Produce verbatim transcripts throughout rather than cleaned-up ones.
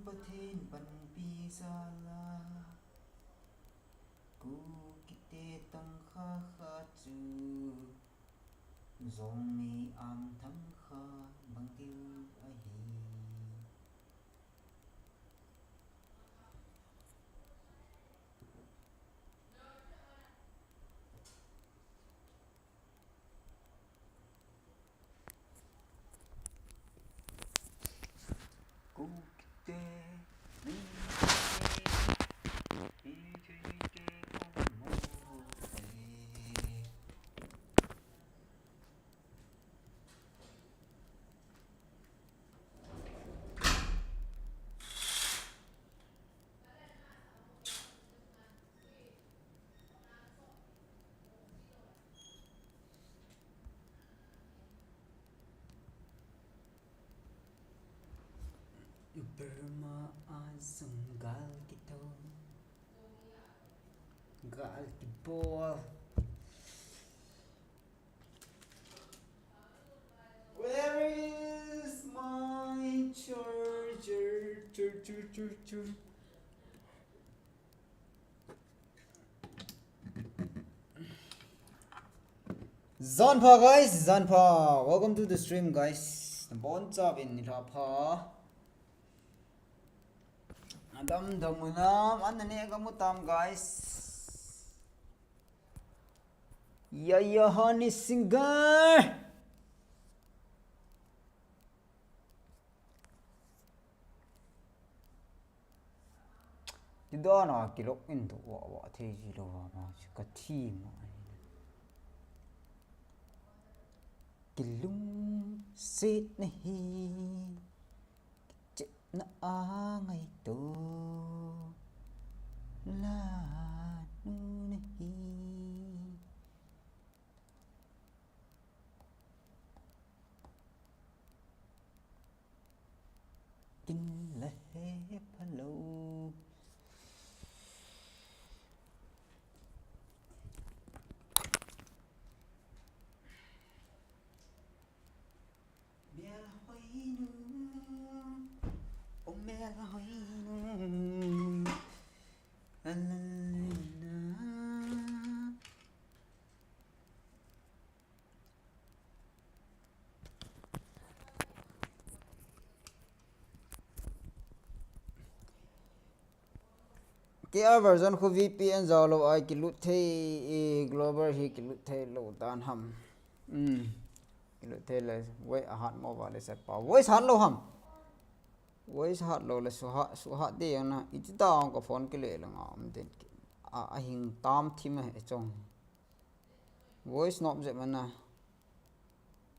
Pathen panpi jal a Kukite tangkha kha chu Jongmi amthang kha bang deu ahi. Kukite, Meitei te, Meitei te, Kuki te, Kuki te, Kuki te. Burma a jong gal kito, gal kibol. Where is my charger? Char, char, char, char. Jan pha, guys, jan pha. Welcome to the stream, guys. Nabonchauvin nilhah pha. Adam dam u nam, an neh kamu tam, guys. Ya, ya, honey singer. Ti dan a kilog in tu wa wa thei ji lou va ma chu ka thi ma. Kilungset na hi, kichepna a ngaito lanu na hi. Kin la he phalou. Mel hoinu, o mel hoinu. La la la la. Kei a version khu V P N jao lou a kilut thei, e, global hi kilut thei lou dan ham. Um, kilut thei le, voice a hat mo va le set pa. Voice hat lou ham. Voice hat lou le su hat, su hat ding na. Iti ta ang ka phone kile le nga um den ki. A, a hing tam thim e chong. Voice nop jep mana.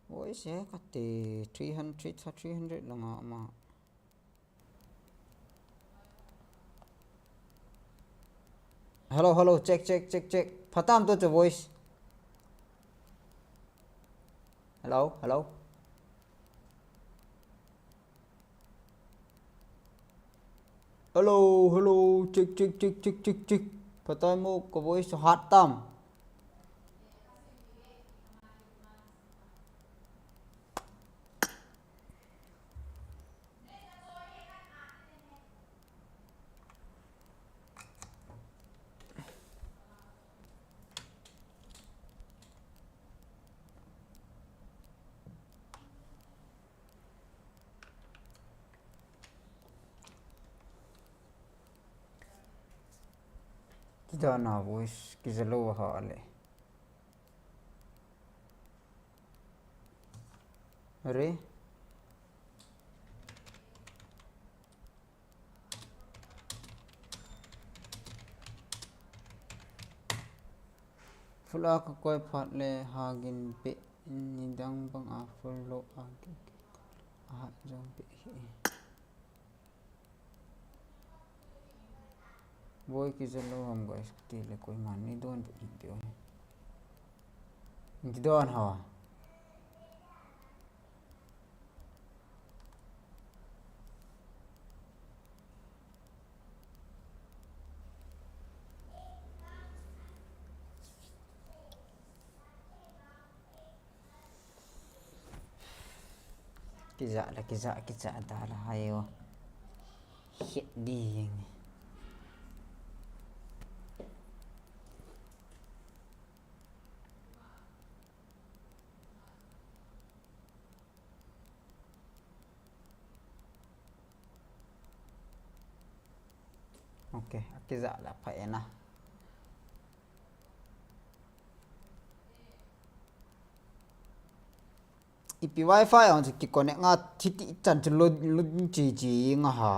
Voice he kati three hundred, three hundred langa ama. Hello, hello, check, check, check, check. Phatam to chu voice. Hello, hello. Hello, hello, check, check, check, check, check, check. Phatai mo, ka voice hat tam. Ti dan a voice kija lou ha le. Are. Full a ka koi phat le hagin pe, nidang bang a full lou a ki, a hat jong pe hi. Boi kija lou ham guys, ti le koiman nei don pe hi ti o. Nei don ha. Kija la, kija, kija da la hai o. Hit ding. Ok, akija la pha ena. Ipi wifi ang chu ki connect nga thiti chan chu load, load chi chi nga ha.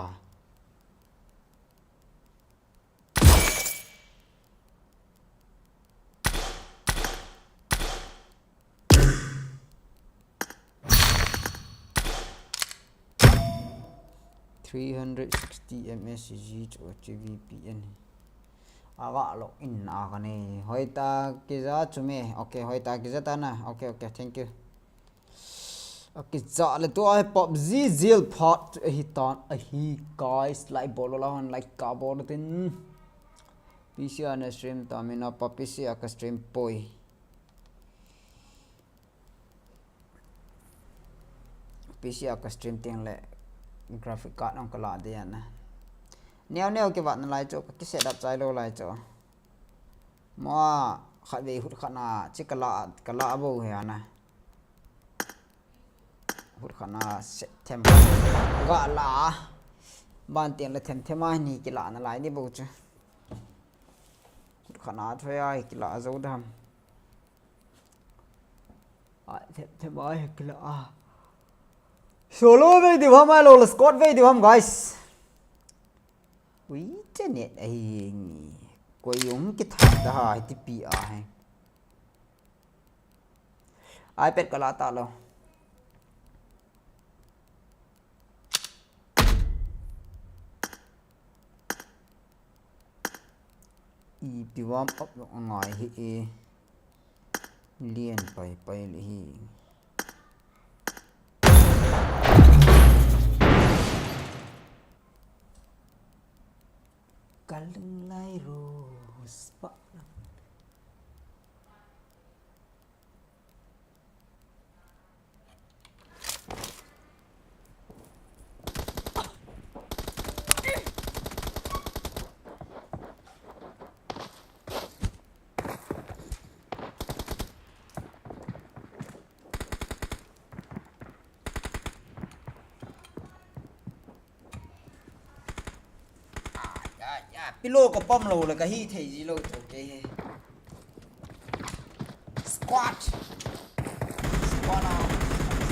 Three hundred sixty M S G chu chi V P N. Aga log in a kani. Hoita kija chu me. Ok, hoita kija ta na. Ok, ok, thank you. Akija le tua hi PUBG Zil part ahi tan ahi guys, like bol la hon, like ka bol tin. P C ana stream ta mina pa P C aka stream poi. P C aka stream teng le graphic card ong kala de ana. Neo neo kivat nalai chu, ki setup chai lou lai chu. Mo khatvei hut khat na chi kala, kala bou hi ana. Hut khat na set them. Ga la. Ban teng le them them a ni kila nalai ni bou chu. Hut khat na thoi a kila jou dam. A them them a kila a. Solo vei diu ham, a lo le squad vei diu ham, guys. Ui, che net ahi ngi. Koi um ki thak da ha, hiti pi a hai. iPad kala ta lo. Ipi warm up lo angai hi e. Lian pai pai le hi. Kaling lai ro spa. Pillow ka pom lo le ka hi thei ji lo chu kei he. Squad. Squad na.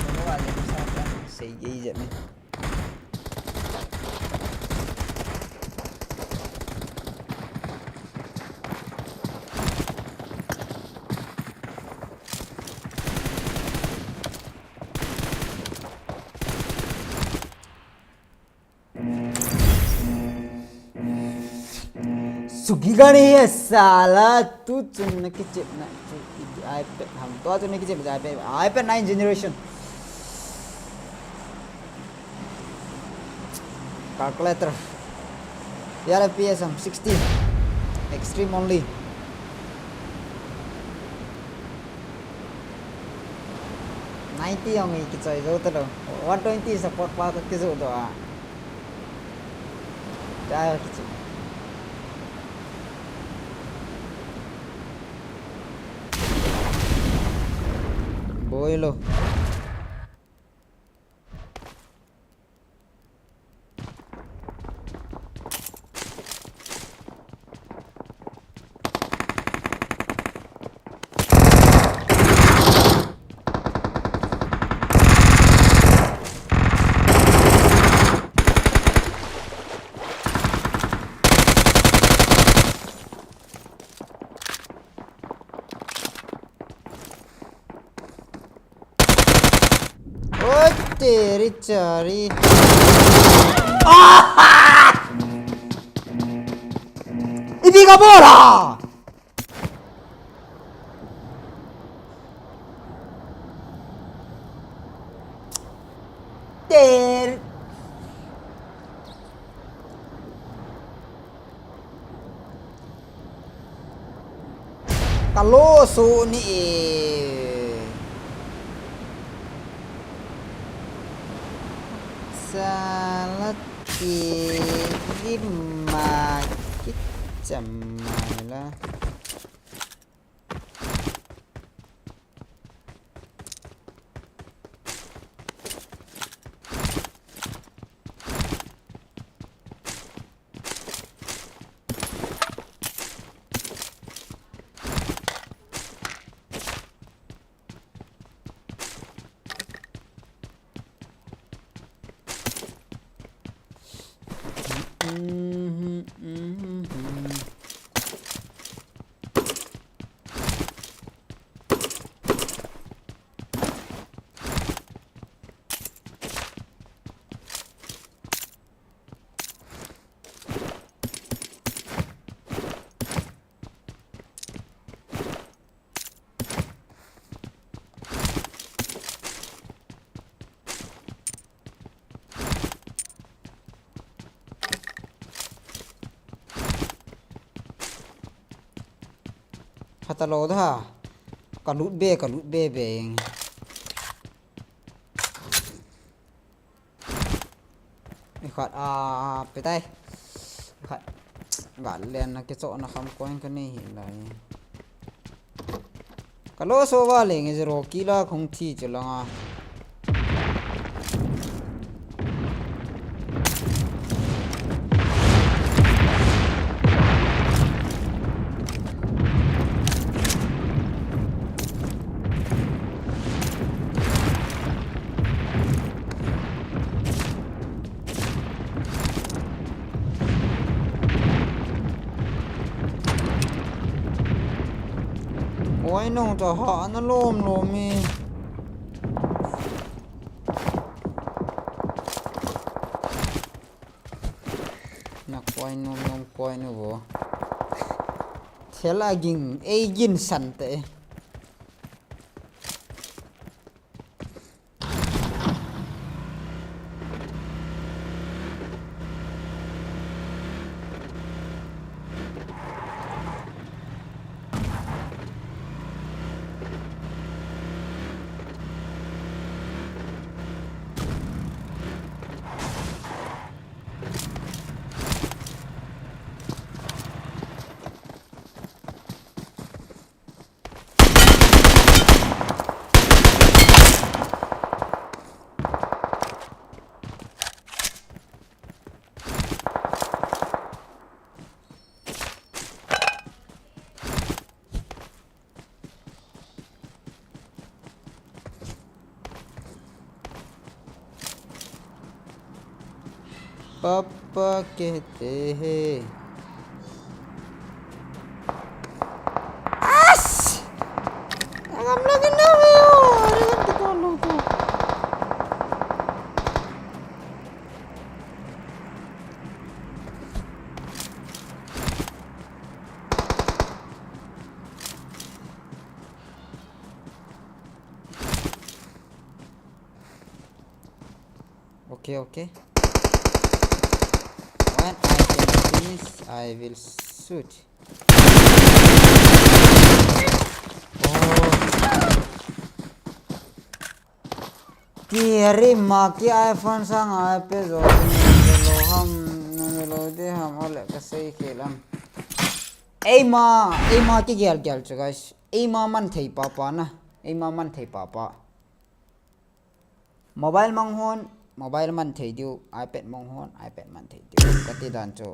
Solo a le sa ka sei gei je me. Sugi gani hai sala, tu chun na kichep na chu iPad ham. Tu chun na kichep iPad, iPad nine generation. Calculator. Yar F P S ham sixty. Extreme only. Ninety jong i kichoi jou talou. One twenty support pa ka kijou doh a. Chai kichu. Boi lou. Oi, teri chari. Ah! Ipi ka bola? Ter. Kalo su ni e. Salat. Lim ma kicham mai la. Phatalo da. Ka lut be, ka lut be be. Ikhat a, petai. Ikhat. Ga len na kicho na kham koin ka nei hi lai. Ka lo so va leng zero kila khong thi chu langa. Oi, nong ta ha na lom lom mi. Na koi nom nom koi no bo. Thela ging, ei gin san te. पापा कहते हैं। आस! Ang amlagin na, ayo! Arigan kita luto. Okay, okay. When I can finish, I will shoot. Oh. Ti hari ma ki iPhone sang iPad jo ni lo ham, ni lo de ham, ole ka sei khel am. Eima, eima kigel gel chu guys. Eima man thei pa pa na. Eima man thei pa pa. Mobile mang hon, mobile man thei diu, iPad mang hon, iPad man thei diu. Kati dan chu.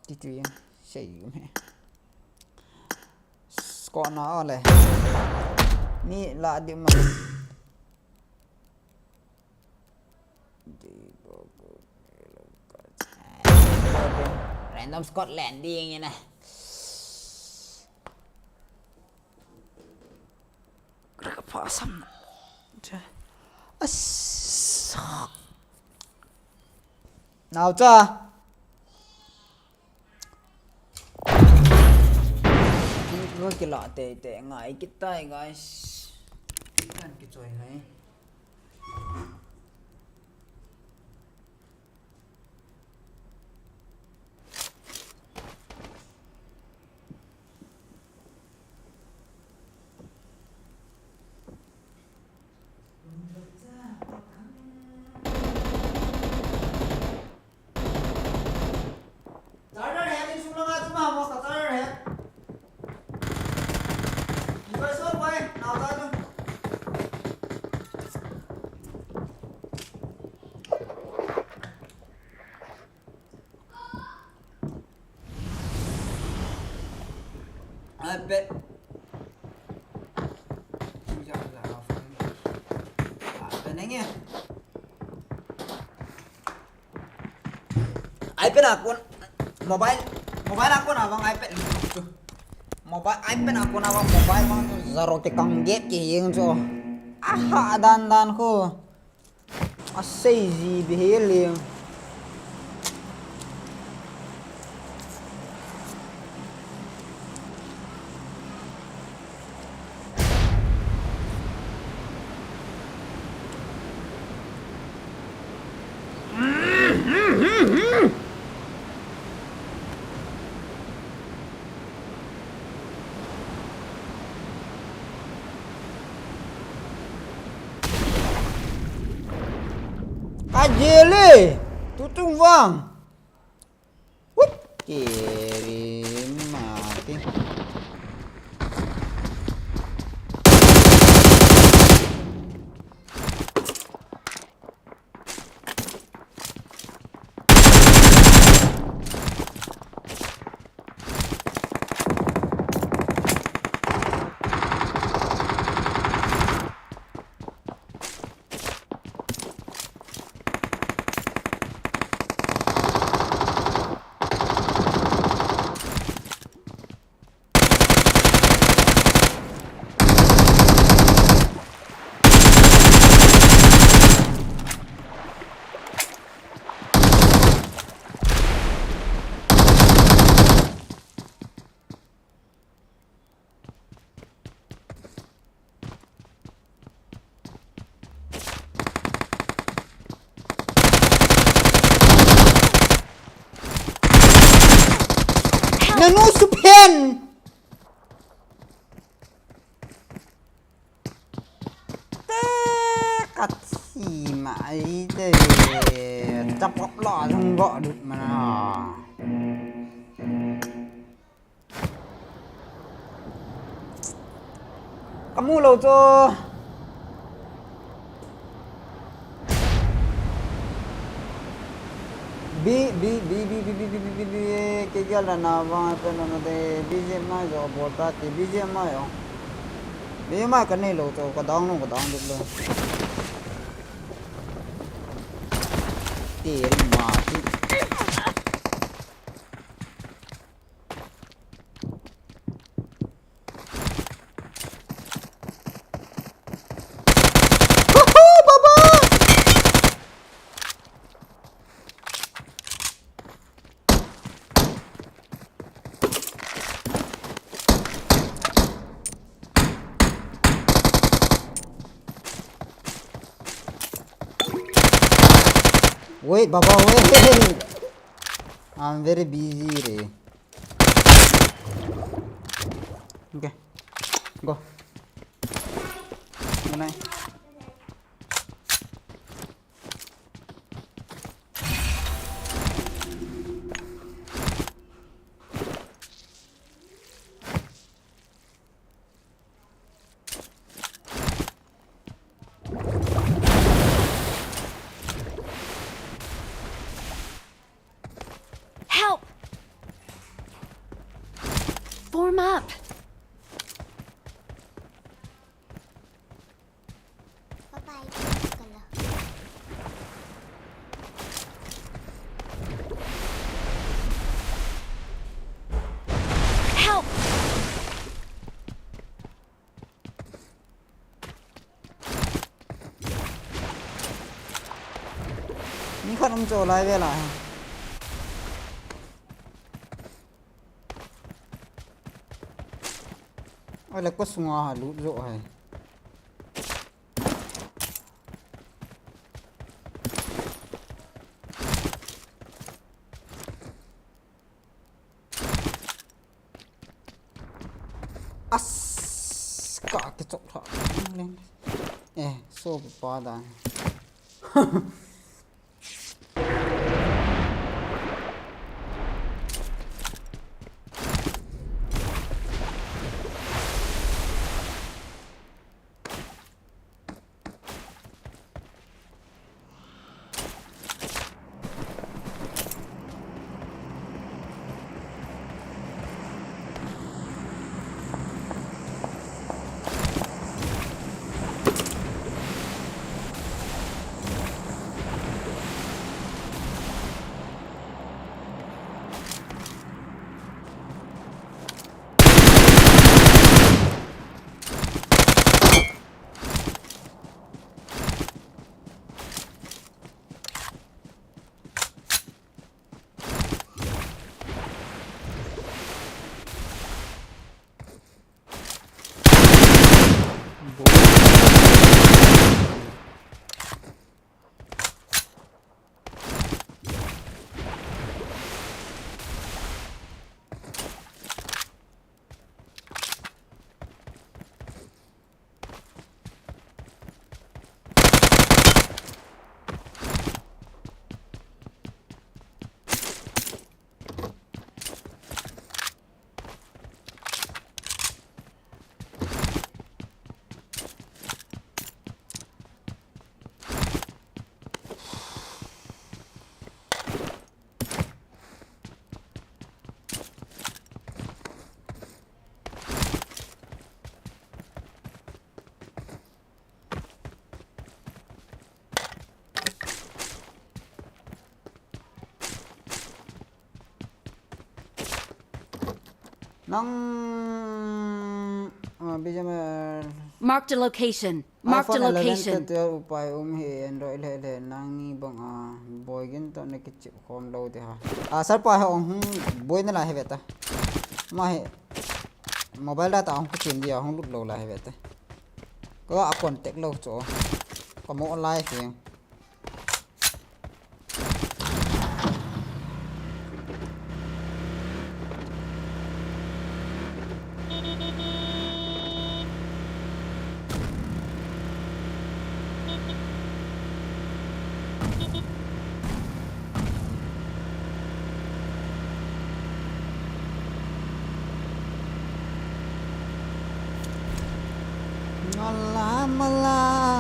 Ti tu yang, sei yu me. Score na ole. Ni la diu ma. Random squad landing ina. Kra pa sam. As. Nau cha. Ni ko kila te te ngai kitai guys. Kan kichoi hai. iPad. Ui, ja, ja, ja, phone. Ah, iPad nahi hai. iPad a kon, mobile, mobile a kon a vang iPad lou chu. Mobile, iPad a kon a vang mobile vang chu zero te kang gap ke hing chu. Aha, dan dan khu. Asei ji bihel leng. Ajele, tutung vang. Wut, keri mati. Nanu suphen. Te kachi ma ai te. Chapop lo jong go dut mana. Kamu lou chu. B, B, B, K G L na vang pe na na de, B G M mai jo bol ta ti, B G M mai jo. B G M mai ka nei lou chu, ka down lou, ka down lou. Ti ma ti. Huhu, baba! Wait, baba, wait. I'm very busy re. Okay. Go. Good night. Help! Form up! Help! Mi khat um cho lai ve la. Ai le, ko sunga ha lut jo hai. As, ka ke chok tha. Eh, so pa da. Nang, ah, B G M, ah, Marked a location. Marked a iPhone eleven location. Te twelve upai um hi Android le le nang ni bang a boi gin to ne kichip khom lo te ha. Ah, sir pa ha ong hung boi na la he ve ta. Ma he mobile data ong kichim dia hung lut lo la he ve ta. Ko a contact lo cho. Ko mo live he.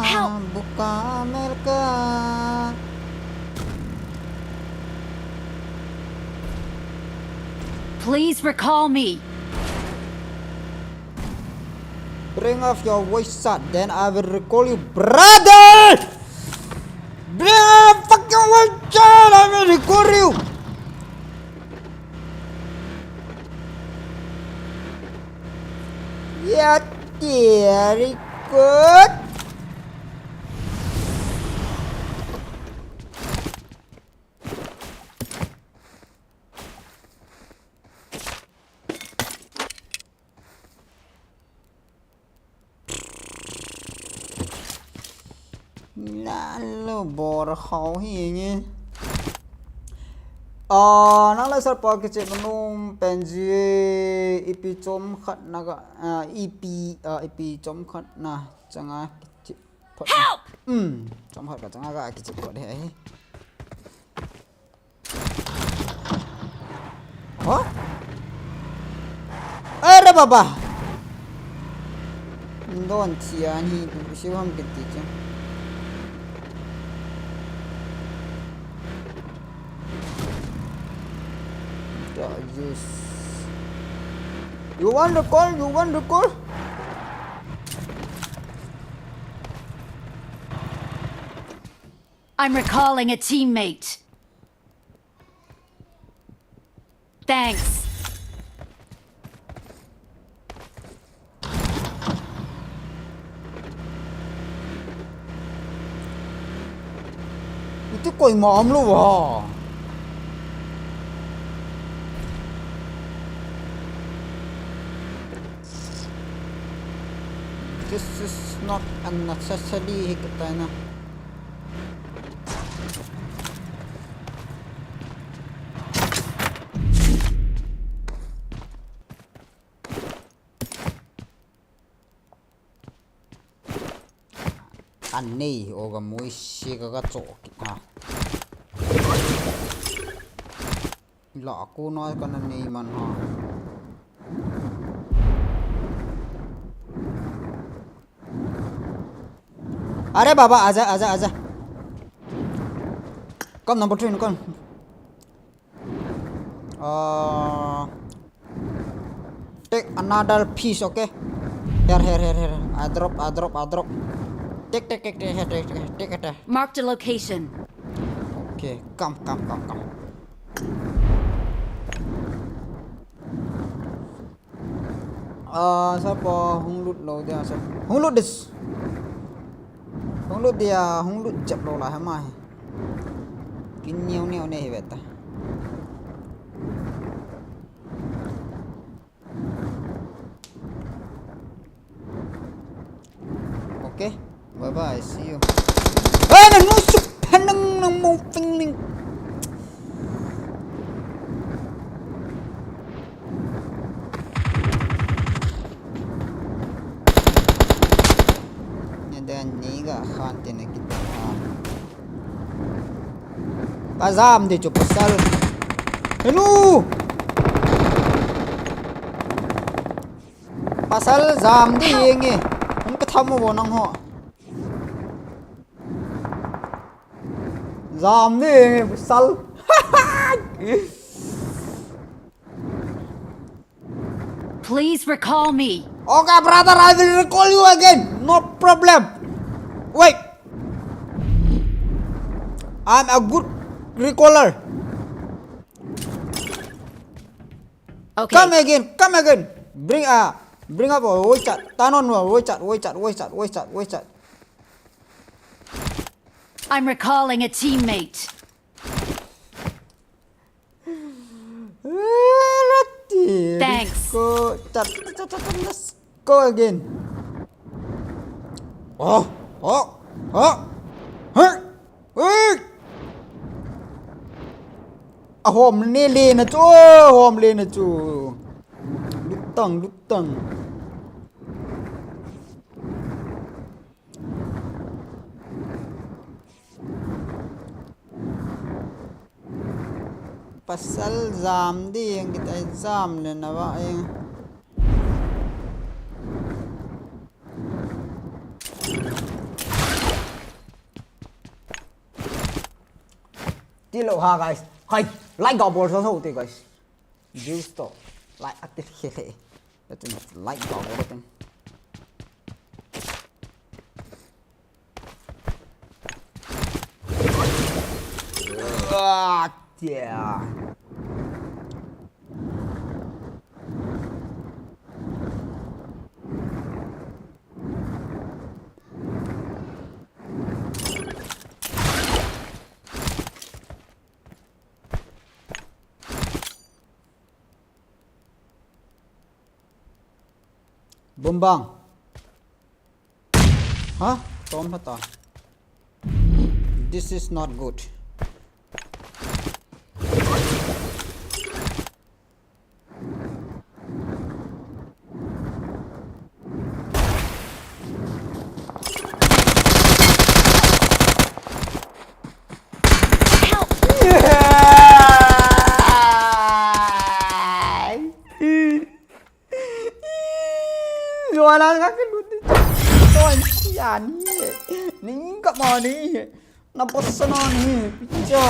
Help! Please recall me. Bring up your voice chat, then I will recall you, brother! Bring up fucking voice chat, I will recall you! Yeah, very good. Nalo bor khau hi nge. Ah, nang la sir pa kiche manum penji ipi chom khat na ka, ah, ipi, ah, ipi chom khat na changa kiche. Help! Hmm, chom khat ka changa ka kiche ko de ai. Hah? Are baba. Don thia ni du siu ham kiti che. Da use. You want to call? You want to call? I'm recalling a teammate. Thanks. Iti koima umlou va. This is not unnecessary hi katai na. Anei, oga mui si ka ka cho ki ha. La ko na ka na nei man ha. Are baba, aja, aja, aja. Come number three, come. Uh, take another piece, okay? Here, here, here, here. I drop, I drop, I drop. Take, take, take, take, take, take, take, take. Marked a location. Okay, come, come, come, come. Ah, sapa hung lut lou dia, sapa hung lut dis. Hung lut dia, hung lut jep lou la hama hi. Kin niu niu ne hi veta. Okay. Bye bye. See you. Hey, na nusuk panang nang mo pingling. Nada niga khan tena kita. Kajam di chu pasal. Hello. Pasal jam di yenge. Hung ka tham mo nang ho. Jam di yenge pasal. Please recall me. Okay, brother, I will recall you again. No problem. Wait. I'm a good recaller. Okay. Come again, come again. Bring, uh, bring up a voice chat. Turn on a voice chat, voice chat, voice chat, voice chat, voice chat. I'm recalling a teammate. Thanks. Let's go. Chat, chat, chat, chat, let's go again. Oh, oh, oh. Hey, hey. Ahom le le na chu, ahom le na chu. Lutang, lutang. Pasal jam ding, kita jam le na va eng. Tilo ha, guys. Hai, like ga bol so so te, guys. Views to. Like atil khele. That's like ga bol te. Ah, yeah. Bumbang. Huh? Tom hata. This is not good. Zualan ka kilut ni. Ton sian ni. Ning ka ma ni. Na bossa na ni. Picha.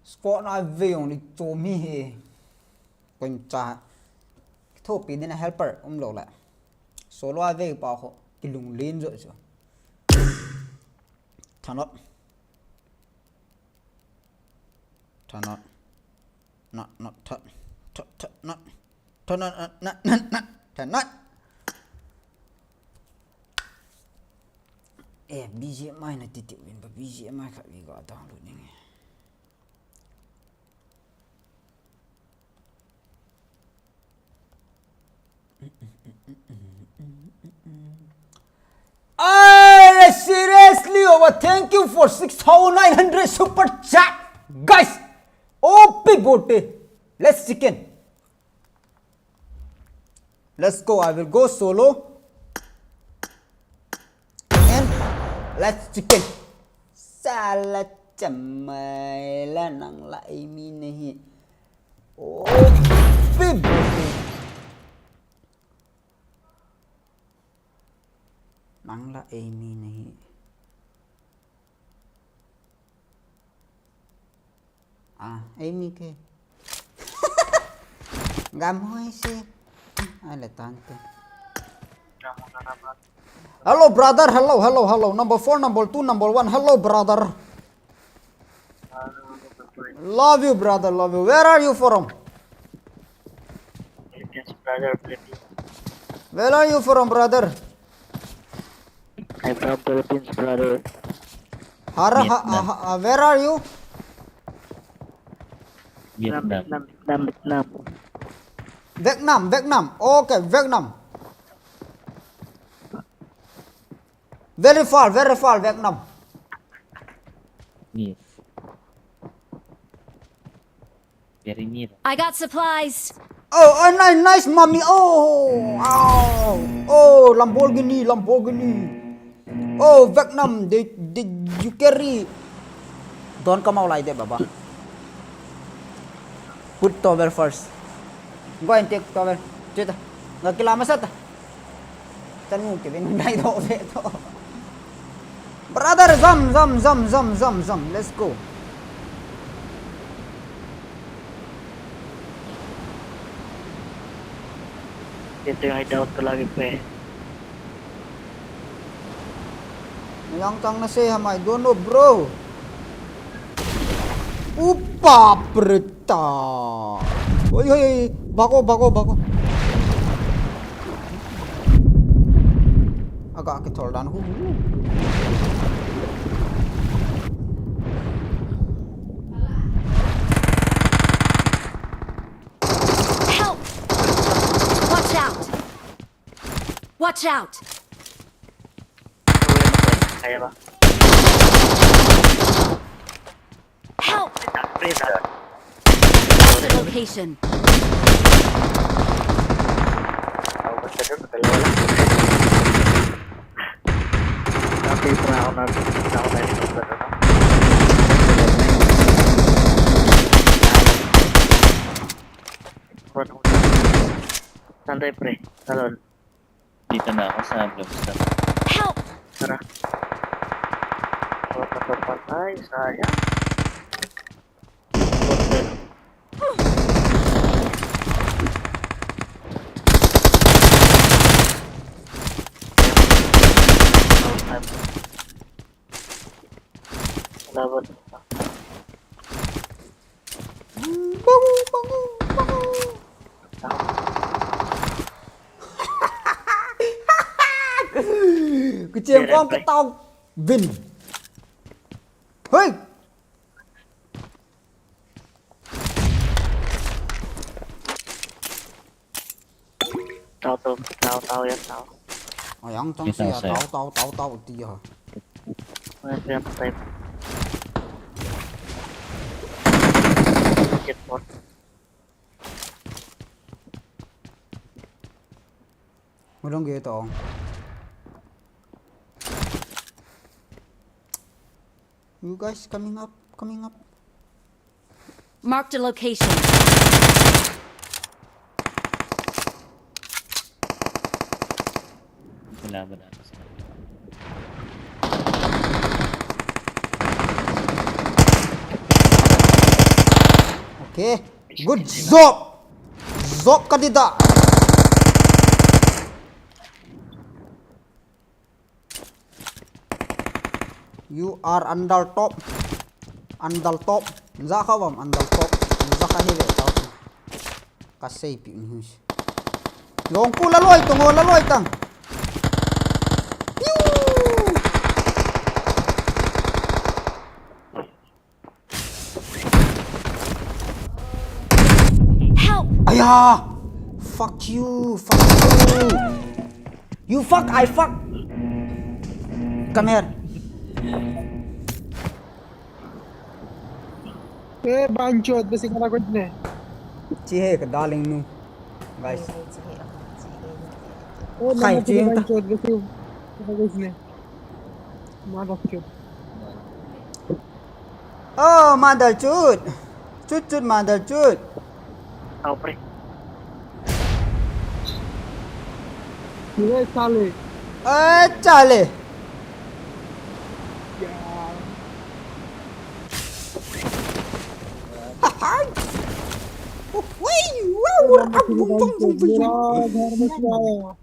Squad na ve jong ni to mi he. Kon cha. Thopi ding a helper umlou le. Solo a ve pa ho. Kilunglen jo jo. Thanot. Thanot. Not, not, thanot. Thanot, not, not, not, not, thanot. Eh, B G M I na titi win ba B G M I khat vi ga download ning. Hey, seriously, over. Thank you for six thousand nine hundred super chat, guys. O P bote. Let's chicken. Let's go. I will go solo. And let's chicken. Sala chamai la nang la imi nahi. Oh, big. Nang la imi nahi. Ah, imi ke. Gam hoi si. Ah, le tante. Hello, brother. Hello, hello, hello. Number four, number two, number one. Hello, brother. Love you, brother. Love you. Where are you from? Philippines, brother. Philippines. Where are you from, brother? I'm from Philippines, brother. Hara, ha, Vietnam. Ha, ha, where are you? Vietnam. Vietnam, Vietnam, Vietnam. Vietnam, Vietnam. Okay, Vietnam. Very far, very far, Vietnam. Yes. Very near. I got supplies. Oh, oh, nice, nice, mommy. Oh, oh, oh, Lamborghini, Lamborghini. Oh, Vietnam, the, the you carry. Don't come out like that, Baba. Put towel first. Go and take towel. Chita. Gakila masata. Tanu ke bin dai do ve to. Brother, jump, jump, jump, jump, jump, jump. Let's go. Ito yung hideout ko lagi, pre. Yang tang na se ham, I don't know, bro. Upa preta. Oi, oi, oi. Bako, bako, bako. Aga ke thol dan hu. Help! Watch out! Watch out! Help! Mark the location. Sandai pre, talon. Dito na ako sa blue star. Help! Tara. Patay, sayang. Laban. Bangu, bangu, bangu. Kecil kong ketaw. Win. Hei. Tao, tao, tao, tao, ya, tao. Ayang tang sia, tao, tao, tao, tao, ti ya. Ayang tang sia. Mulong ge tong. You guys coming up, coming up. Marked a location. Okay. Good job. Job kadida. You are under top. Under top. Za kha bam under top. Za kha hi ve tao. Ka sei pi ni. Long ku la loi tong, la loi tang. Piu. Help! Aya! Fuck you! Fuck you! You fuck, I fuck! Come here. Eh, banchot, basi kala ko ne. Chi he ka darling nu. Guys. Oh, khai chi ta. Banchot, basi kala ko ne. Mother chot. Oh, mother chut. Chut, chut, mother chut. Tao pre. Ye sale. Eh, chale. Yaar. Wait, wow, wow, wow, wow, wow, wow. मेरा घर में क्या आया?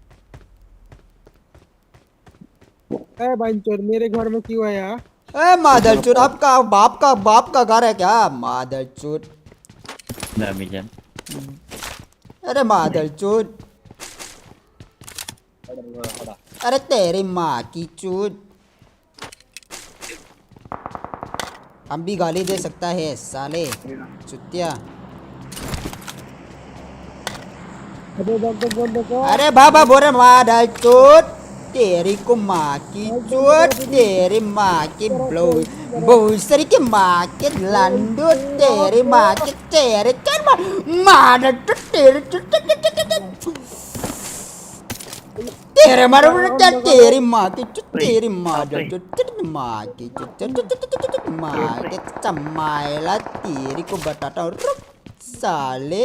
ए, बांचोद, मेरे घर में क्यों आया? ए, मादरचोद, आपका बाप का, बाप का घर है क्या? मादरचोद। ना मिलन। अरे, मादरचोद। अरे, तेरी माँ की चोद। हम भी गाली दे सकता है, साले। चुतिया। अबे, बंद कर, बंद कर। अरे बाबा, बोरे मादरचोद, तेरी को माँ की चोद, तेरी माँ की ब्लो-, भोसड़ी की माँ के लंडू, तेरी माँ के, तेरे के मा-, मादरचोद, तेरी चोद, तेरी माँ, तेरी माँ की चोद, तेरी माँ, तेरी माँ की चोद, माँ के चमायला, तेरी को बताता हूँ, रुक। साले।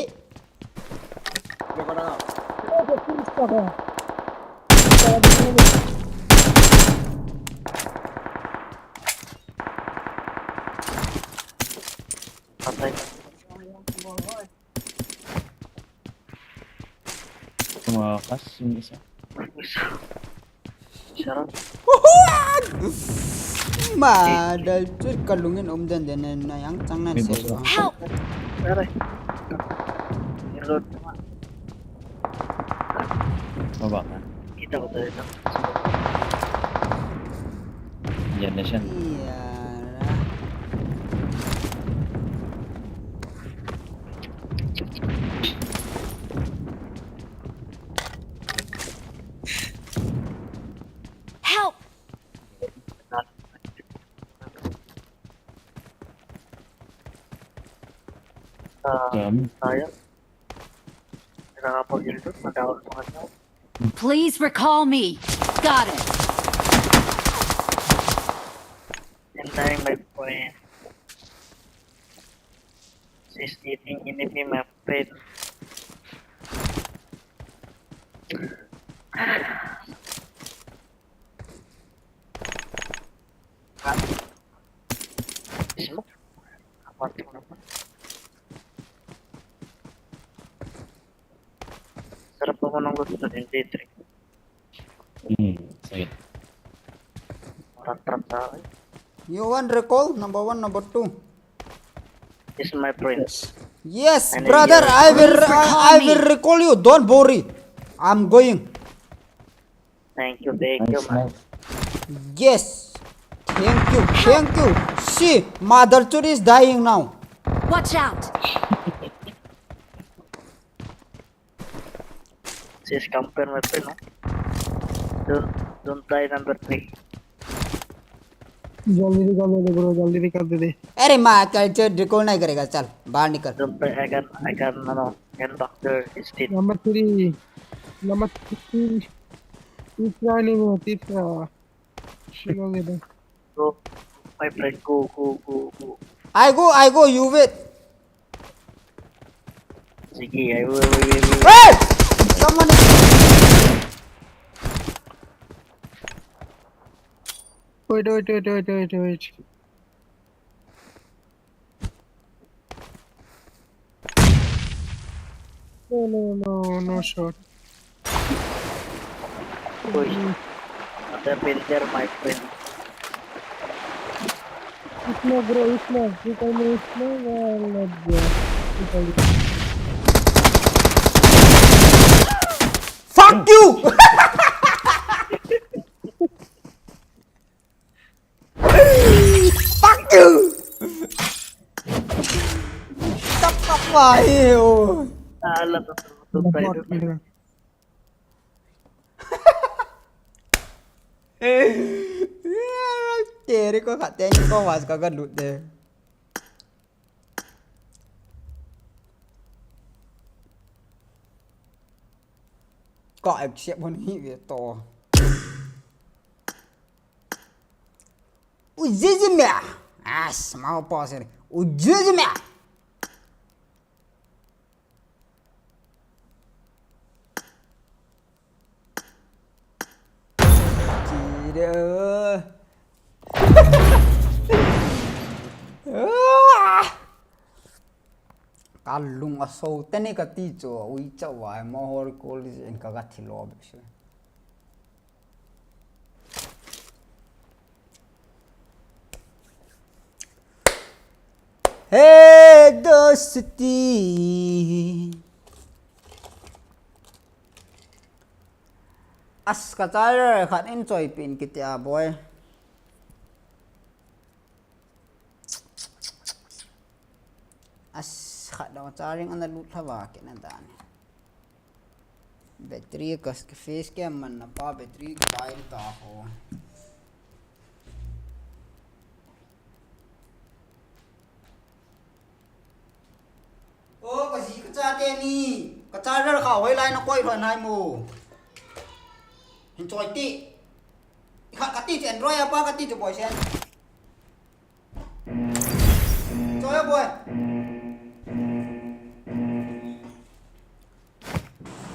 Tumakas yung isa. Shut up. Ma, dal chu kalungin um den den na yang chang nan se. Help! Mabang na. Kita ko tayo. Yan na siya. Help! Um, Saya. Nakakapag-heal doon, matawag pa nga. Please recall me. Got it. And dying my friend. She's eating enemy my friend. Smoke. Apa tu? Sarap ako ng gusto ng D three. Hmm, sige. Rat-rat sa akin. You want recall? Number one, number two. Is my friend. Yes, And brother, you- I will, Please recall I, I me. will recall you. Don't worry. I'm going. Thank you, thank you, Nice, man. nice. Yes. Thank you. Thank you. See, mother Churi is dying now. Watch out! She's compare my friend, no? Don't, don't die number three. जल्दी निकाल दे दे ब्रो, जल्दी निकाल दे दे। अरे माँ, culture recall नहीं करेगा, चल बाहर निकल। Don't die, I can, I can, no, no, can doctor is dead. Number three, number three, तीसरा नहीं वो, तीसरा। निकाल दे दे। Go, my friend, go, go, go, go. I go, I go, you wait. Sige, I will, will, will, will. Hey! Someone is Wait, wait, wait, wait, wait, wait. No, no, no, no shot. Uy, ada builder, my friend. It's no, bro, it's no. You tell me it's no, uh, let's go. You tell me. Fuck you! Fuck you! Stop, stop, why? Oh. Alam na tutupay doon. तेरे को खाते हैं, इनको आवाज का कर लूटे हैं। Ka accept hon hi ve to. Ujiji mea. As mau pa se. Ujiji mea. Kira. Kalung aso teni kati cho, ui cha wai mo hor kol in ka ga thilo be se. Hey, dosti. As ka char khat in choi pin kiti a boy. As khat dong charging ana lut lhava kina dan. Battery ka face cam man na pa battery ka pai ta ho. O ka ji ka cha te ni ka charger kha hoi lai na koi lhon hai mo. Hin choi ti. Kha kati chu Android apa kati chu boy sen. Choi boy.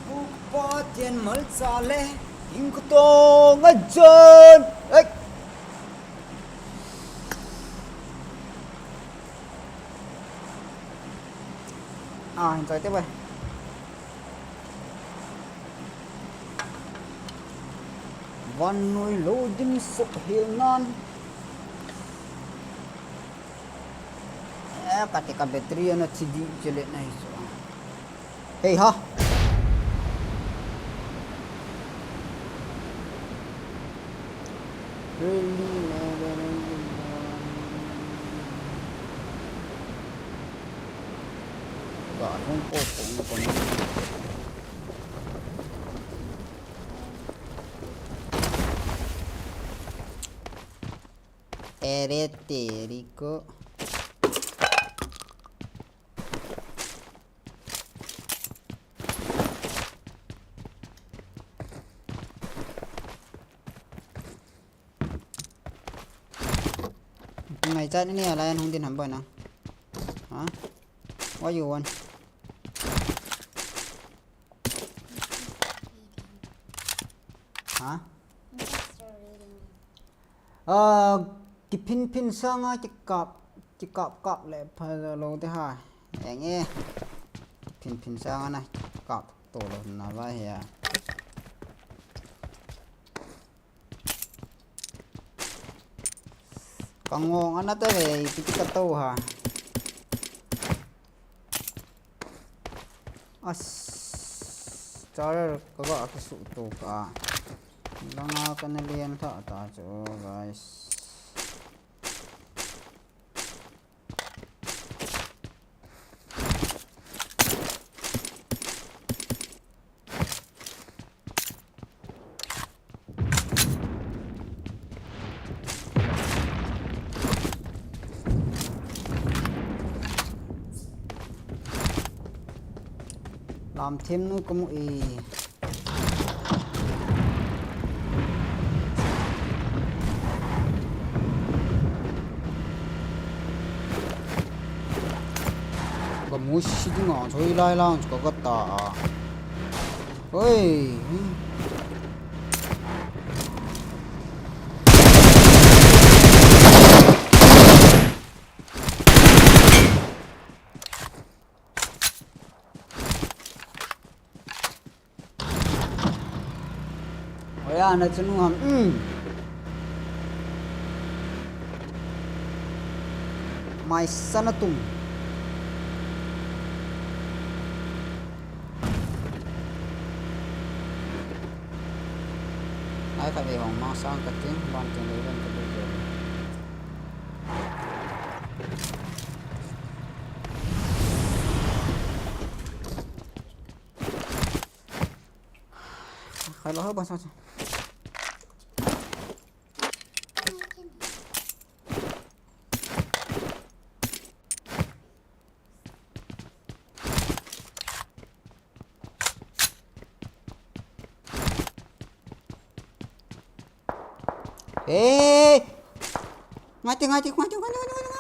Buk pa tian mal cha le. Ing ko to nga jon. Ai. Ah, hin choi ti boy. Vannoi lou dimset hel nan. Eh, kati ka battery ana thi di chele na hi chu. Hei ha. Really never ending. Ka hung ko ko ko. Ere terico. Ngai chat ni alai hung din ham boy na. Ha? What you want? Ha? Ah, kiphin phin sanga kikap, kikap kap le pha lo te ha. Eng e. Kiphin phin sanga na kap to lo na va he a. Ka ngong ana ta ve, ipi ti ka to ha. As, charger ka ga kisuh to ka. Langa kana lian tha ta chu, guys. Lam them nu ka mu e. Ka mu si ding a, choi lai lang chu ka ga ta a. Oi. Oya, na chunu ham. Mm. Mai sana tum. Ai ka ve hong ma sang ka ting, ban ting le ban ka du ke. Khai lo ha ba sa sa. Hey! Ngai te, ngai te, ngai te, ngai te, ngai te.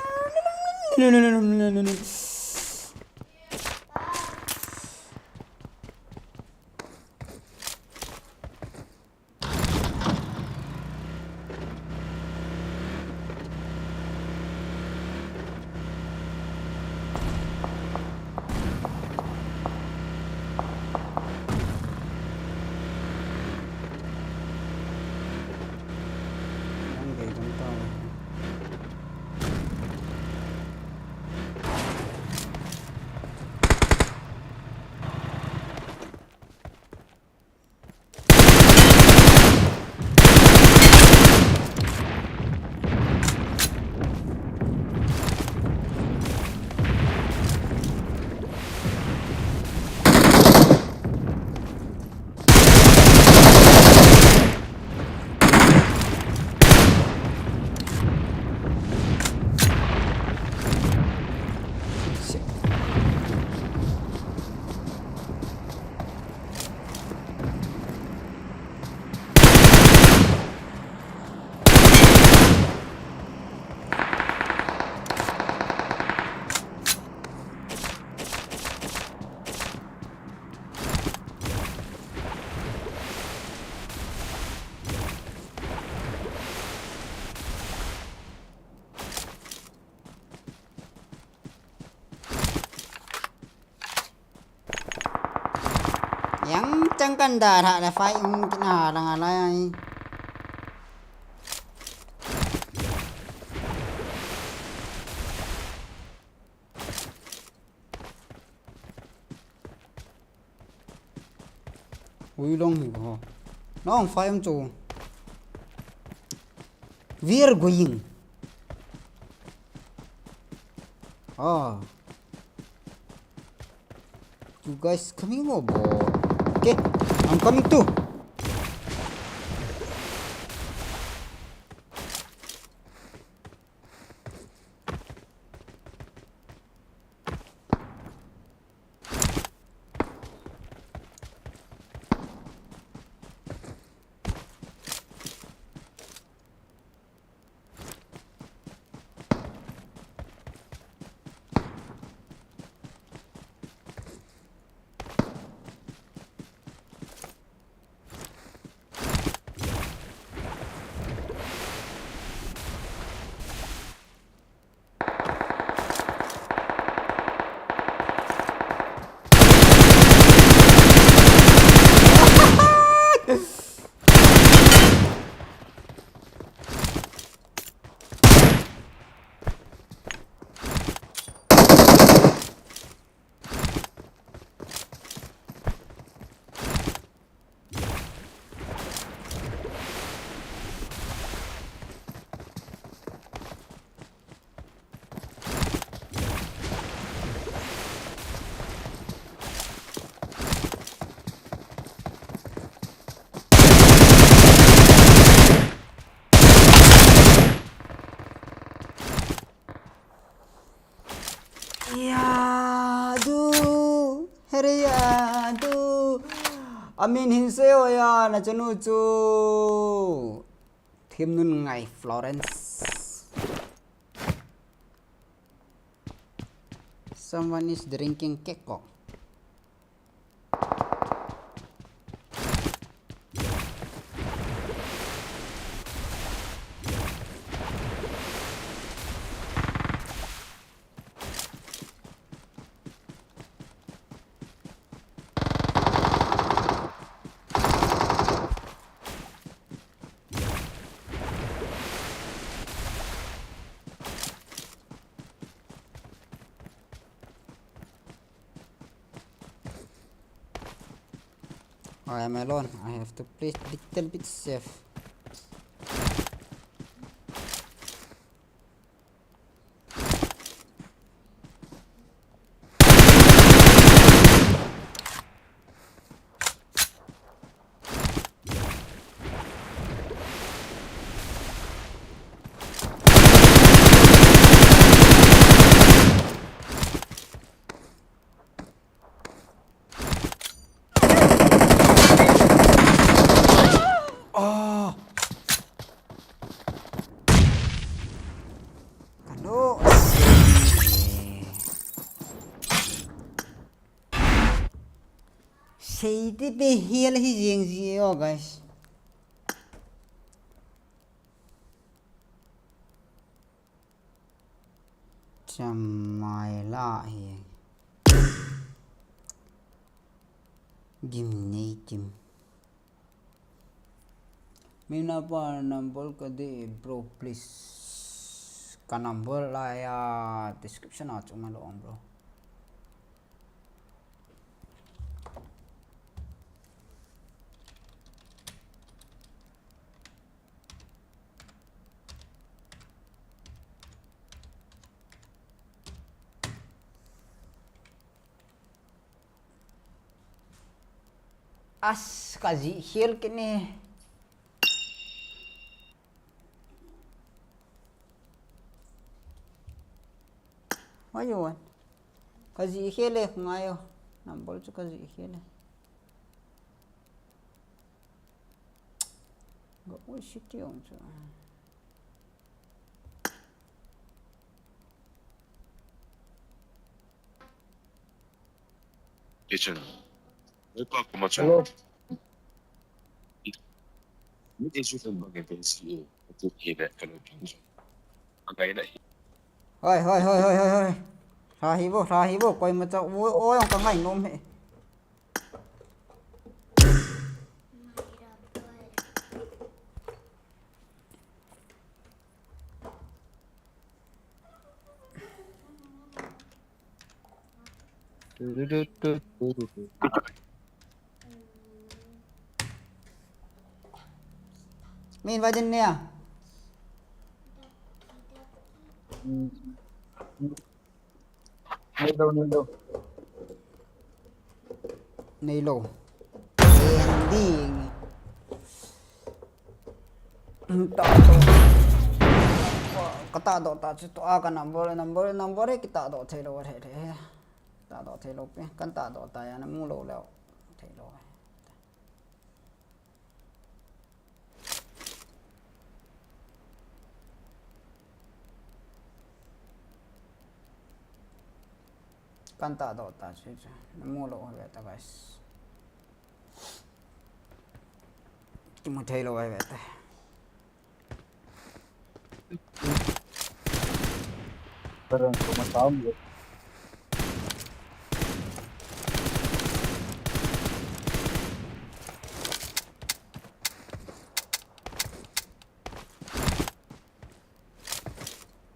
Nang dei dong tau. Yang chang kan da tha le fight hung kit na lang a lai ai. Ui long hi ho. Nong fire chu. We are going. Ah. You guys coming over? Okay, I'm coming too. Yadu, here yadu. Amin hin seo ya, na chanu chu. Thim nun ngai Florence. Someone is drinking keko. I am alone. I have to play little bit safe. Ah. Kalo. Seidi be hial hi jeng ji o, guys. Chamai la hi. Gim nei tim. Mina pa number ka de, bro, please. Ka number la ya description a chunga lo, bro. As, ka ji hial kit ne. Why you want? Ka ji hial e, ngai o. Number chu ka ji hial e. Ga ui city ong chu. Kitchen. Hello. Hoi, hoi, hoi, hoi, hoi, hoi. Tha hi vo, tha hi vo, koimacha, o, o, ka ngai nom e. Min vai din nia. Nei lou, nei lou. Nei lou. Eng ding. Tahdoh. Ka tahdoh ta chu tua ka number, number, number e kitahdoh thei lou he he. Tahdoh thei lou pi. Kan tahdoh ta ya na mu lou leu. Thei lou. Kan tahdoh ta chu chu. Na mu lou ve ta guys. Kimu thei lou ve ta. Parang ko matam ye.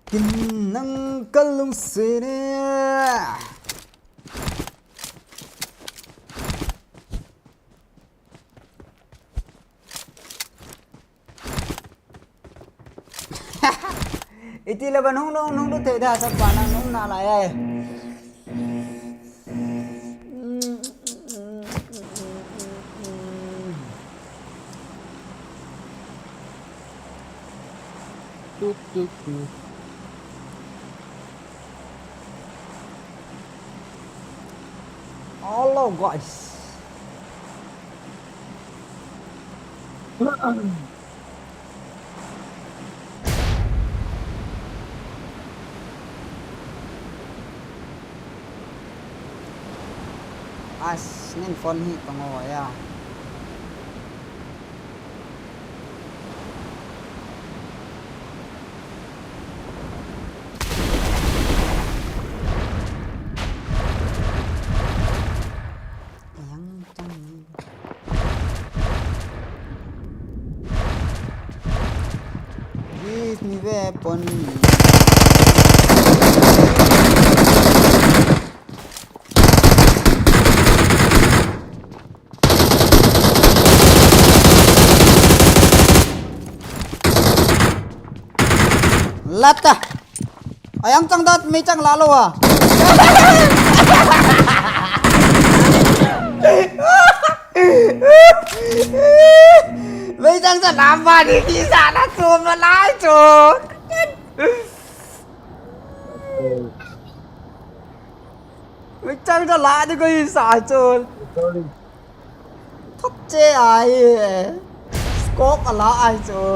Kin nang kalung sene. Iti le ban hung lung hung lu thei da sa pa nang nung na la ya. Tuk tuk tuk. Hello guys. As nin phone hi pango ya. Yang chang ni. Give me weapon. Lata. Ayang chang dat mi chang lalo ha. Mei chang sa lama ni ki sa na chu ma lai chu. Mei chang sa la ni ko i sa chu. Sorry. Thot che ai. Scope a la ai chu.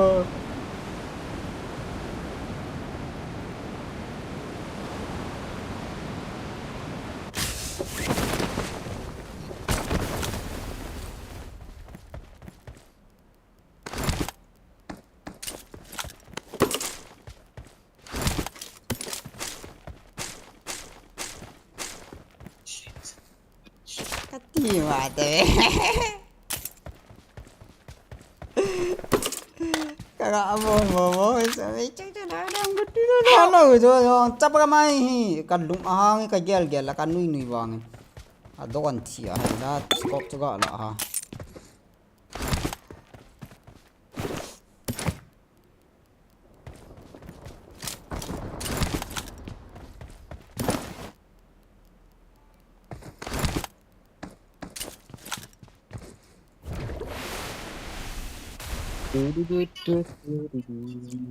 Kati ma te. Kaga amo mo mo sa me chang chang na na ngu tu na na na ngu tu na chapa ka mai hi ka lum ahang ka gel gel la ka nui nui vang. A do kan thi a la scope chu ga la ha.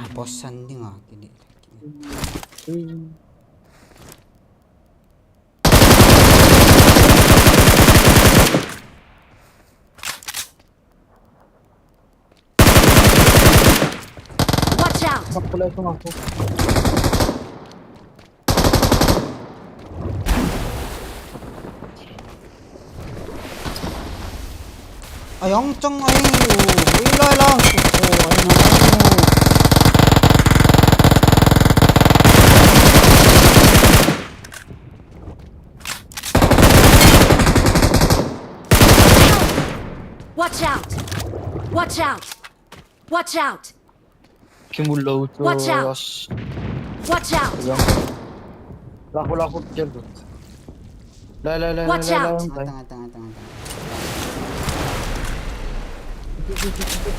Aposan ding ah, kini. Watch out! Bak pala ito nga ako. Ayang chang ay, oh. Uy, la, la. Oh, ay na, ay na. Watch out! Watch out! Watch out! Kimu lou chu. Watch out! Watch out! Lako, lako, kill ko. Lai, lai, lai, lai, lai, lai. Watch out! Atang, atang, atang, atang. Ito, ito, ito, ito.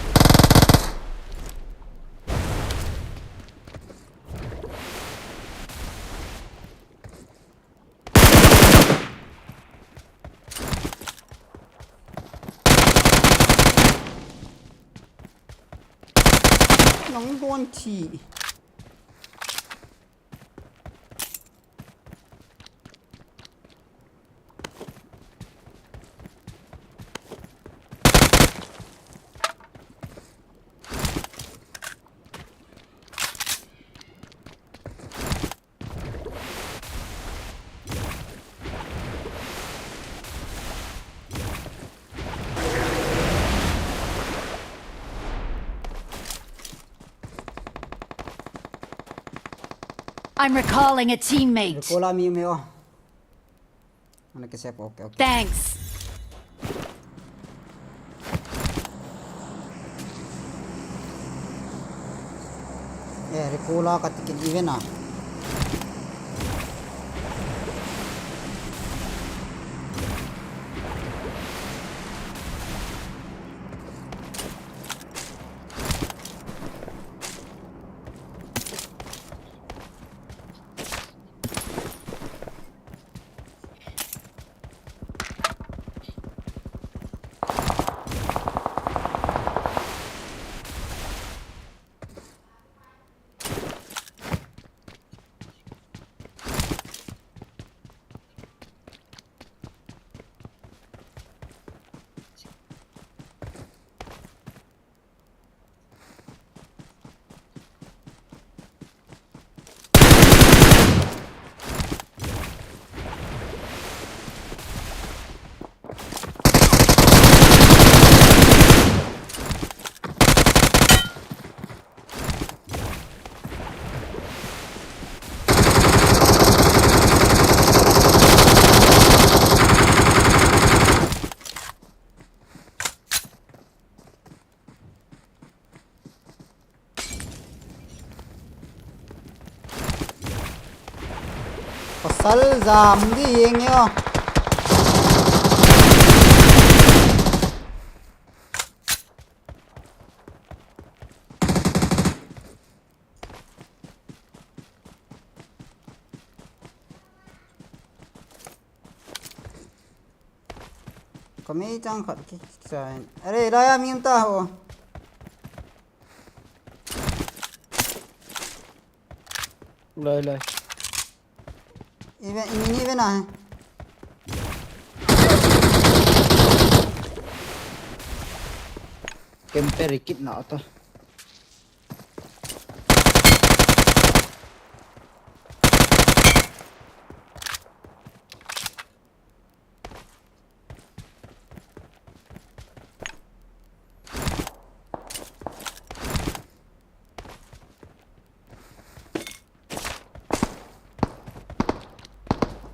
Nang don thi. I'm recalling a teammate. Recall a mi um e o. Ana kisave, okay, okay. Thanks. Eh, recall a kati kit even a. Pasal jam di yeng yo. Kami chang khat ki, ki sa. Are, laya mi um ta ho. Lai, lai. Even, even, even a. Kemper kit na ta.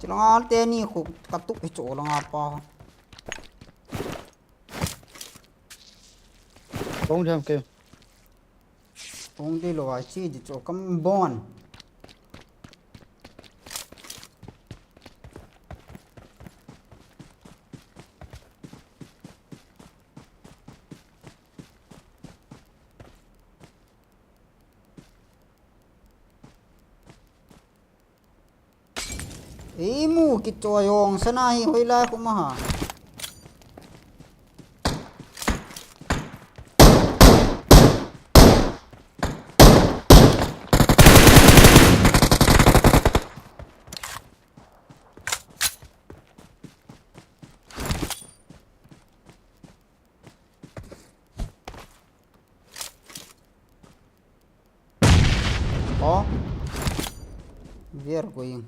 Chilanga teni khu katuk hi chu langa pa. Bong jam ke. Bong di lo ai chi di chu kam bon. Ei mu kichoi jong sana hi hoilai khu ma ha. Oh. Where going?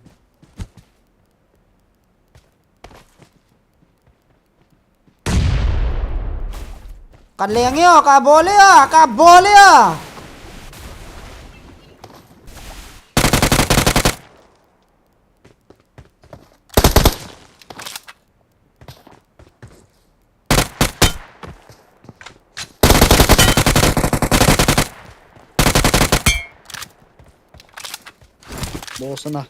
Ka leng yo, ka bol yo, ka bol yo. Boss na.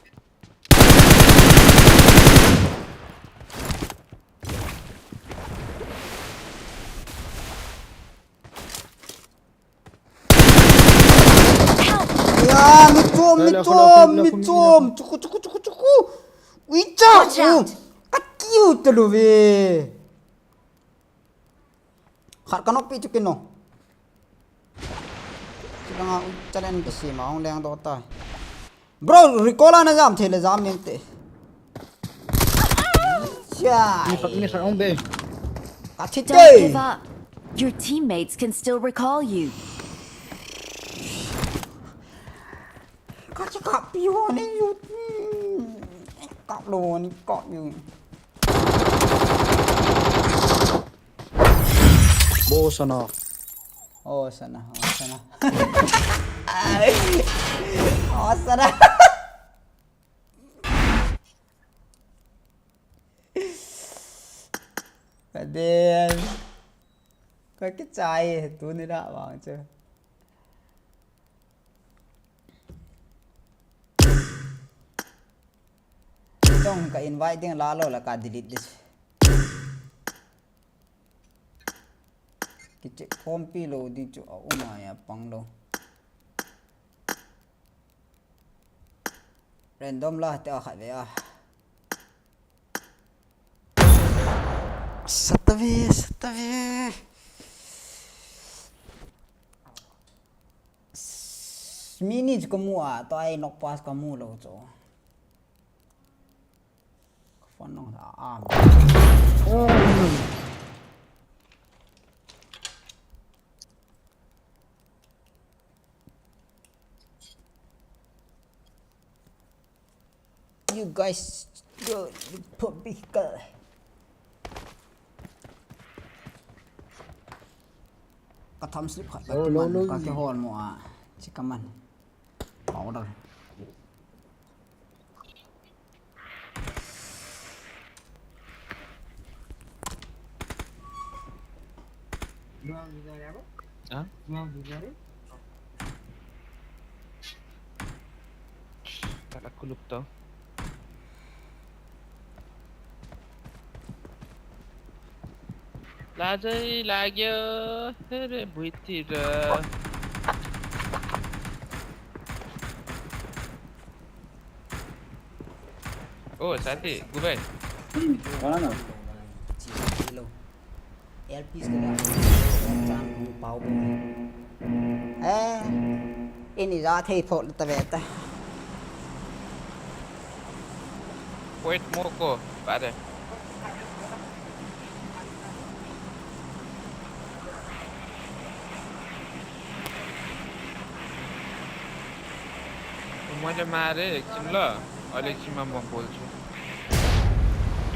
Ya, mi chom, mi chom, mi chom. Chuku, chuku, chuku, chuku. Ui cha. Ka kiu te lu ve. Khat ka nok pi chu kin no. Langa challenge kisem a hung leng doh tai. Bro, recall ana jam thei le jam meng te. Chai. Mi khat, mi khat hung be. Ka thi te. Don't give up. Your teammates can still recall you. Ka thi ka pi ho ni yu. Ka lo ni ka yu. Bo sana. Oh, sana, oh, sana. Oh, sana. Kadem. Ka kichai, tuni la vang chu. Chong ka invite ding la lo la ka delete dis. Kiche khompi lo ding chu a um a ya pang lo. Random la te a khat ve a. Satave, satave. Mini chu ka mu a, to ai nok pass ka mu lo chu. Ka phone nong a. You guys go public. Ka tham slip khat ka kiman, ka kihol mo a. Chi ka man. Powder. Ha? Kala kuluk to. Lajai lagyo, here buitira. Oh, sati, gubai. Mana na? L P school a chan pau. Eh, ini ja thei phot ta ve ta. Wait mo ko, pare. Mo le mare, kim lo. Ale kim am bol chu.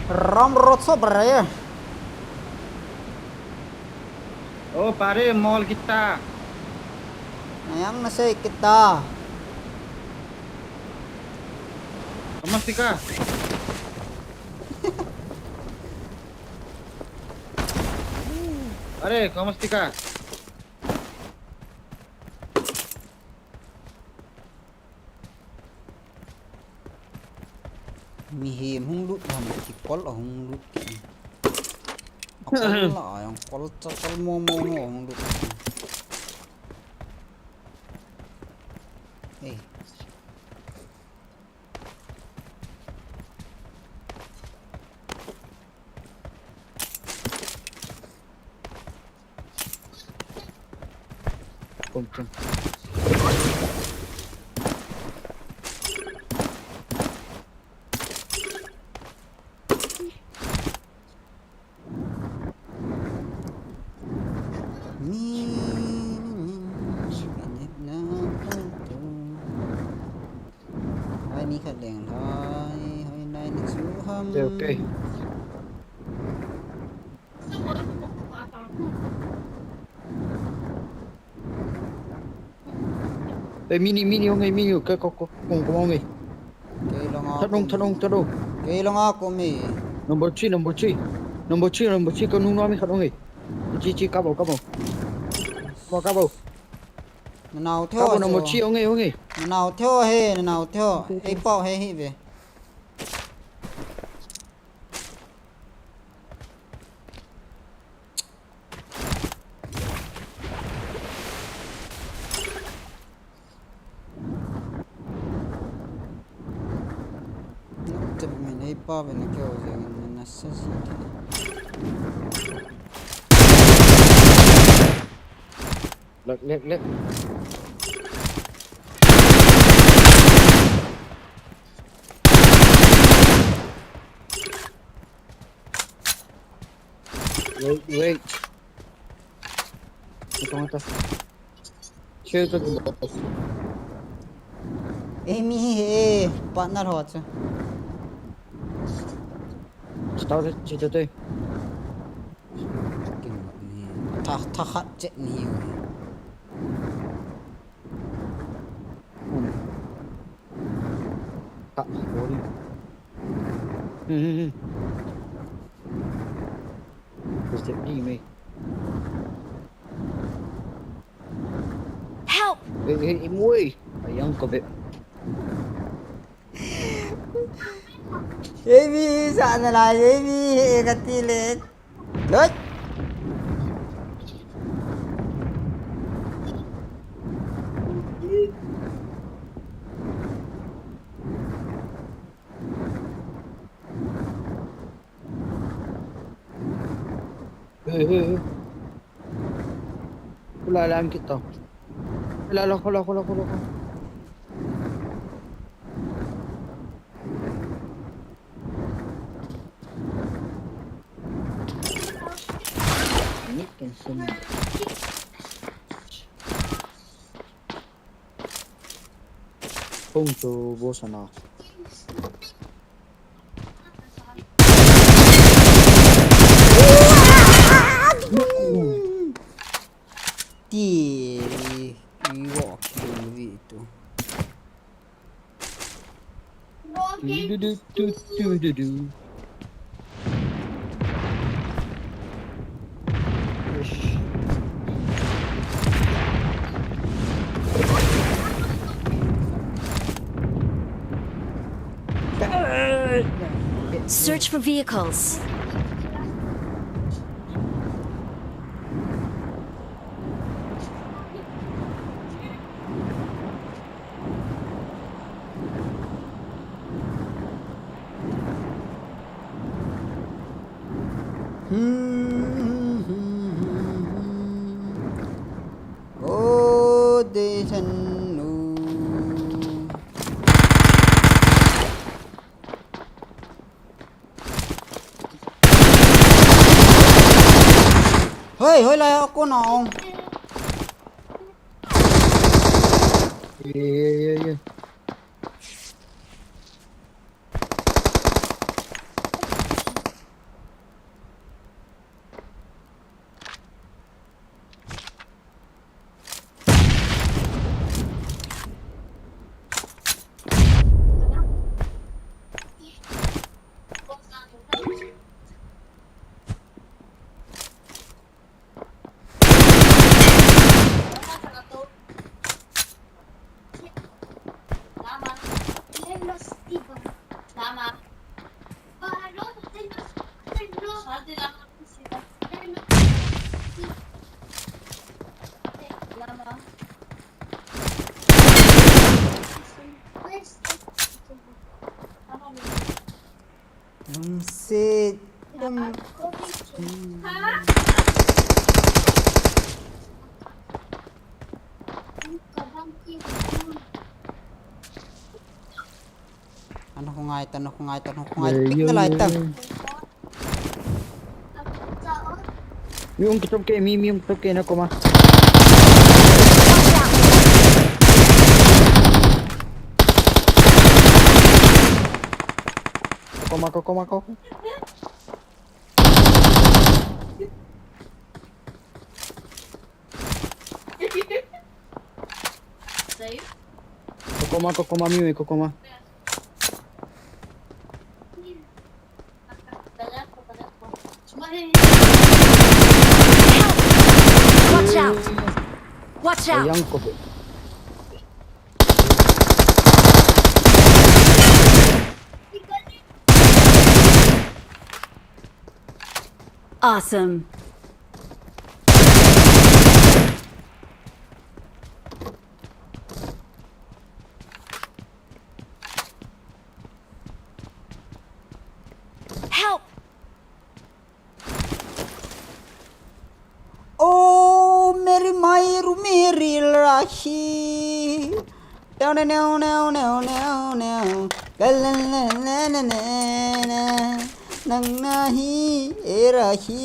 Ram rotso bare. Oh, pare, mall kita. Nayang na sei kita. Kamastika. Pare, kamastika. Mihem hung lut ham, kikol a hung lut kit. Akol la, akol cha, kol mo mo mo hung lut. Hey. Kum, kum. Hai ni khat leng lai, hai nai ni chu ham. Okay, okay. Eh, mini, mini, hong ei, mini, ka, ka, ka, kong, kong, hong ei. Kei langa khat hong, khat hong, khat hong. Kei langa kong mi. Number three, number three. Number three, number three, ka nung na mi khat hong ei. Chi, chi, kap o, kap o. Kap o, kap o. Nanao theo. Kap o, number three, hong ei, hong ei. Nanao theo he, nanao theo. Ei pao he hi ve. Tep mai nei pa ve na keu jeng na sa si. Lek, lek, lek. Wait, wait. Ito, ito. Share ka dito. Eh, mi hi, eh, partner ho chu. Start, start, start. Kin ni. Tha, tha khat chet ni. Hmm. Ah, sorry. Hmm, hmm, hmm. Terus dia ni, mate. Help! Eh, eh, imui. Ayang ko, be. Baby, sana la, baby, eh, katilik. Lut! Hei, hei, hei. Khula lang kita. Khula, khula, khula, khula, khula. Ini kan semua. Kung chu bo sana. Ti, i wo ki vi tu. Du, du, du, du, du, du. Search for vehicles. O de san nu. Hoi, hoi la ya ko na ong. Ye, ye, ye, ye. Lungset. Lung- Ana ko ngai tan, ana ko ngai tan, ana ko ngai tan. Yo, yo, yo, yo. Mi ung kitom ke, mi, mi ung kitom ke na koma. Koma, koma, koma. Kokoma, kokoma, miu, kokoma. Watch out! Watch out! Ayang ko be. Awesome. Help! Oh, Mary, my room, Mary, Rashi. Down, down, down, down, down, down. La, la, la, la, la, la, la. Nang nahi, era hi.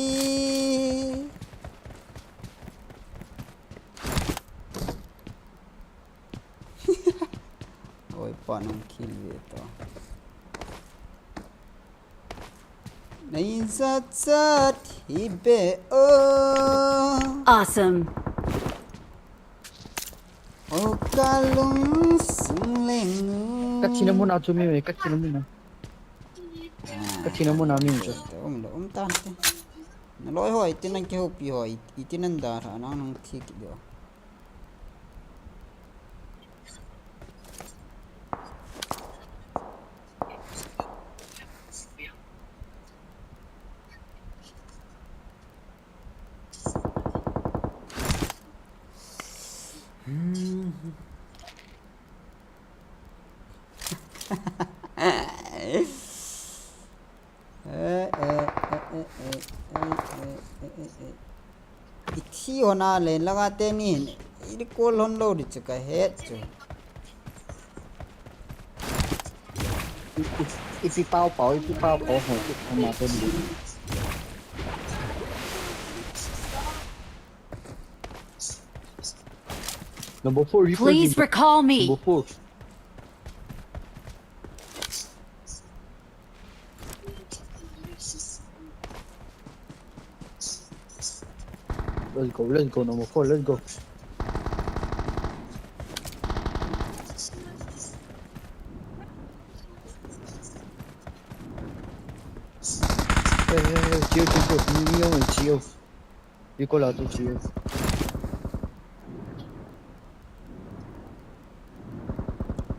Oi, pa nang kill ve to. Nei za chat hi be o. Awesome. O ka lung sung leng nu. Ka thina mun a chu mi ve, ka thina mun a. Ah. Ka thina mun a mi chu. Um lo, um tan te. Na loi hoi, tin nang kihoupi hoi, i tin nang da ra, nang nang thi ki do. Eh, eh, eh. I thi hon a len langa te ni hin. I recall hon lou di chu ka het chu. I, i, ipi pau pau, ipi pau pau ho, ipi pau ma te ni. Number four, recall. Please recall me. Number four. Let's go, let's go, number four, let's go. Hey, hey, hey, chill, chill, chill. Mi, mi, mi, chill. Recall a chu chill.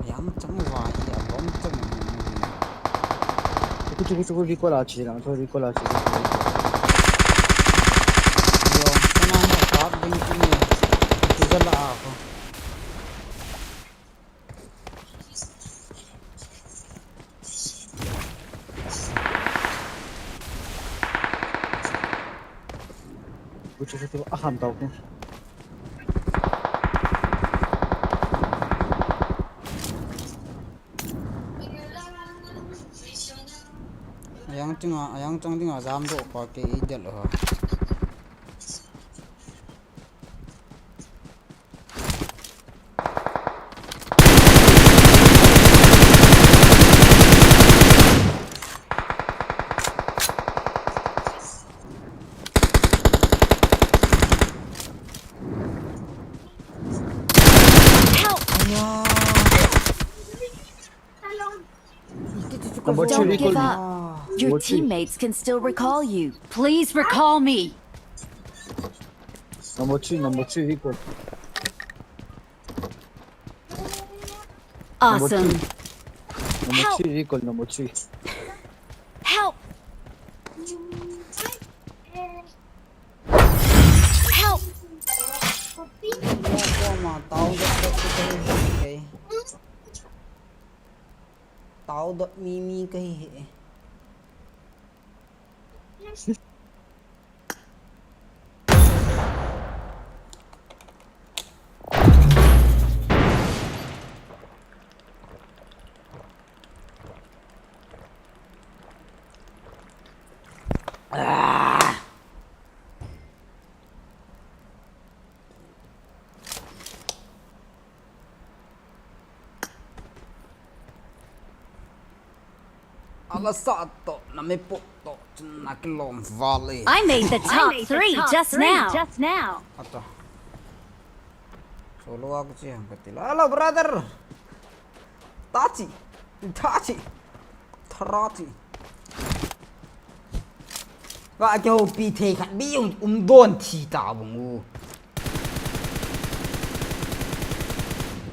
Yang chang va hi a lom chang. Chuku, chuku, chuku, recall a chi lang, chu recall a chi lang. Yo, kana na kap ding ki ni. Chu jala a ko. Kuchu kuchu aham tau ku. Ayang chang a, ayang chang ding a jam doh pa ke i del ho. Help! Aya. Number three, recall me. Don't give up. Your Number three. Teammates can still recall you. Please recall me. Number three, number three, recall. Awesome. Number three. Number three, recall, number three. Help! Help! Tao dot mi mi kahi he. Ala sa to, na me po to, chun na kilom vale. I made the top three just now. Ato. Solo aku chi hang kati la. Hello, brother. Tachi. Tachi. Tarachi. Ka ke ho pi thei khat bi um, um don thi ta bung u.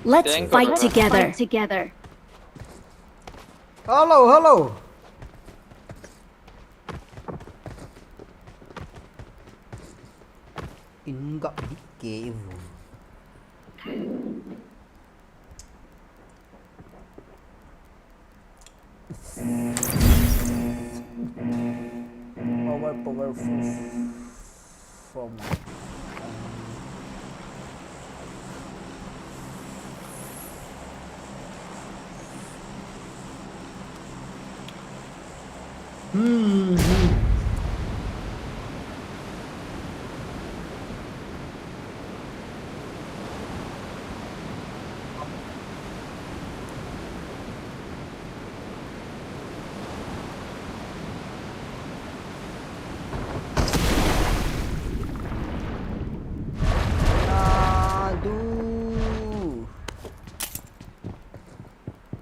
Let's fight together. Hello, hello. Inga ke vu. Power, powerful from. Hmm.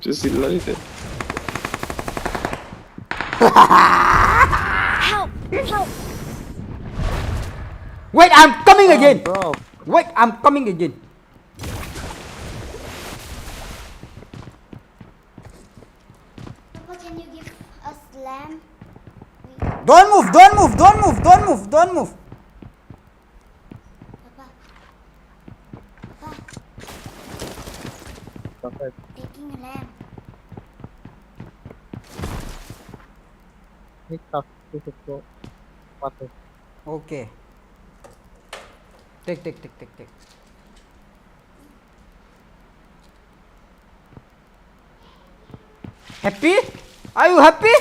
Just like that. Help! Help! Wait, I'm coming again. Bro, Wait, I'm coming again. Papa, can you give us lamb? Don't move, don't move, don't move, don't move, don't move. Papa. Papa, okay. Taking lamb. Hey, tough. This is so. What the? Okay. Take, take, take, take, take. Happy? Are you happy?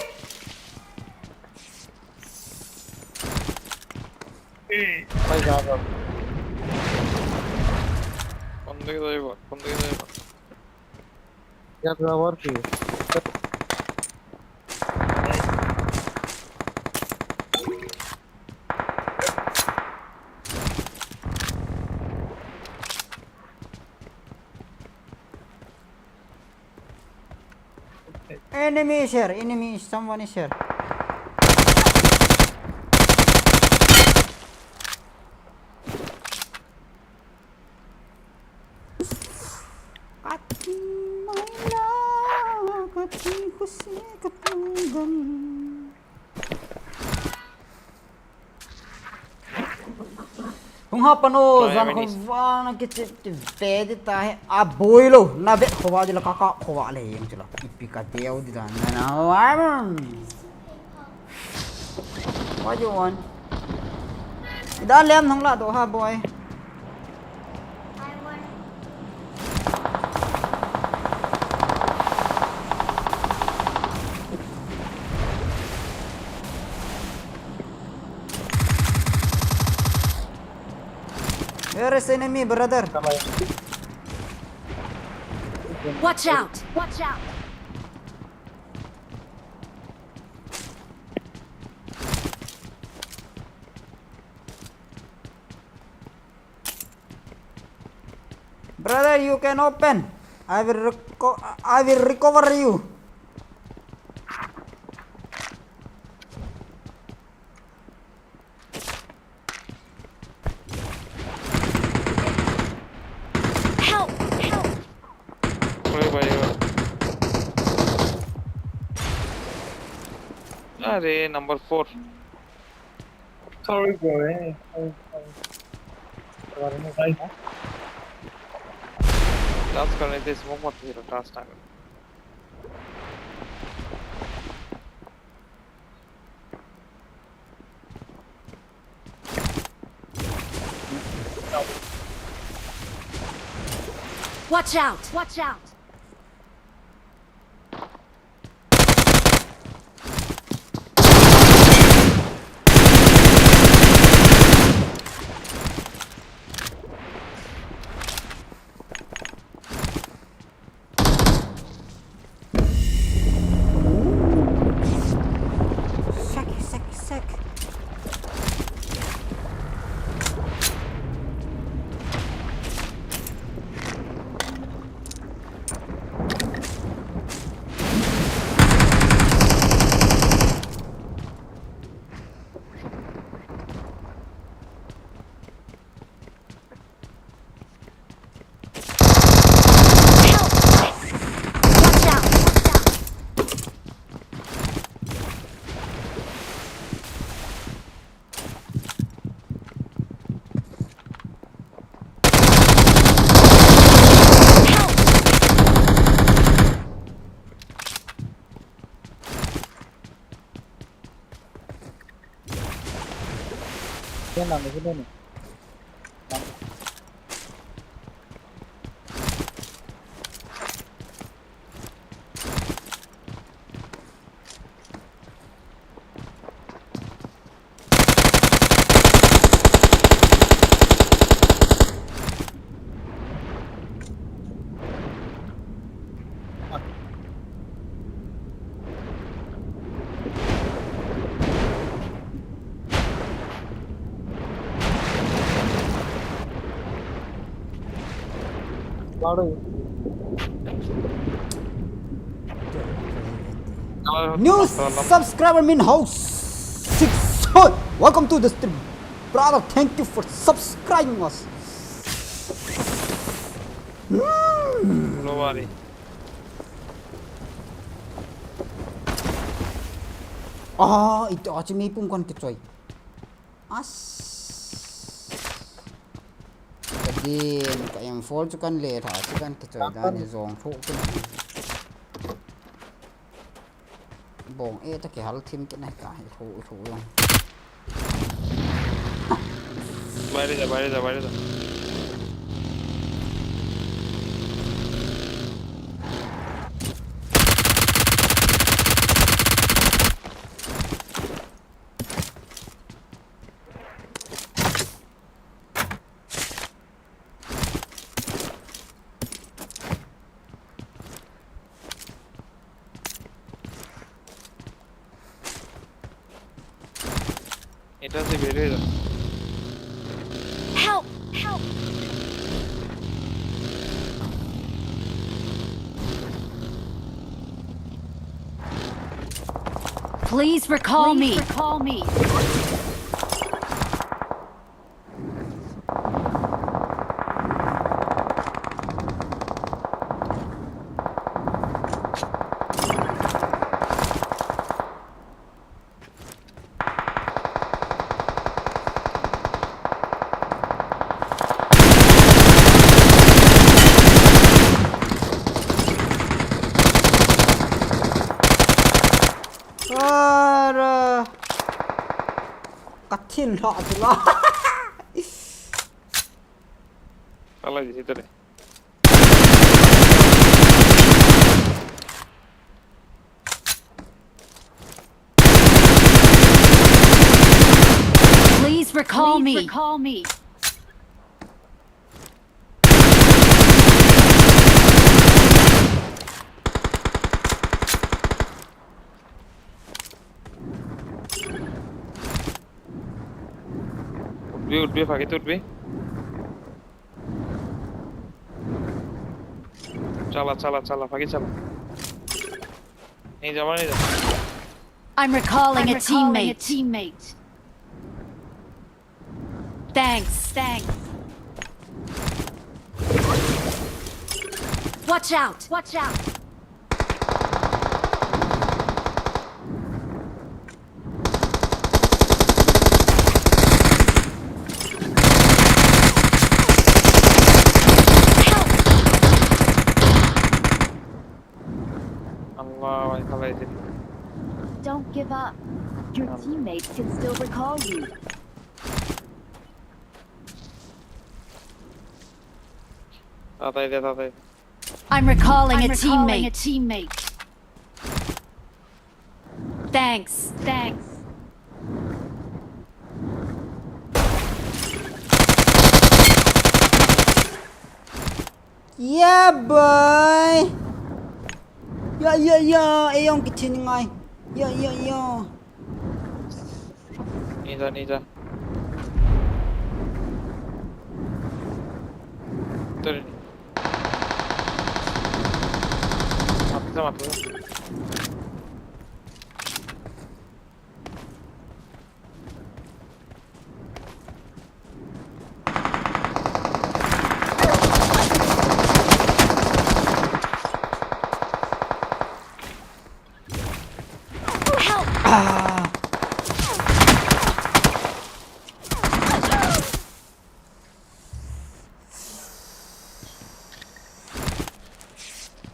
Hey. My God. Kon dei dei ba, kon dei dei ba. Get the work. Enemy is here, enemy is, someone is here. Kati maila, kati khushi, kati gam. Hung ha pano, jan khovah na kichep ti ve di ta he. A boi lo, na ve khovah di la ka ka khovah le yang chu la. Ipi ka deu di da na na wa. What do you want? Ida lem nong la do ha boy. I want Where is enemy, brother? Watch out! Watch out! Brother, you can open. I will reco I will recover you. Help! Help! Oi, bai, oi. अरे, number four. Sorry, bro, eh, sorry, sorry। Sorry, no, भाई। Touch करने दे, smoke मत गिरो, touch ना करो। Watch out! Watch out! Sek, sek, sek. Help! Watch out! Watch out! Help! Yan lang, ito na. New subscriber Min House six. Welcome to the stream. Brother, thank you for subscribing us. Hmm. No worry. Ah, ito achi mi pum kon kichoi. As. Kadin, ka M four chu kan le tha, chu kan kichoi dan ni jong tho kin. Bong e ta kihal thim kit nai ta, i tho, i tho jong. Baire ja, baire ja, baire ja. Eta se bere da. Help! Help! Please recall me. Please recall me. Ara. Kathil la tu la. Ala di situ deh. Please recall me. Please recall me. Utbe, utbe, phagi tu utbe. Chala, chala, chala, phagi chala. Nahi jama, nahi jama. I'm recalling a teammate. Thanks, thanks. Watch out! Watch out! Allahu Akbar. Don't give up. Your teammates can still recall you. Tatai de, tatai de. I'm recalling a teammate. Thanks. Thanks. Yeah, boy. Yo, yo, yo. Ayong kitchen ngai. Yo, yo, yo. Nida, nida. Turi. Matla, matla.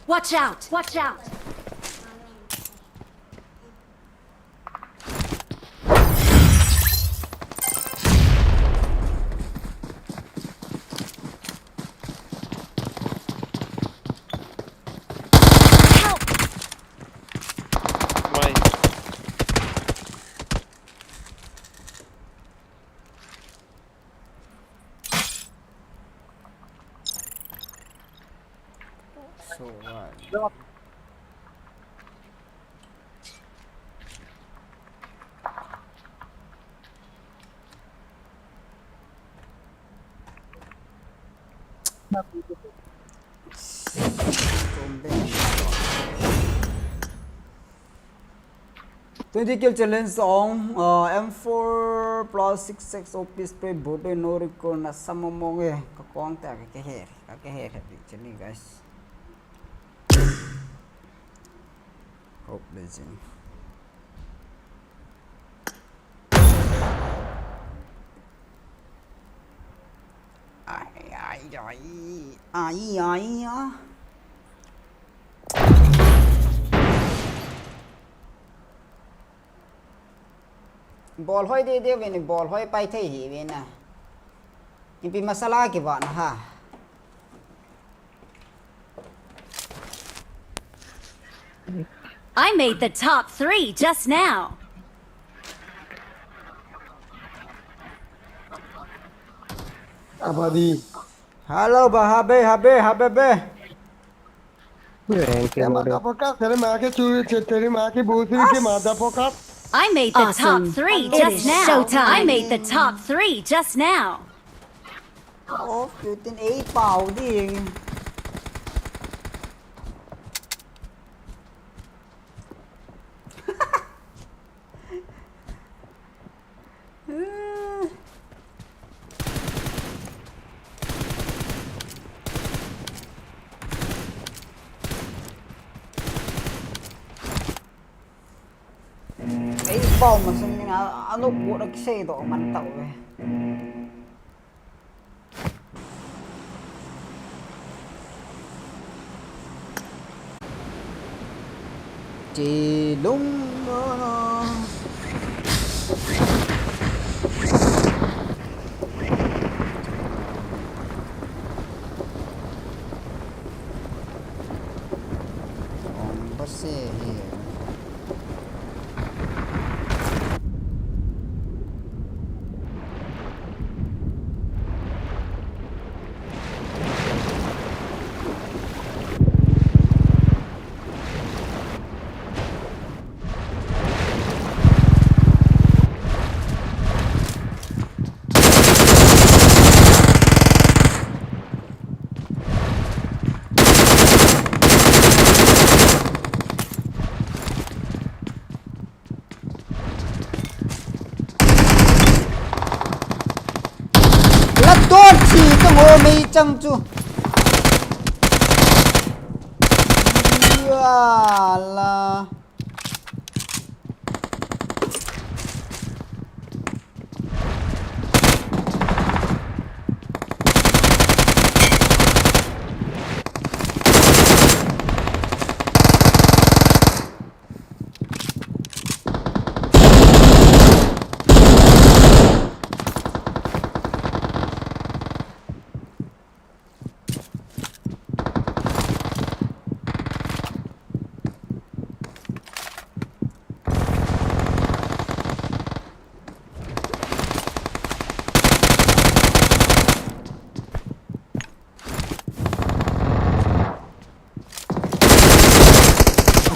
Watch out! Watch out! Twenty kill challenge song, uh, M four plus six X O P spray, boot no recall, na samamong eh, ka kong ta ka ke her, ka ke her happy chili guys. Hope blessing. Ai ai ai ai ai. Bol hoi de de veni, bol hoi pai thei hi vena. Ipi masala kivahna ha. I made the top three just now. Abadi. Hello, ba habe habe habe be. Thank you, mother. Motherfucker, teri maa ki churi, teri maa ki butri ki motherfucker. I made the top three just now. Showtime. I made the top three just now. Oh, fifteen eight pau ding. Ei pau ma sung ni nga anu bu da kisei do man tau ve. Ti lung no no. Ong ba se hi. La don thi ka ngo mei chang chu. Ya la.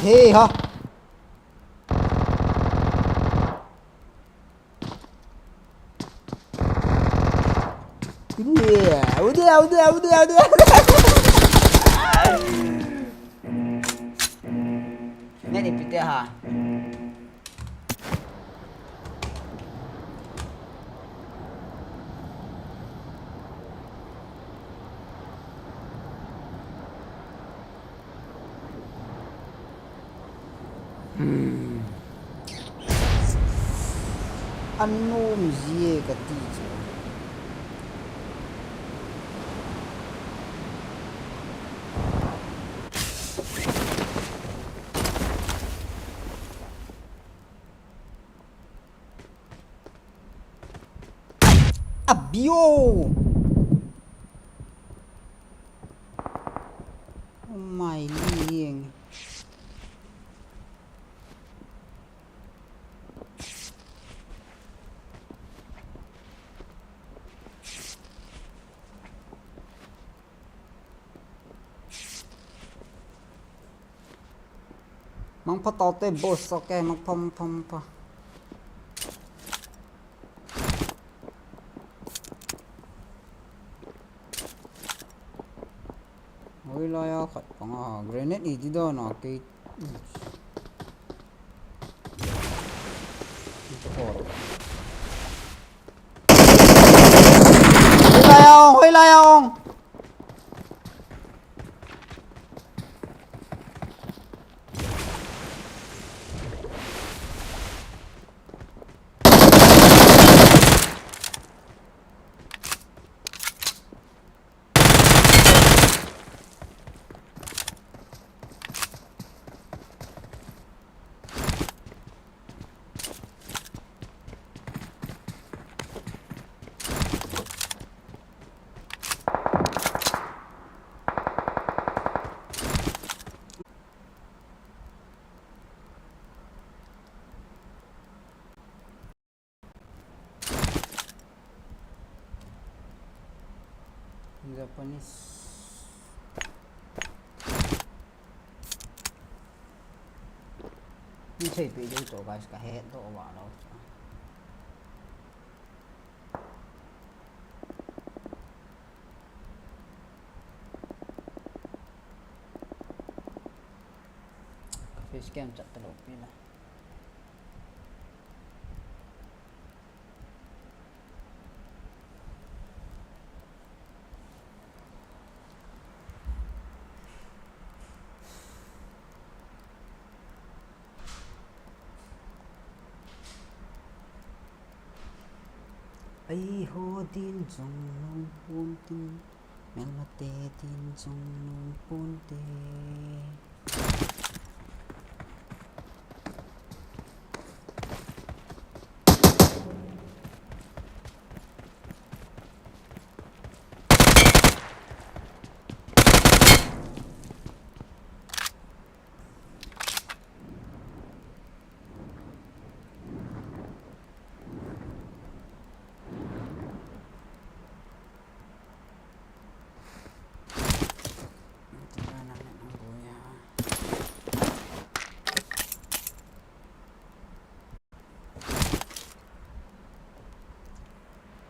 He ha. Ude, ude, ude, ude, ude. Nani pite ha. Hmm. Anom jie kati chu. Abio! Oh my, Ling. Mangpha taute boss, okay, mangpha, mangpha, mangpha. Hoilai a khat panga grenade i di dan a kei. Hoilai a ong, hoilai a ong. Japanese. Ni sei pe ding to, guys, ka het to wa lo. Face cam chat to lo pi la. Eiho din jong nung pon tin, melmate din jong nung pon te.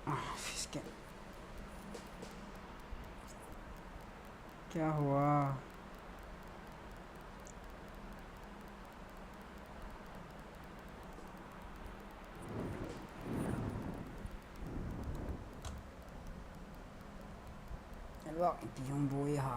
Ah, face cam. क्या हुआ? Network ipi hung boi ha.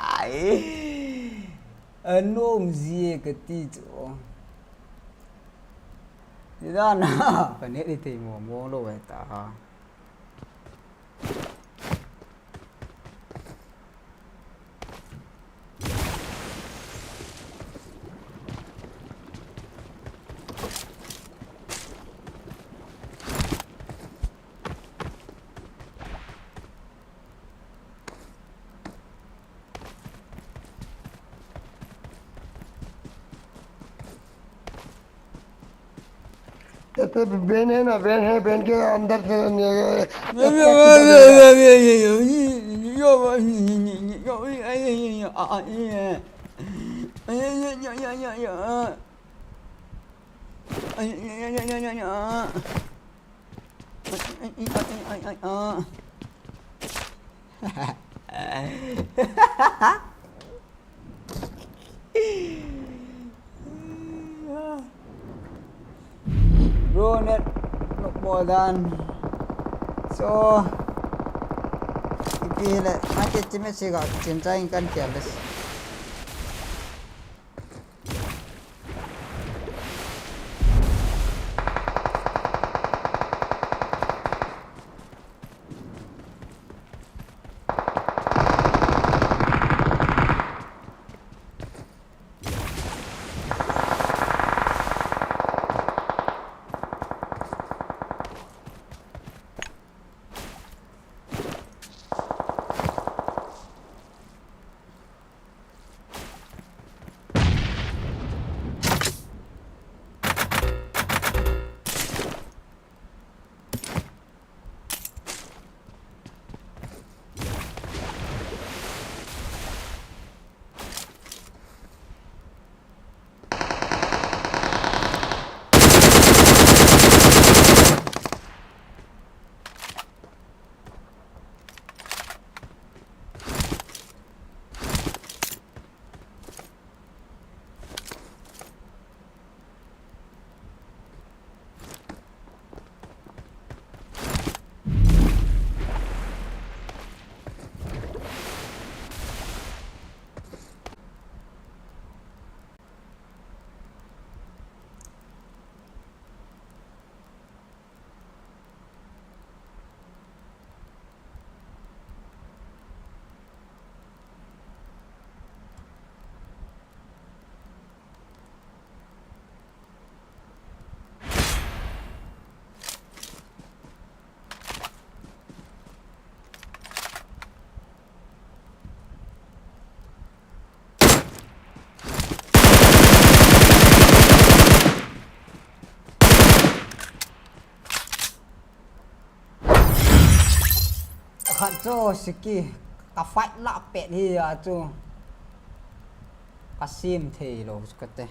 Ai. Anom jie kati chu. Nidana. Ka net ni thei mo mo lou e ta. इथे वेन है ना, वेन है, वेन के अंदर से Bro, net no more than. So, ipi le, ma ke chime siga, chim cha in kan kia les. Khat chu siki, ka fight lah pet hi a chu. Ka sim thei lou chu kate.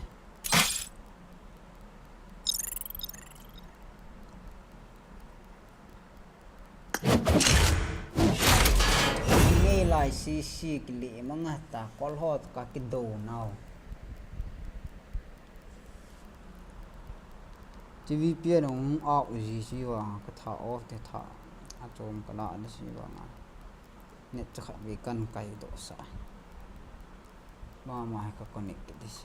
Ngei lai sisi kile manga ta kol ho ka kido nau. T V P N hung out ji si vang ka tha off te tha a chom ka la de si vang a. Net cha khat ve kan kai do sa. Mama ka connect ke dis.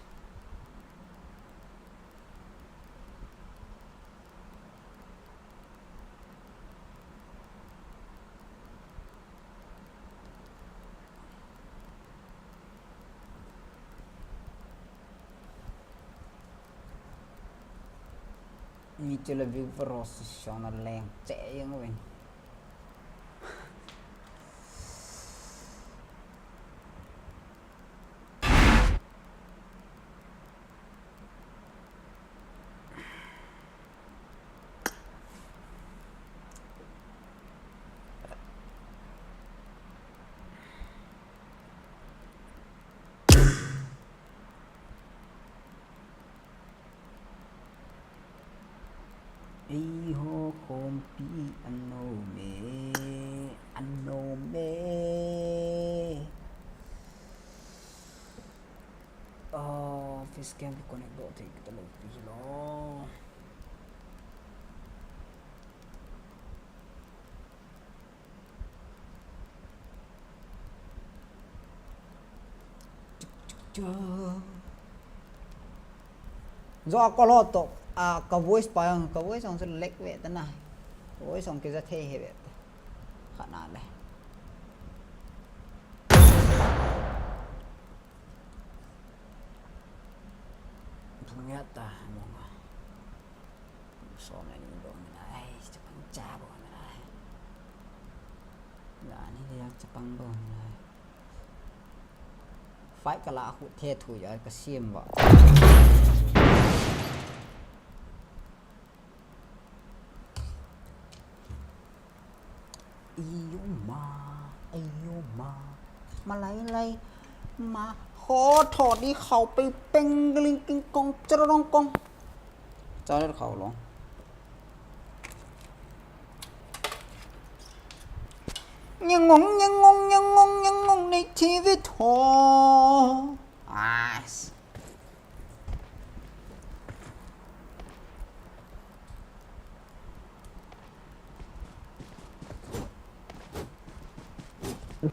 Mi chula view pro si shona leng che yang wen. Eiho khompi anome, anome. Ah, face cam connect doh thei kita lou pi lo. Jo a call ho to, a ka voice pa jong, ka voice jong chu lag ve ta na. Voice jong kija thei he ve ta. Khat na le. Thung ya ta, mo nga. So many bom na ai, chapang cha bom na ai. Ya ni le yang chapang bom na ai. Fight ka la khu the thu ya ka sim ba. Iyo ma, iyo ma. Ma lai lai. Ma ho tho di khao pe peng ling king kong chorong kong. Cha le khao lo. Nyang ngong, nyang ngong, nyang ngong, nyang ngong nei chi ve tho. Nice.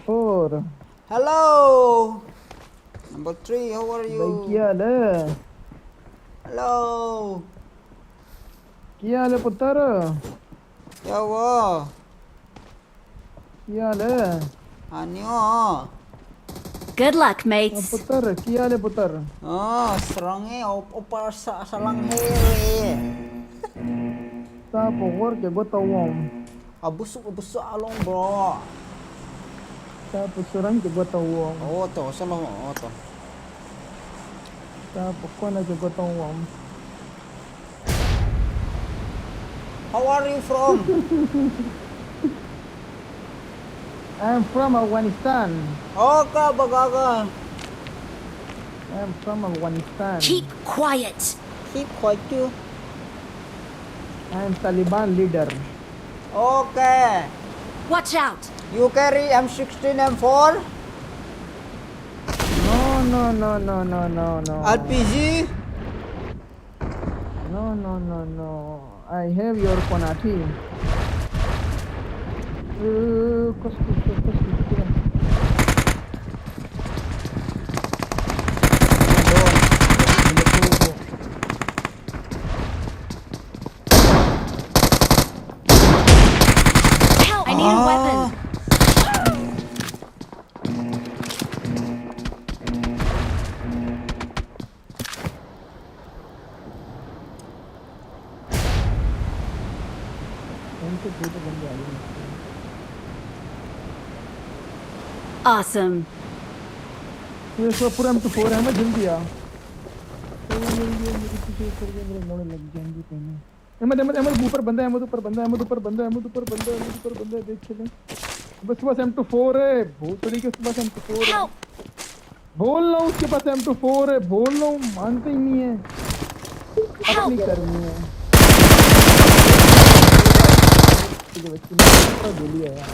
Four. Hello. Number three, how are you? भाई, क्या हाल है? Hello. क्या हाल है पुत्र? क्या हुआ? क्या हाल है? Anyo. Good luck, mates. पुत्र, क्या हाल है पुत्र? Ah, sarang e, op-, opar sa-, salang he re. Sa pokor ke gotawom. Abusu, abusu along, bro. Sa pusurang ke gotawom. Oh, to, sa lo, oh, to. Sa pokona ke gotawom. How are you from? I am from Afghanistan. Oh, ka bagaga. I am from Afghanistan. Keep quiet. Keep quiet too. I am Taliban leader. Okay. Watch out. You carry M sixteen, M four? No, no, no. R P G? No, no, no, no. I have your Konathi. Uh, koski, koski, koski. Help! I need a weapon. Awesome. ये सब पूरा हम तो फोर है, मैं जल्दी आ। ये, ये, ये मेरे पीछे ऊपर के मेरे लोड़े लग जाएंगे पहले। अहमद, अहमद, अहमद, ऊपर बंदा है, अहमद, ऊपर बंदा है, अहमद, ऊपर बंदा है, अहमद, ऊपर बंदा है, अहमद, ऊपर बंदा है, देख चले। उसके पास एम टू फोर है, भोसड़ी के, उसके पास एम टू फोर है। बोल रहा हूँ, उसके पास एम टू फोर है, बोल रहा हूँ, मानते ही नहीं है। अपनी करनी है। ठीक है, बच्ची ने पूरा गोली है यार।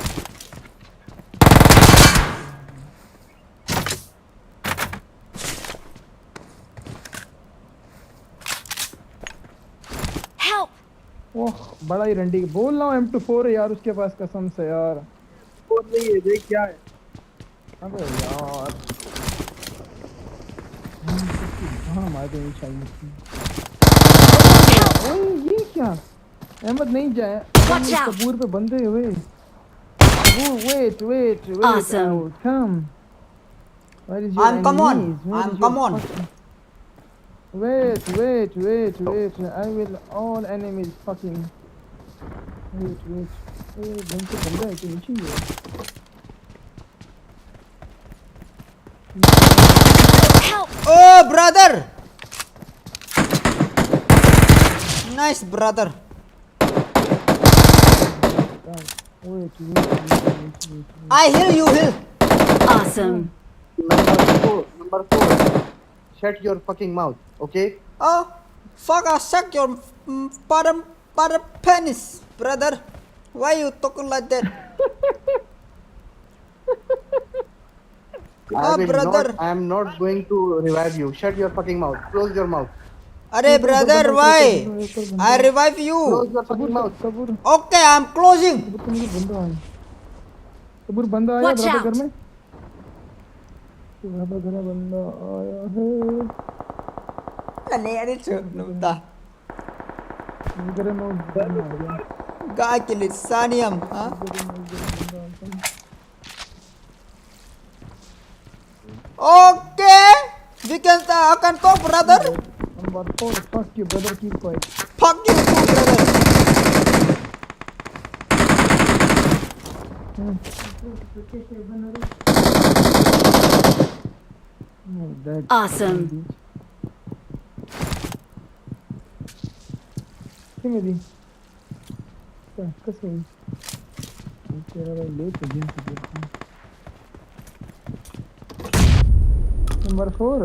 Help! ओह, बड़ा ही रंडी, बोल रहा हूँ, एम टू फोर है यार उसके पास, कसम से यार। फोर नहीं है, देख क्या है। अबे यार। हाँ, मार देनी चाहिए थी। ओए, ये क्या? अहमद नहीं जाए। Watch out! कपूर पे बंदे हुए। वो, wait, wait, wait, Awesome. Come. Where is your I'm, come on. Enemies? Where I'm, is your come on. Fucking Wait, wait, wait, wait. I will all enemies fucking. Wait, wait. ए, ढंग से बंदा है कि नीचे ही है? Help! Oh, brother! Nice, brother. Wait, wait, wait, wait, wait, wait. I heal, you heal. Awesome. Number four, number four. Shut your fucking mouth, okay? Oh, fuck, I suck your, mm, bottom, bottom penis, brother. Why you talking like that? I Oh, will brother. Not, I am not going to revive you. Shut your fucking mouth. Close your mouth. अरे एक और brother, बंदा, एक और why? बंदा, एक और बंदा। I revive you. Close your fucking mouth. Kapoor, Kapoor. Okay, I am closing. Kapoor, तुम मुझे बंदा आया। कपूर, बंदा आया, Watch out. बराबर घर में। बराबर घर में बंदा आया है। अरे, अरे, छोड़, नुकता। इधर में बंदा आ गया। गा के लिए सानियम, हाँ? इधर में, इधर में बंदा आता है। Okay, we can, uh, can talk, brother. Number four, fuck you, brother, keep quiet. Fuck you too, brother. Hmm. Oh, that Awesome. Give me the. क्या, कसम। ये तेरा भाई ले तो गया, तो गया। Number four।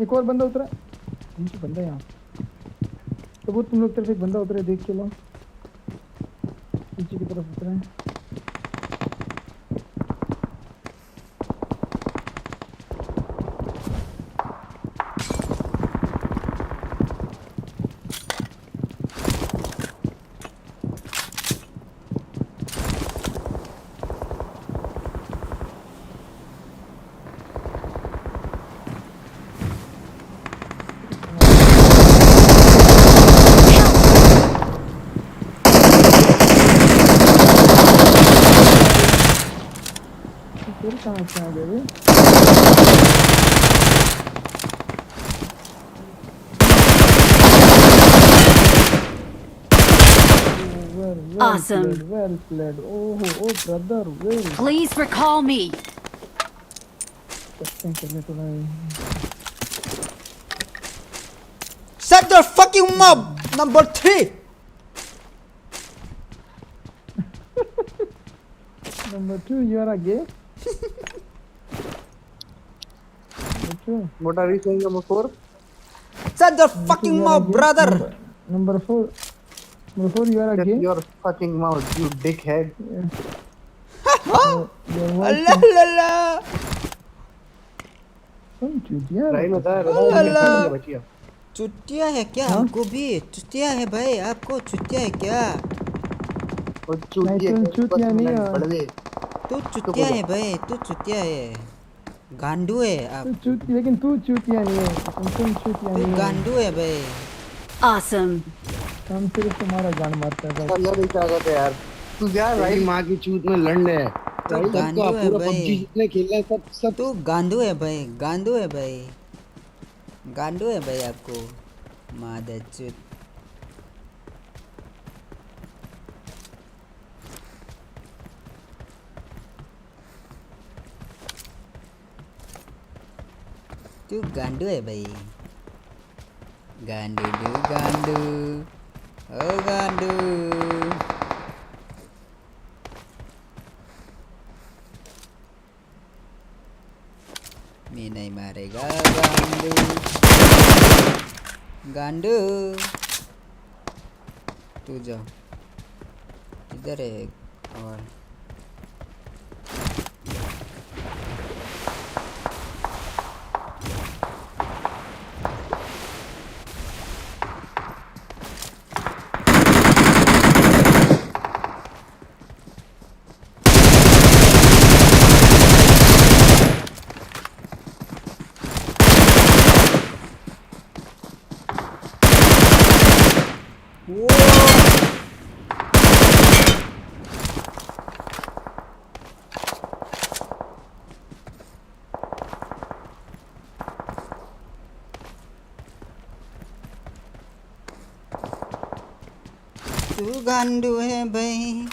एक और बंदा उतरा। नीचे बंदा यहाँ। तो वो तुम लोग तरफ एक बंदा उतरा है, देख के लो। नीचे की तरफ उतरा है। फिर कहाँ से आ गए रे? Well, well Awesome. Played, well played. Oh, oh, brother, well. Please recall me. Shut your fucking mouth, number three. Number two, you are a gay. Number two. What are you saying, number four? Shut the fucking mouth, brother. Number, number four. Number four, you are a gay. Shut your fucking mouth, you dickhead. Yeah. Your, your voice Allah, is Allah. कौन चूतिया है? भाई, बता, बता, अल्लाह। बता, बता, बता। चूतिया है क्या? हाँ? हमको भी चूतिया है भाई, आपको चूतिया है क्या? वो चूतिया नहीं, तुम है, चूतिया नहीं हो। बड़वे। तू चूतिया है भाई, तू चूतिया है। गांडू है आप। तू चूत-, लेकिन तू चूतिया नहीं है। तुम, तुम चूतिया नहीं है। गांडू है भाई। Awesome. हम सिर्फ तुम्हारा गांड मारते हैं बस। सब यही चाहते हैं यार। तू जा भाई। तेरी माँ की चूत में लड़ ले। तू गांडू है भाई। सबका पूरा PUBG जितने खेल रहे हैं, सब, सब। तू गांडू है भाई, गांडू है भाई। गांडू है भाई आपको। मादरचोद। तू गांडू है भाई। Gandu du gandu. Oh gandu. Minai mare ga gandu. Gandu. Tu jo. Kidhar hai? Aur Tu gandu hai bhai.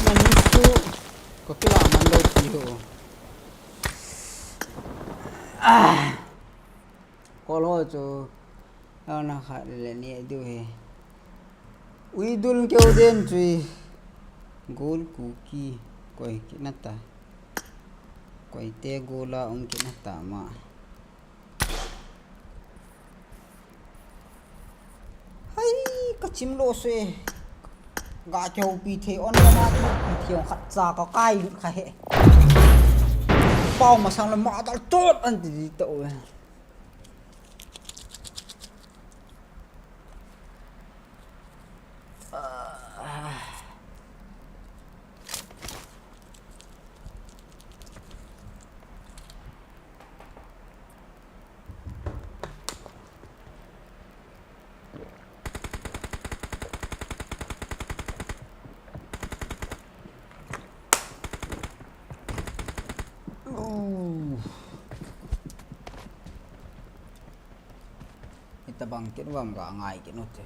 Manu chu ko kila man lo ti ho. Ah. Kol ho chu ana khat le ni du he. Ui dul keu den chui. Gol kuki koi kinata. Koi te gola ung kinata ma. Hai, ka chim lo se. Ga keu pi the on ma. Thiong khat cha ka kai lut kha he. Pau ma sang le ma dal tot an ti di to. Itabang kit uvam ga ngai kit u te.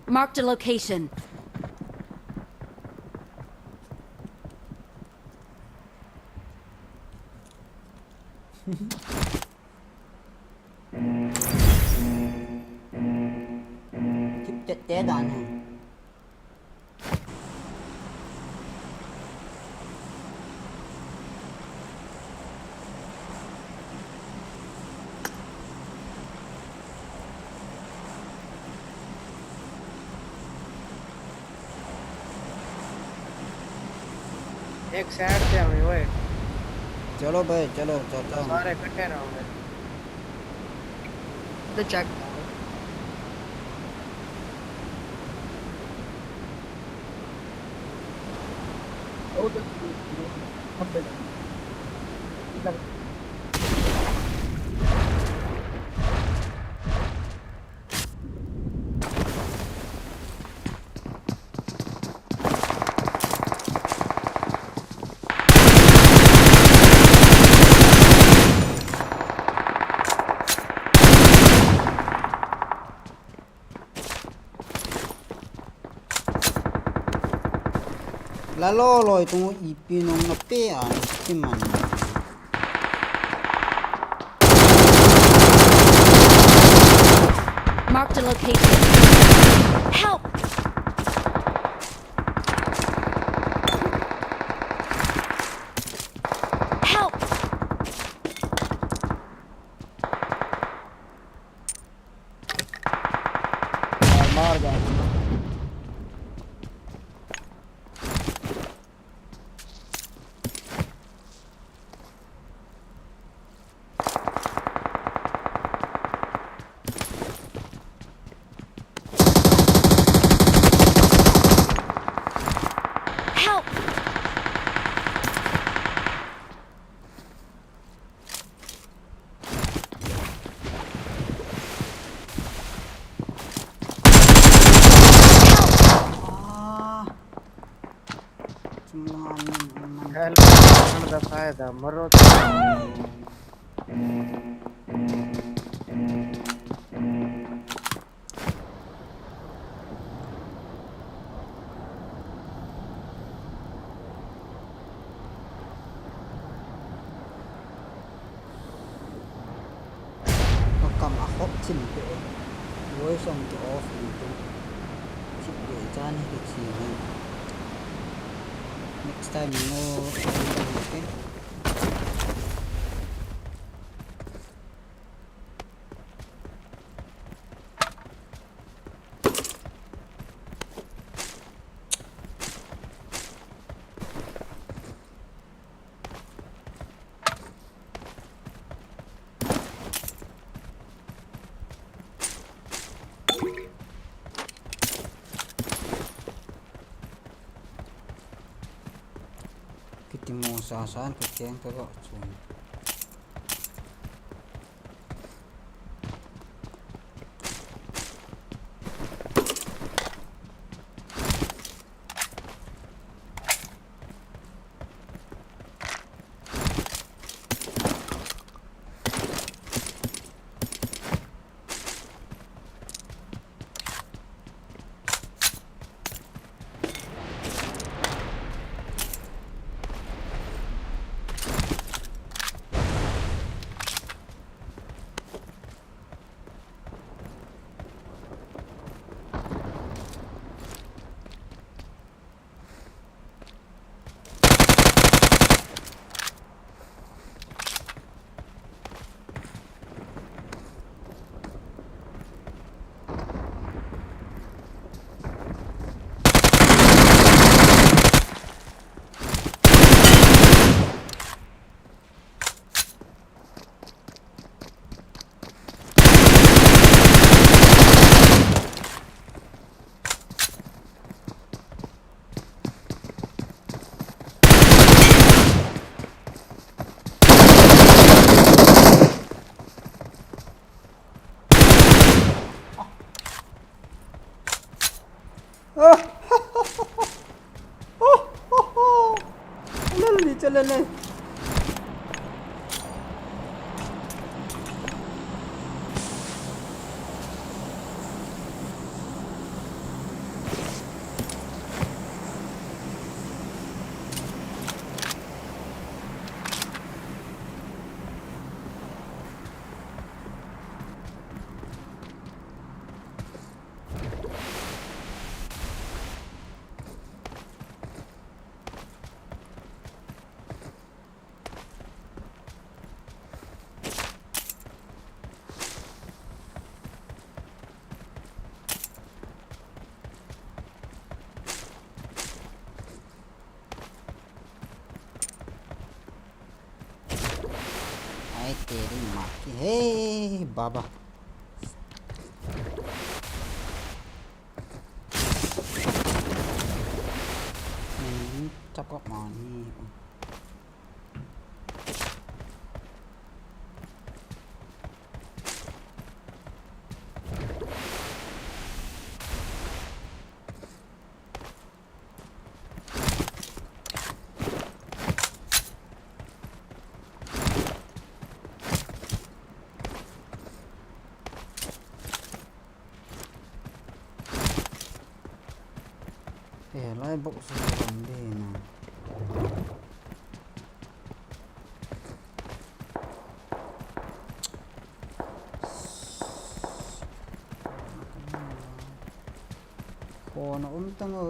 Marked a location. Chip chet te dan he. एक साइड से हमें ओए। चलो भाई, चलो, चलता हूँ। सारे इकट्ठे रहोगे। The check. La lo loi tung ipi nong na pe a, ipi man. Marked a location. Help! Help! मार, मार जा। Help करने का फायदा, मरो तो। Ka kam a hop chin pe. Voice on ke off in pe. Chip pe chan hi ke chi ni. Next time no. Kiti mo sa san ka keng ka go chun. Lal ni chala le. Ai, te ding ma ki. Hey, baba. Hmm, chakok ma ni. Eh, lai box su ram de na. Kona um tang o.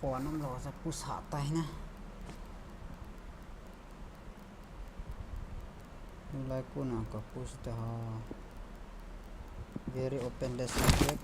Pon um lou sa push ha tai na. Lai kuna ka push ta ha. Very open, let's go back.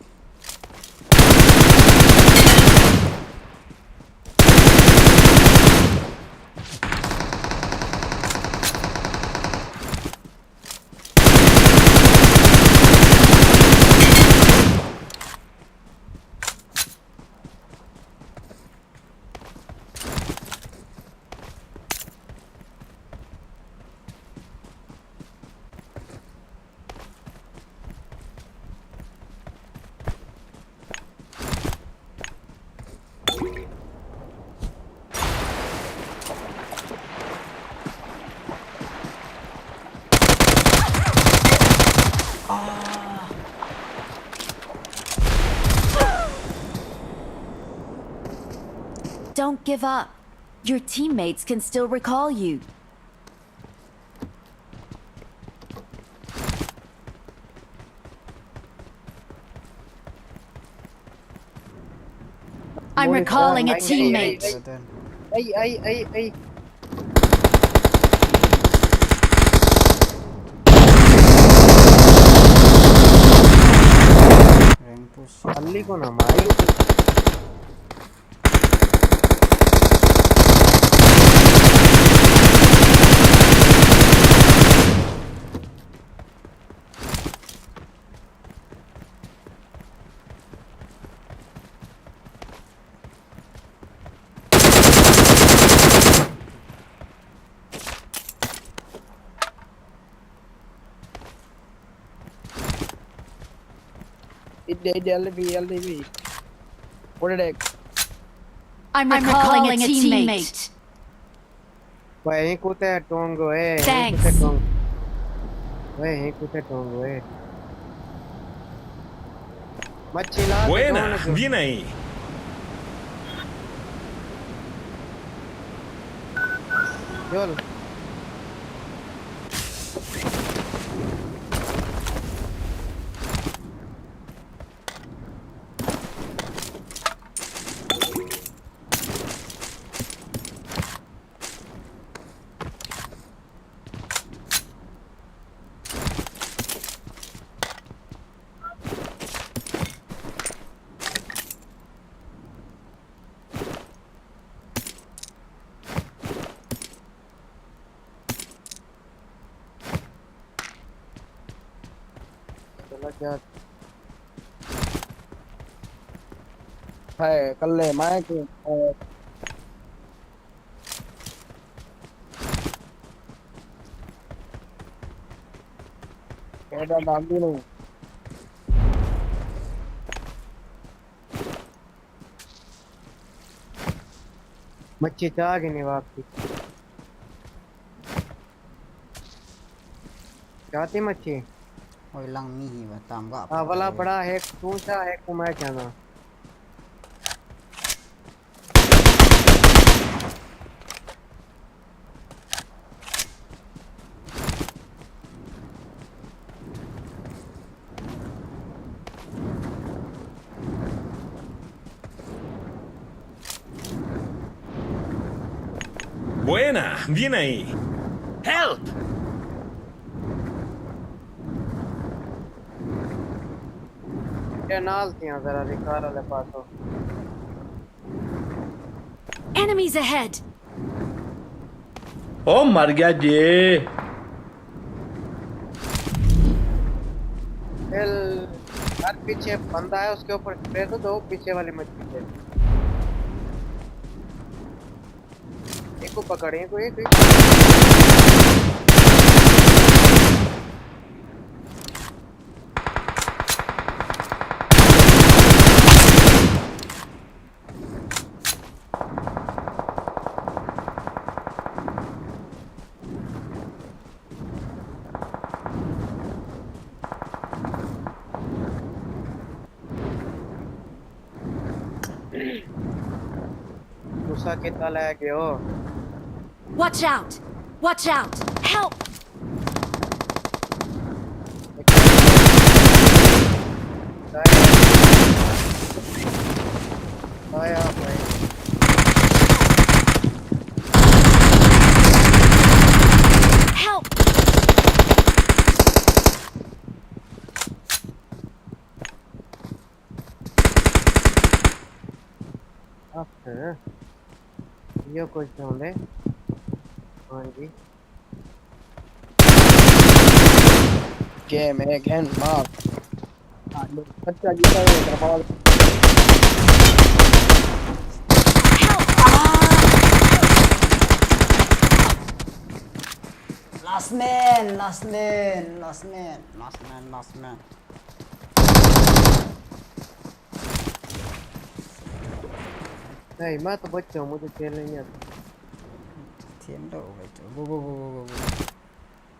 Don't give up. Your teammates can still recall you. I'm recalling a teammate. Ai, ai, ai, ai. Rank push. Ali ko na mai. Ide, ide, L D B, L D B. What the heck? I'm recalling a teammate. Wei, kute tongo, eh. Thanks. Kute tongo. Wei, kute tongo, eh. Machila. Buena, bien ahí. Yol. चला गया। है, कल ले, मैं कि, अ, केड़ा नाम भी नहीं। Machi chagi ni wakti. Chati machi. Oi lang mi hi ba tam ga. Ah, wala pada hai, tu sa hai, kumai chana. Buena, bien ahí. Help! Canal tiya zara recall le paso. Enemies ahead! ओ मर गया जी। यार, पीछे बंदा है, उसके ऊपर स्प्रे तो दो, पीछे वाली मछली पे। एक को पकड़, एक को, एक, एक। Usa ke tala ke ho. Watch out! Watch out! Help! Daya. Daya, bhai. After. Yo, koi song le. Haan ji. Game again, mark. Acha, ji ta hai, bol. Last man, last man, last man, last man, last man. Hey, mata bachcho, mujhe khelna hai. Them lou, bachcho. Go, go, go.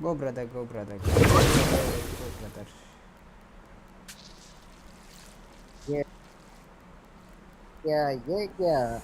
Go, brother, go, brother, go. Go, brother. Yeah. Yeah, yeah, yeah.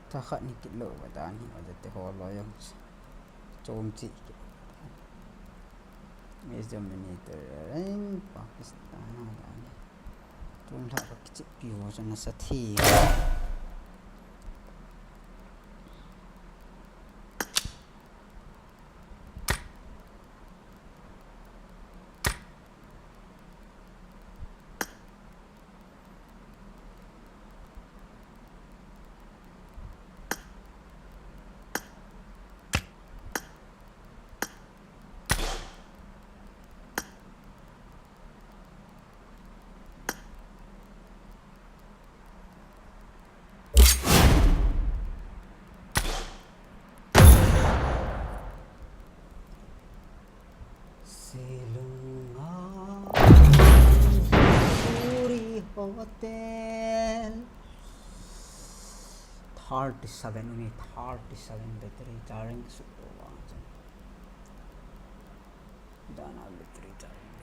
Tha khat ni kit lou va dan hi, va te ho lou jong. Chom chi. Match dominator, eh, Pakistan, ah, dan hi. Tum lha ka kichep pi ho chu nasa thei. Silunga Suri Hotel. Thirty-seven, only thirty-seven battery charging. Dana battery charging.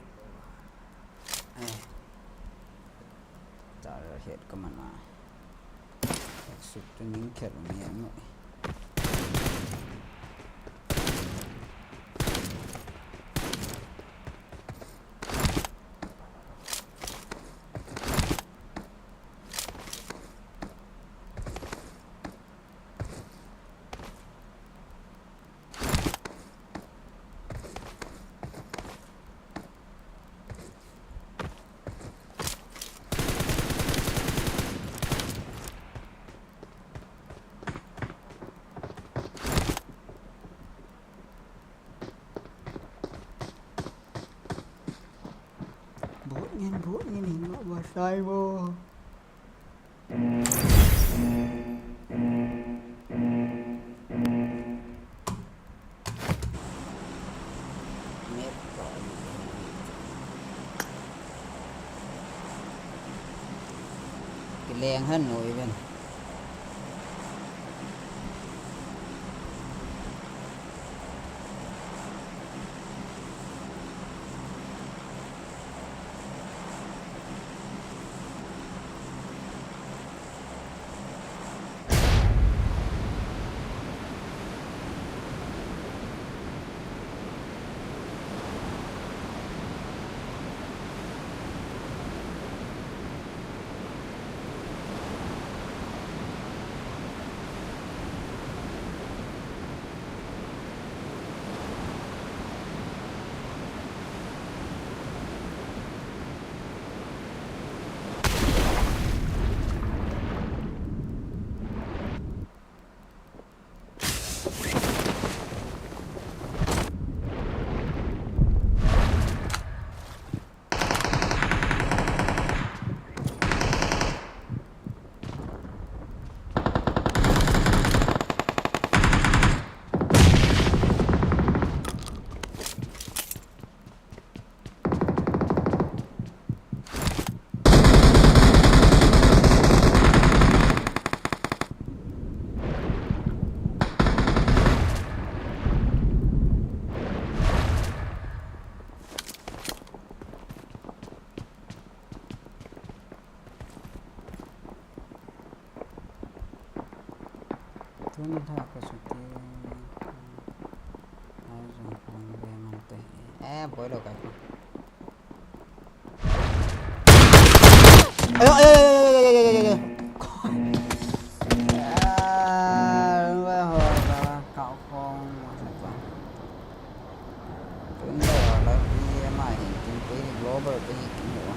Eh. Charger het ka mana. Sut tu ning khel mi ang. Bot ngin, bot ngin, hin ma ba sai bo. Kileng han noi ven. Tun tha ka chuti. Ai jong phong ve man te. Eh, boi lo ka. Ayo, ayo, ayo, ayo, ayo, ayo, ayo. Ah, ve ho, ka, ka phong. Tun da la, pi ma hin tin pe global pe hin kin ho.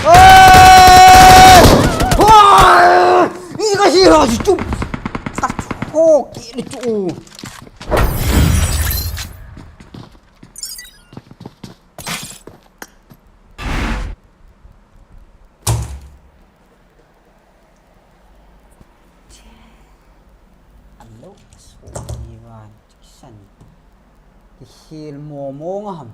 Oi! Oi! Ih, ka hira si chu. Sa cho ki ni chu. Alo, so iwan, kisan. Kihil mo mo nga ham.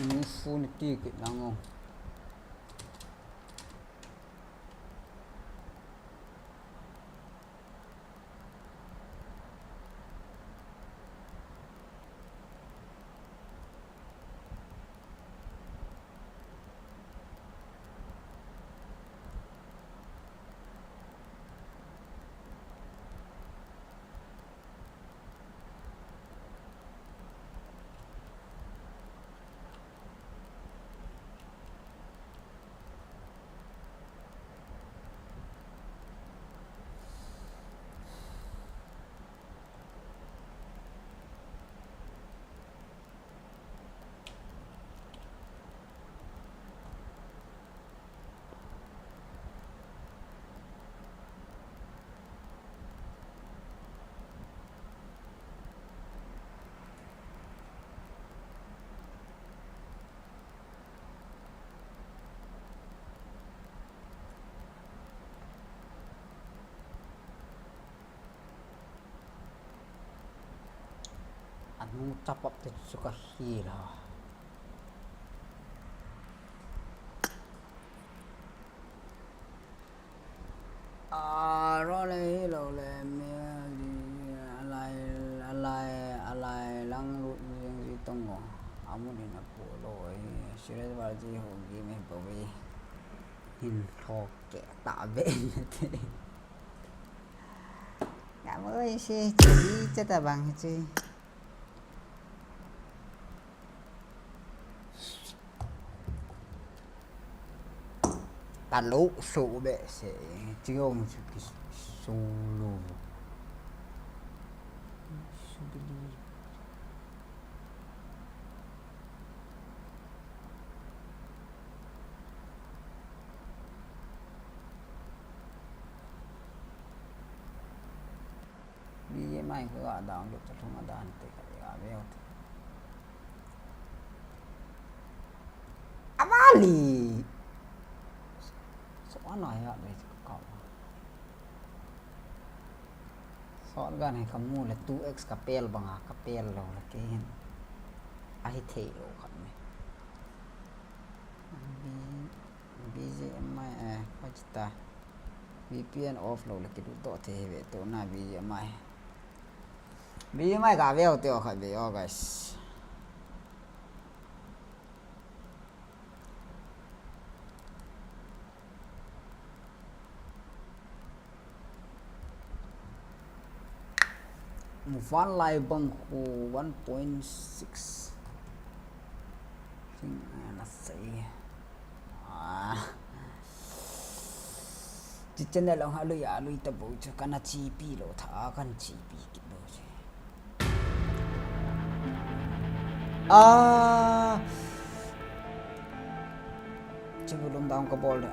Ni fu ni ti kit nang o. Anu chapap te chu ka hil a. A, ro le hi lo le mi, a lai, a lai, a lai lang lut jing ji tong o. Amun in a pu lo hi, serious val ji ho gi me po vi. Hin thok ke ta be ni te. Nga mo i si, chi, chi ta bang chi. Ka lo so be se, chi ong chu ki so lo. B G M I ka ga download ta thung a dan te ka ga ve o te. Avali. So ana ya ve ka ka. So gan he ka mu le two X ka pel banga ka pel lo le ke hin. A hi thei lo ka me. B G M I, eh, kha chita. V P N off lo le kilut doh thei ve to na B G M I. B G M I ka ve o te o kha ve o, guys. Muvan lai bang khu one point six. Sing, ah, na sei. Ah. Chi channel long ha lui a lui ta bo chu kana chipi lo tha kan chipi kit bo chu. Ah. Chi bu lom dam ka bol de.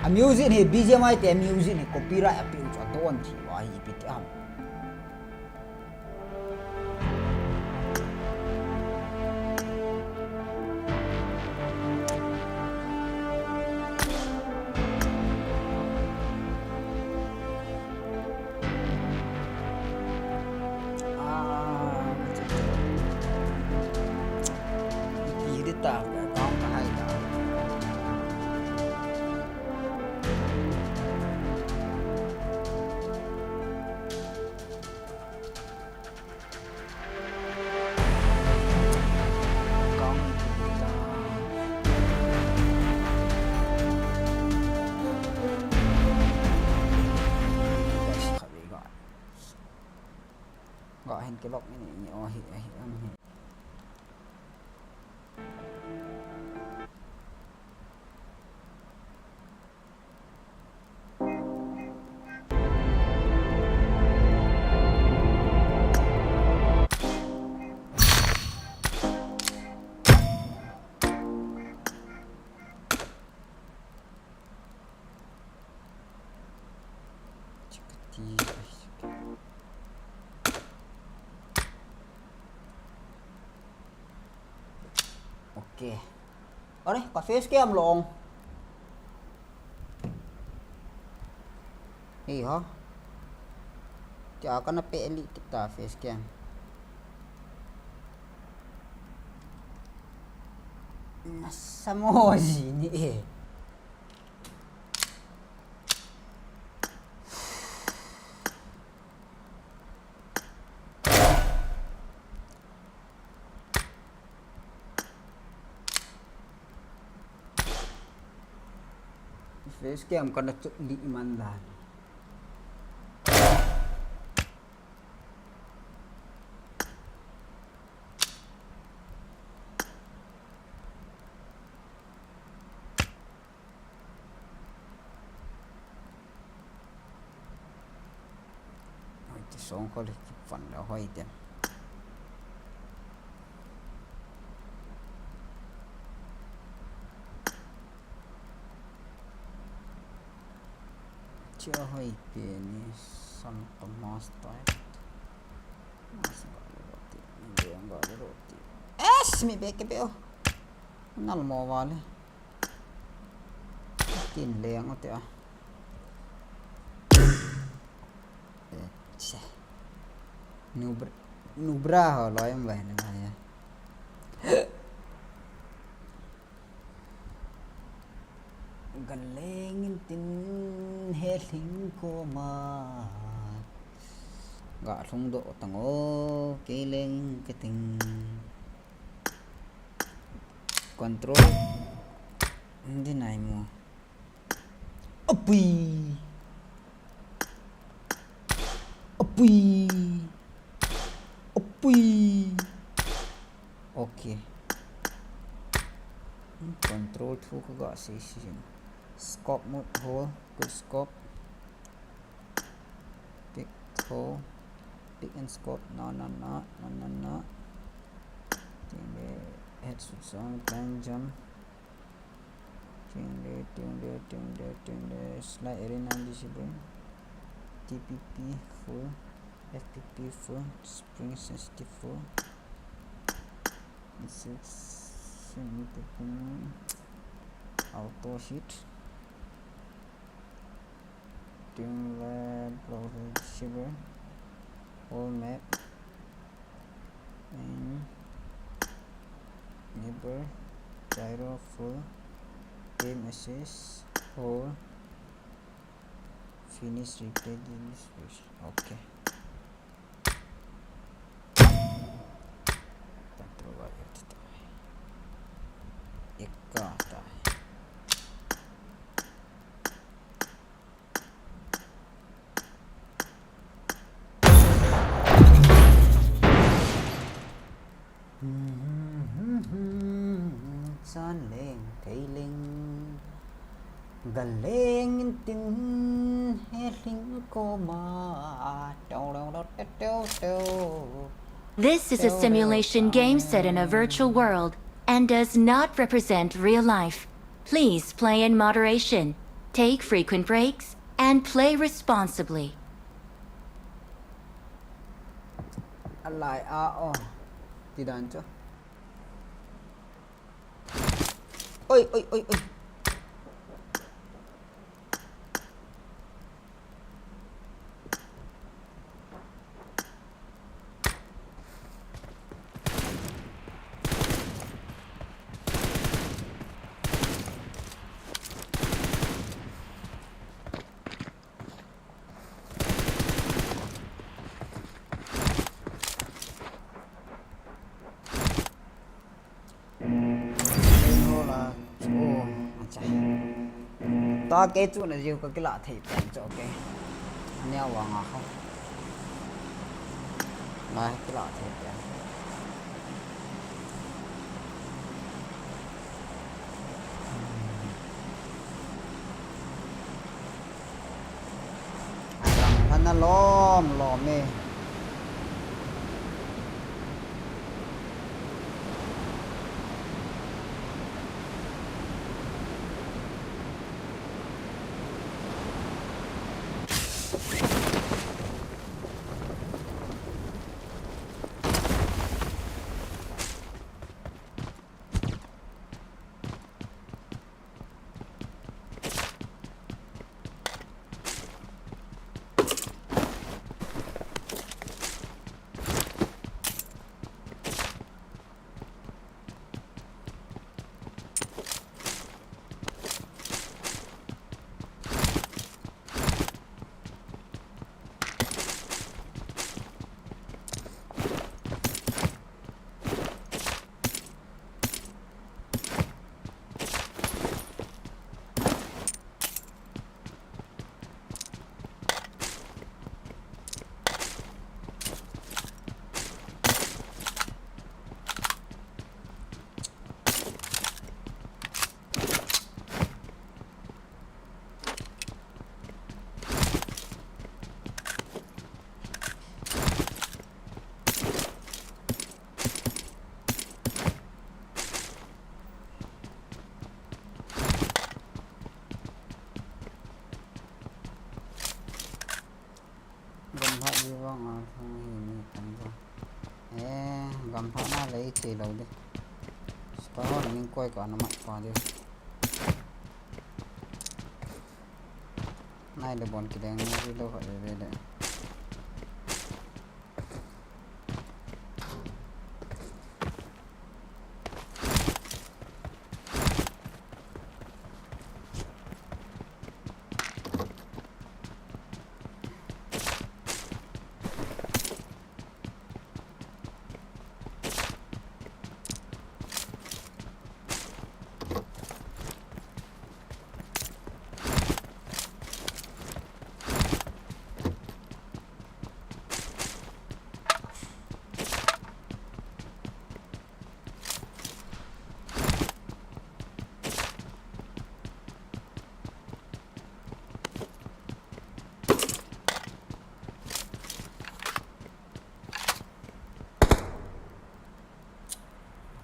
A music hi B G M I te music hi copyright a piu chu a don thi wa hi pi ti am. Ga hin ke lok ni ni o hi hi am hi. Ok. Are, ka face cam long. Hi ho. Tia kana pe li kita face cam. Samo ji ni e. Face cam kana chut li man dan. Hoi ti song ko le ki fan le hoi ti. Chia hoi pe ni san to mas tai. Mas ga le roti, ni le ga le roti. Es mi be ke be o. Nal mo vale. Kin leng o te a. Eche. Nubra, nubra ho loi em vai na ya. Galeng in tin he hling ko ma. Ga hlung do tang o, ke leng ke ting. Control. Hindi nai mo. Apui. Apui. Apui. Ok. Control two ko ga se si. Scope mode ho, quick scope. Pick ho, pick and scope. No, no, no, no, no, no. Ting de, head shoot zone, blind jump. Ting de, ting de, ting de, ting de. Slide arena visible. T P P full, F P P full, spring sensitive full. Six, auto hit. Ting le blow shiver. Whole map. And neighbor, gyro full, game assist, whole, finish, replay, delete, switch. Ok. Control Y F T tai. Eka tai. Chan leng, thei leng. Galeng in tin he hling koma. Tau, tau, tau, tau, tau. This is a simulation game set in a virtual world and does not represent real life. Please play in moderation, take frequent breaks, and play responsibly. Alai a o. Ti dan chu. Oi, oi, oi, oi. Hola. Oh, acha. Ta ke chu na jiu ka kila thei pen chu, okay. Ania wa nga kho. Na kila thei pen. Aram hana lom lom e. Gamlhat ji vang a thang hi ni tam jo. Eh, gamlhat na lei che lo de. Spa ho ning koi ka na mat pa de. Nai le bon ki deng na ji lo kha le le le.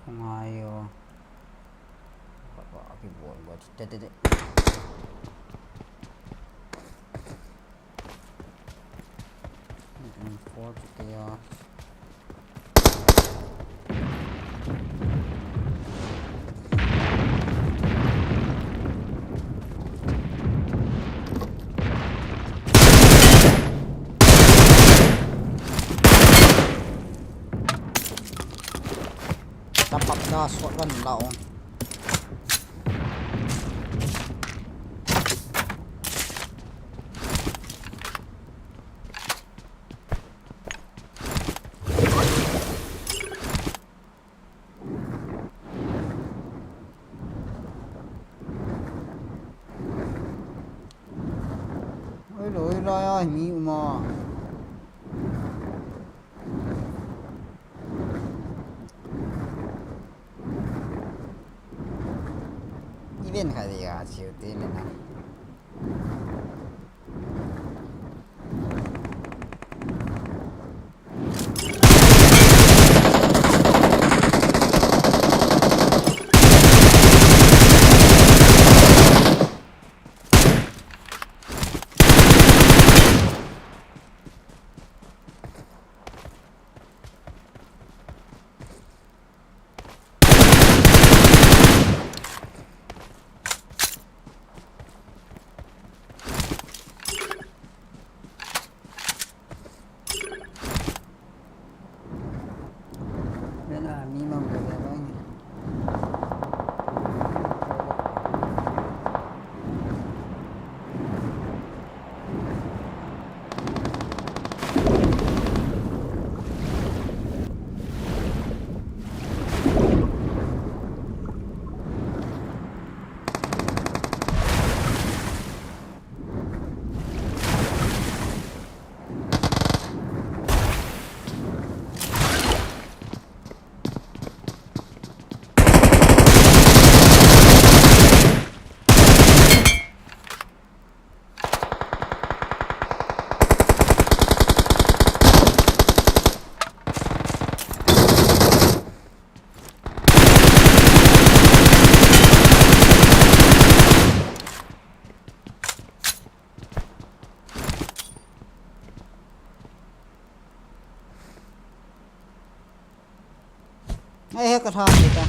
Ngai o. Ba, ba, ki bol, bol. Te, te, te. M four kiti a. Tapat ka shotgun la ong. Oi, loi lai a mi um a. Event khat hi a chiu te le na. Bena mi mang ka bena. Ai, he ka tha ni ta.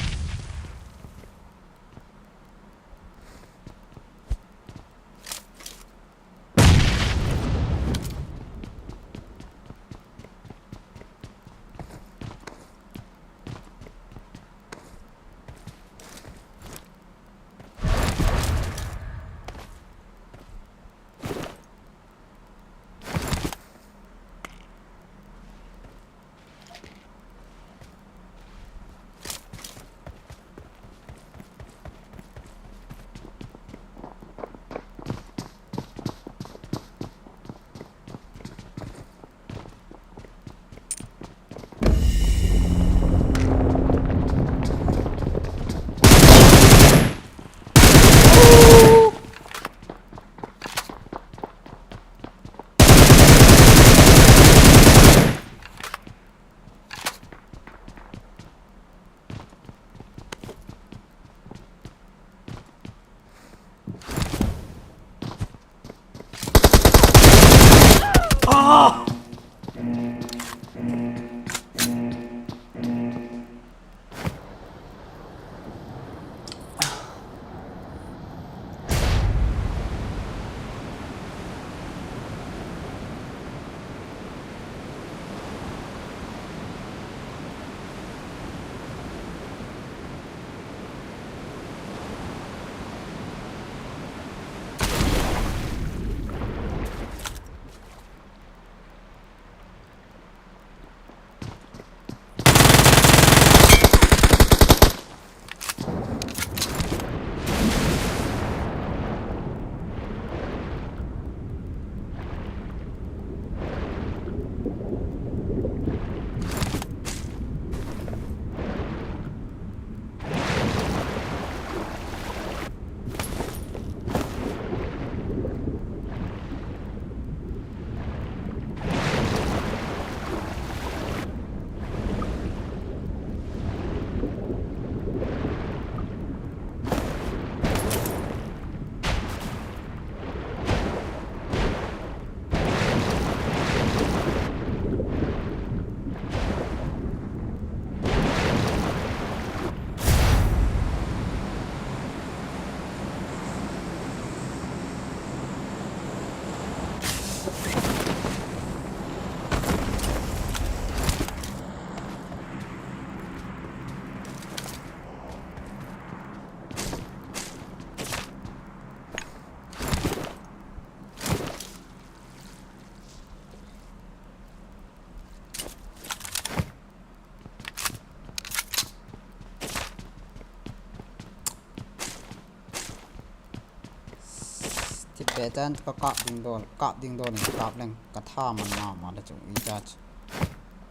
Tipe chan ka kap ding dol, kap ding dol, kap leng ka tha man mama le chu i cha chu.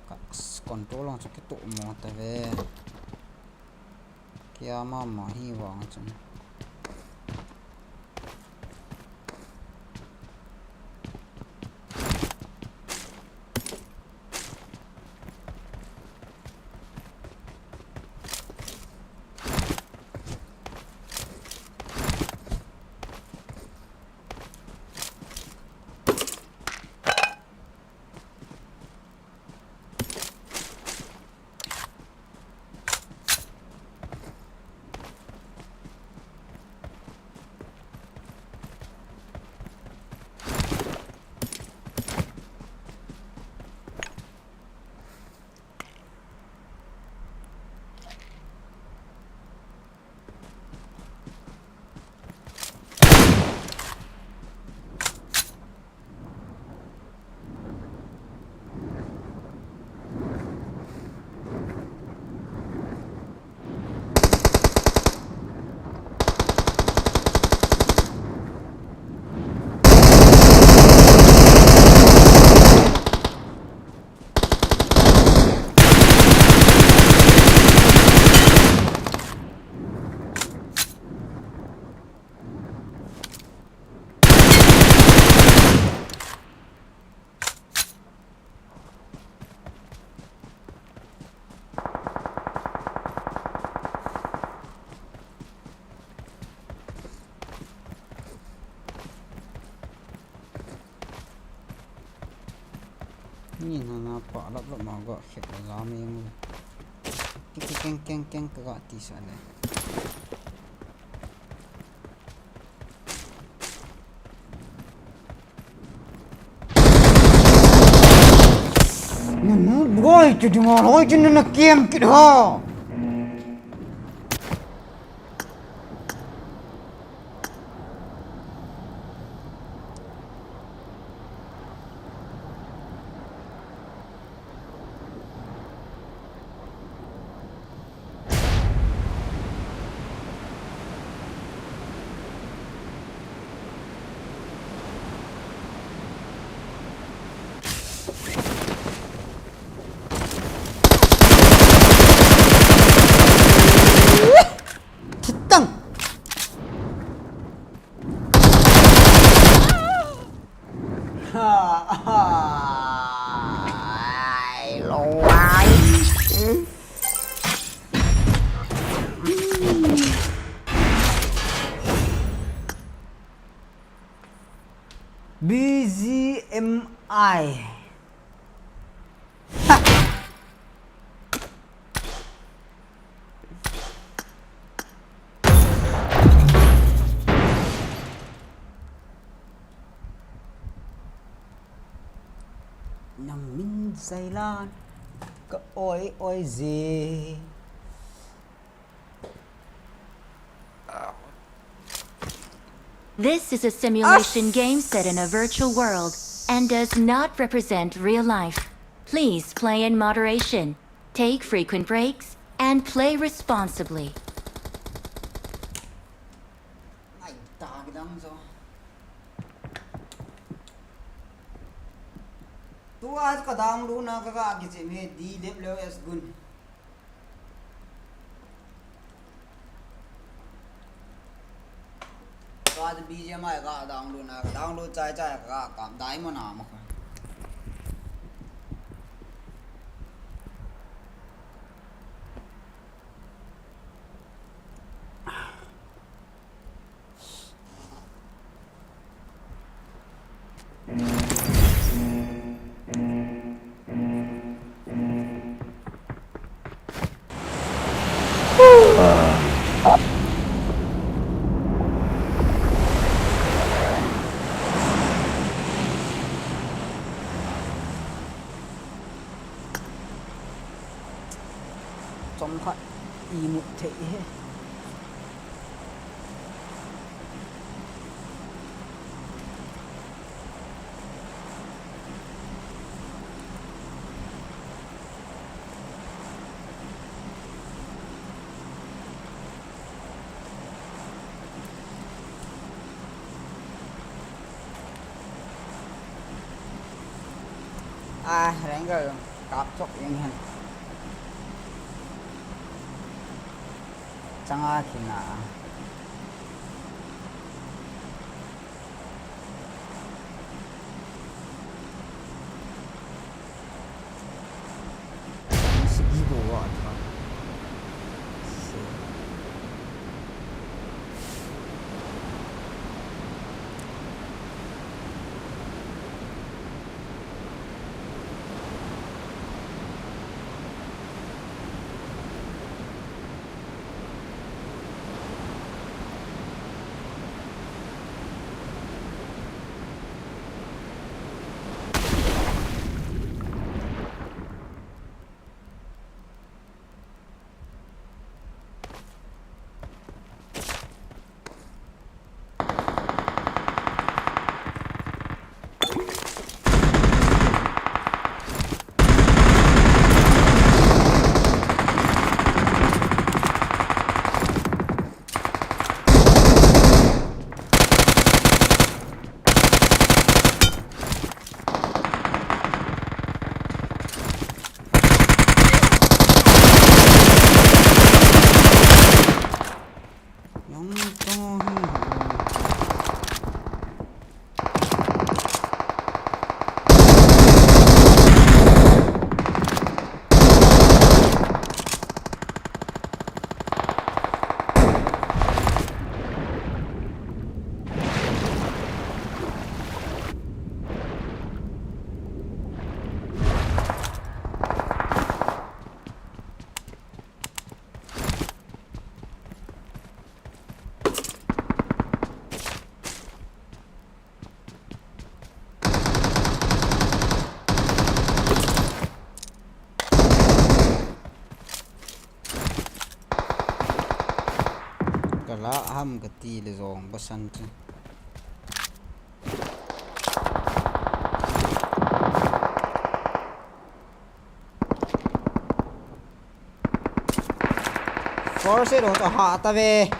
Ka s-, control long chu kituh mo ta ve. Kia mama hi vang chun. Ni na na pa lap lap ma ga khep la la mi mu. Keng keng keng keng ka ga ti sa le. Nanu boy chu dinga loi chu nana kem kit ha. Thitang. B G M I. Nang min zailan ka oi oi je. This is a simulation game set in a virtual world and does not represent real life. Please play in moderation, take frequent breaks, and play responsibly. Ai, ta ki dang zo. Tua ka download na ka ka ki che me D W S gun. Tua B G M I ka download na ka download chai chai ka ka diamond na ma ka. Chomkhat imut thei hi. A, Ranger kap chok jeng hen. Changa kina. Kala ham kati le jong basan chu. Force do to ha ta ve.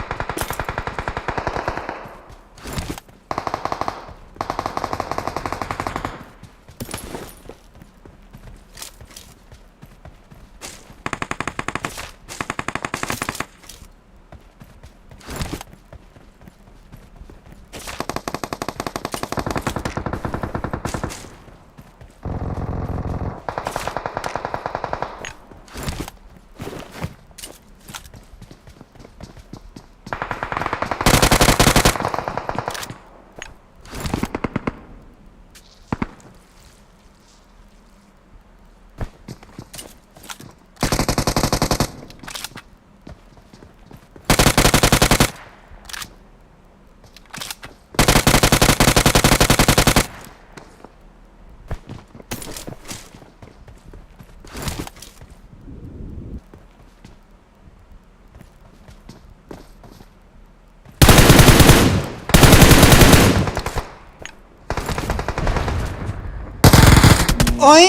Oi!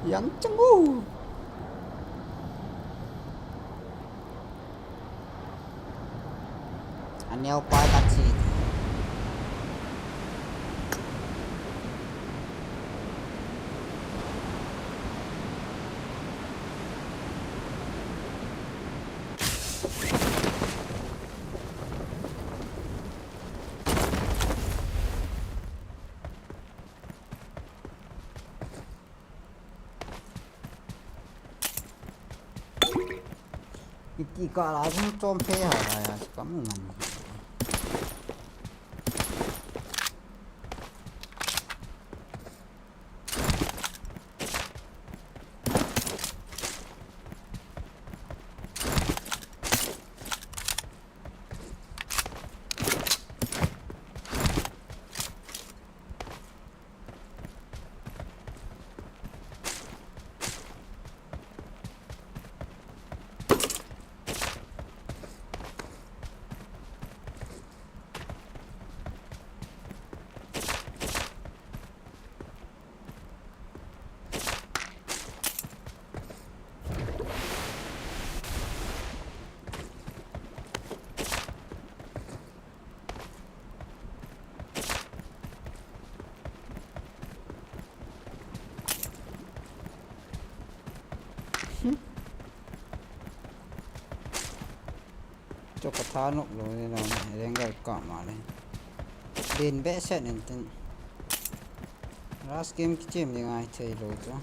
Yang chengu. Aneo pai ta chi. Iti ka la jong chom phe ha la ya, kam ngan. Cho ka tha nok lo ni na, Ranger ka ma le. Din be set nin tin. Last game kichem ding ahi thei lo cho.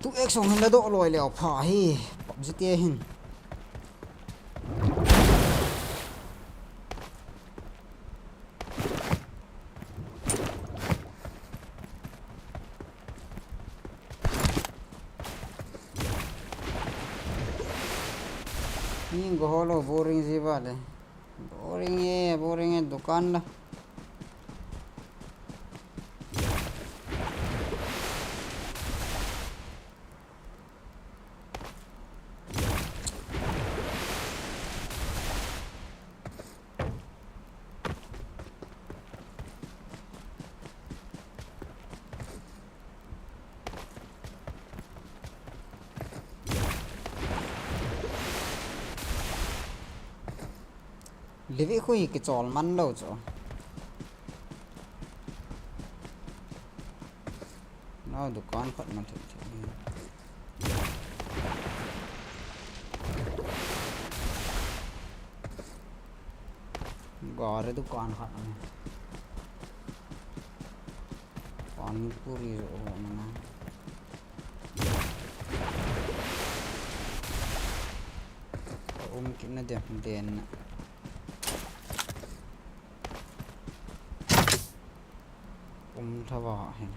Tu ek song hin la doh loi leo pha hi. PUBG te hin. Ni go holo boring ji ba le. Boring e, boring e, dukan la. Livi khu hi kichol man lo chu. Aw, dukan khat ma thei thei. Gari dukan khat ma. Pani puri ro na. Um kit na dem den na. Um thava hin.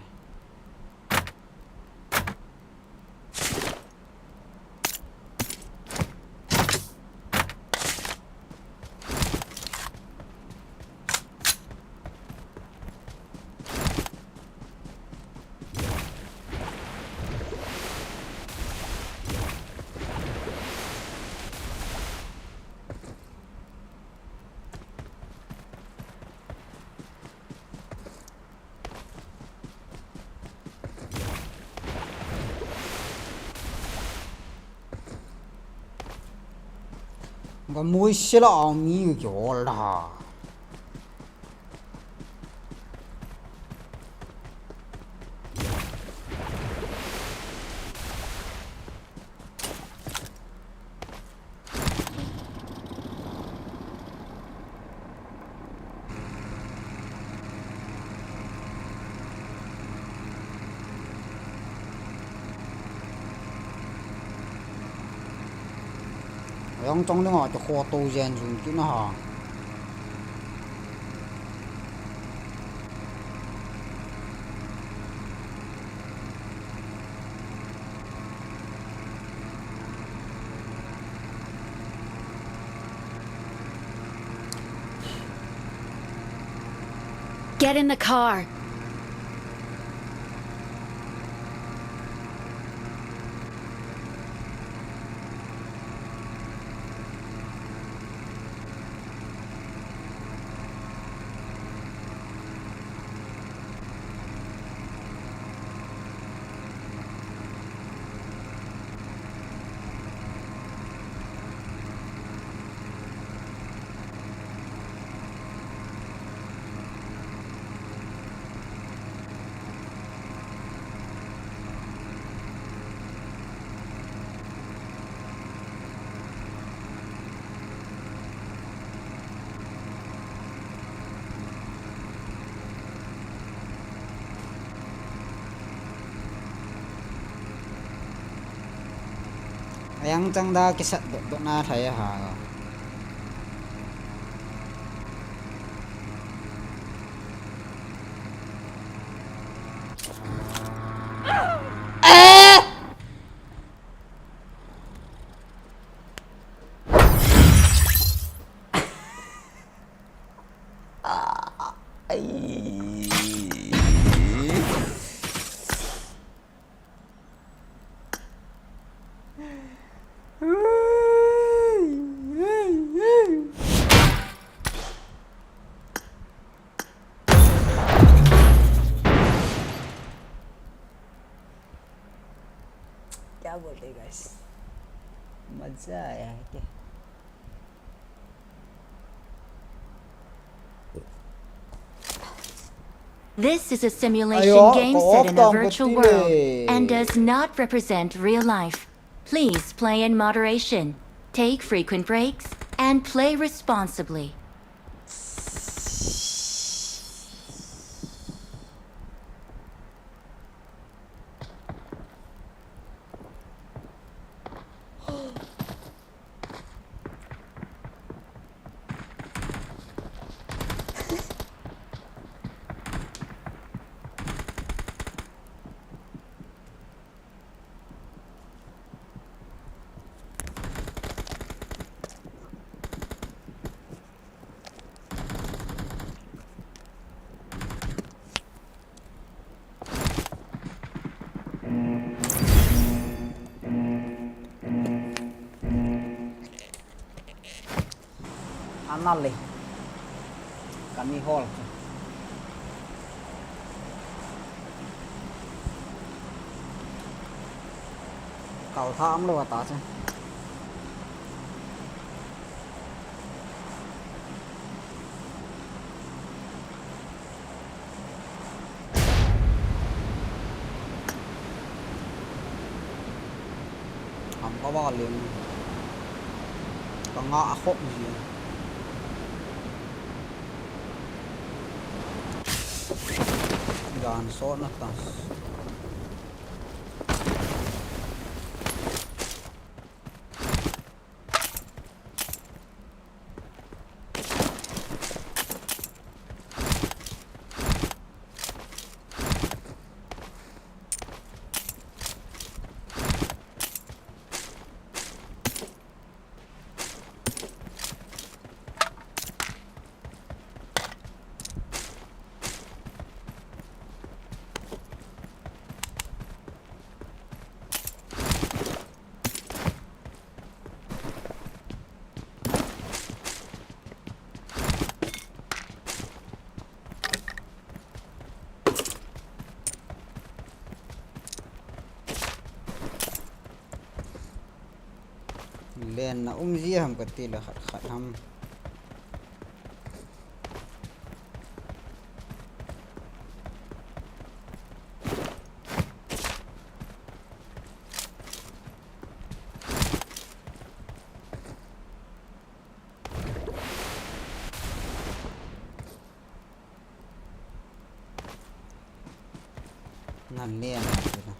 Ga mui sila ang mi ki hol da. Ayang chong ding a, ti kho to jen jun kit na ha. Get in the car. Ayang chang da kisat dot dot na thai ha. क्या बोलते हैं गाइस, मजा आया है क्या? This is a simulation game set in a virtual world and does not represent real life. Please play in moderation, take frequent breaks, and play responsibly. Anale. Kami hol. Kal tham lo ta che. Ka va leng. Ka nga a khop ji. Gan sot na ta. Len na um ji ham ka ti la khat khat ham. Ngan le na ti la.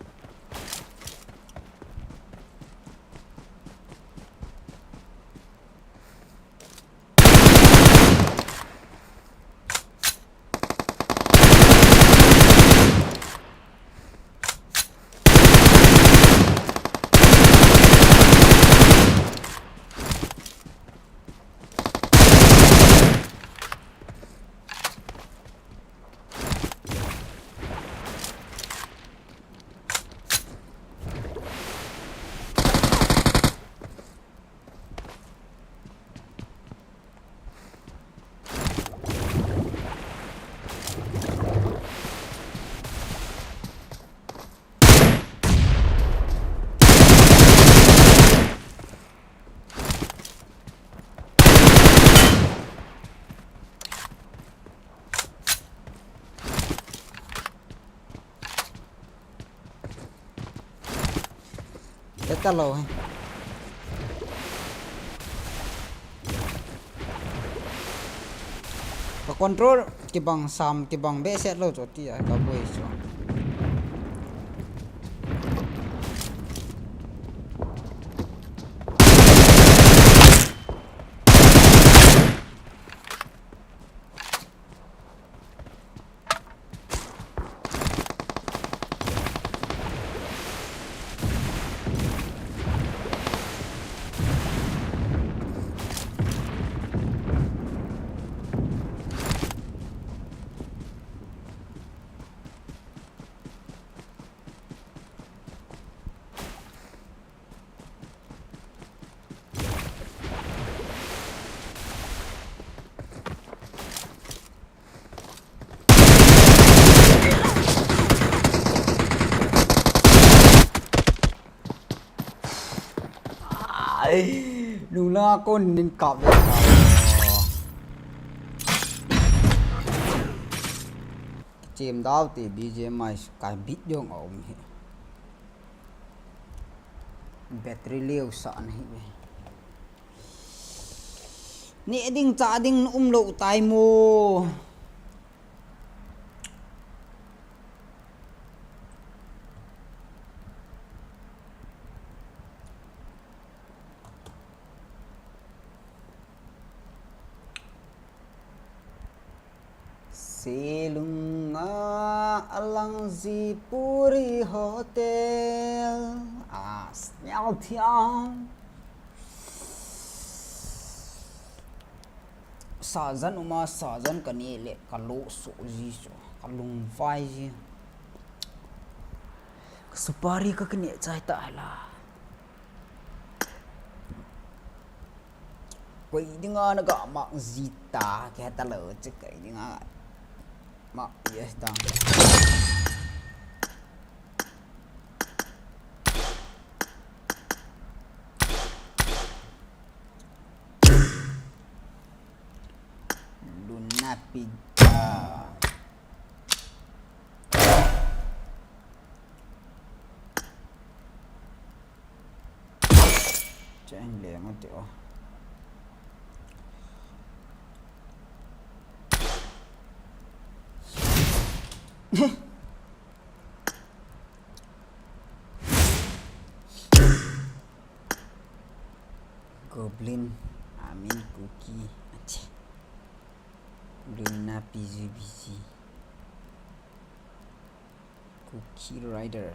Eta lo he. Ka control kibang sam, kibang behseh lou chu ti a ka boi chu. Ai, lula kon nin kap le. Chem dau te B G M I ka bit jong a um hi. Battery leo sa na hi ve. Neh ding chah ding um lou tai mo. Selunga alang ji Puri Hotel. Ah, snial thiang. Sajan uma, sajan ka neh le ka lo so ji so, ka lungvai ji. Ka supari ka kine chai ta la. Koi dinga na ga mak ji ta, ke ta lo che koi dinga. Mak yes ta. Luna pida. Cheng leng ati o. Goblin, amin Kuki, ache. Goblin na P G P G. Kuki Rider.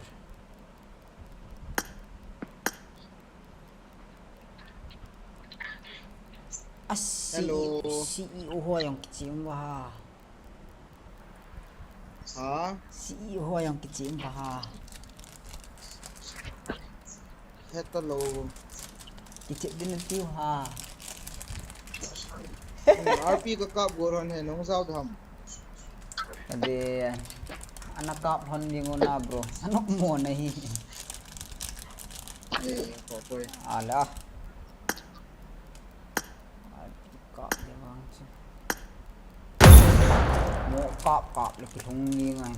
A C E O, Hello. C E O ho jong kichim uva ha. Ha? C E O ho jong kichim uva ha. Heta lou. Kichim din tiu ha. Hmm, R P ka kap go ron he nung jao tham. Ade, ana kap hon ding u na, bro. Anok mo na hi. Eh, ko ko. Ala. Kap le vang chu. Mo kap kap le kilhung ni ngai.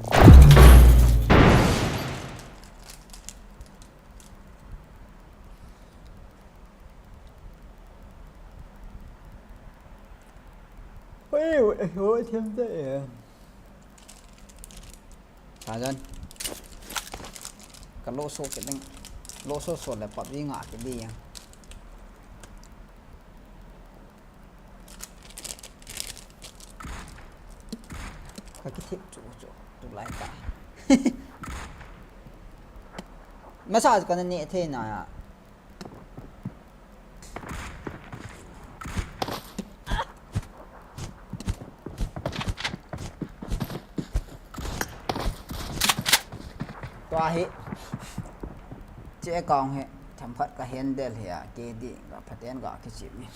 Oi, oi, oi, them te e. Sajan. Ka lo so ke ding. Lo so so le pap ding a ke ding. Ka kithip chu chu tu lai ta. Masa ka ne the na ya. Tua hi. Che account hi. Themkhat ka handle hi a, K D ka phaten ka kichim ni.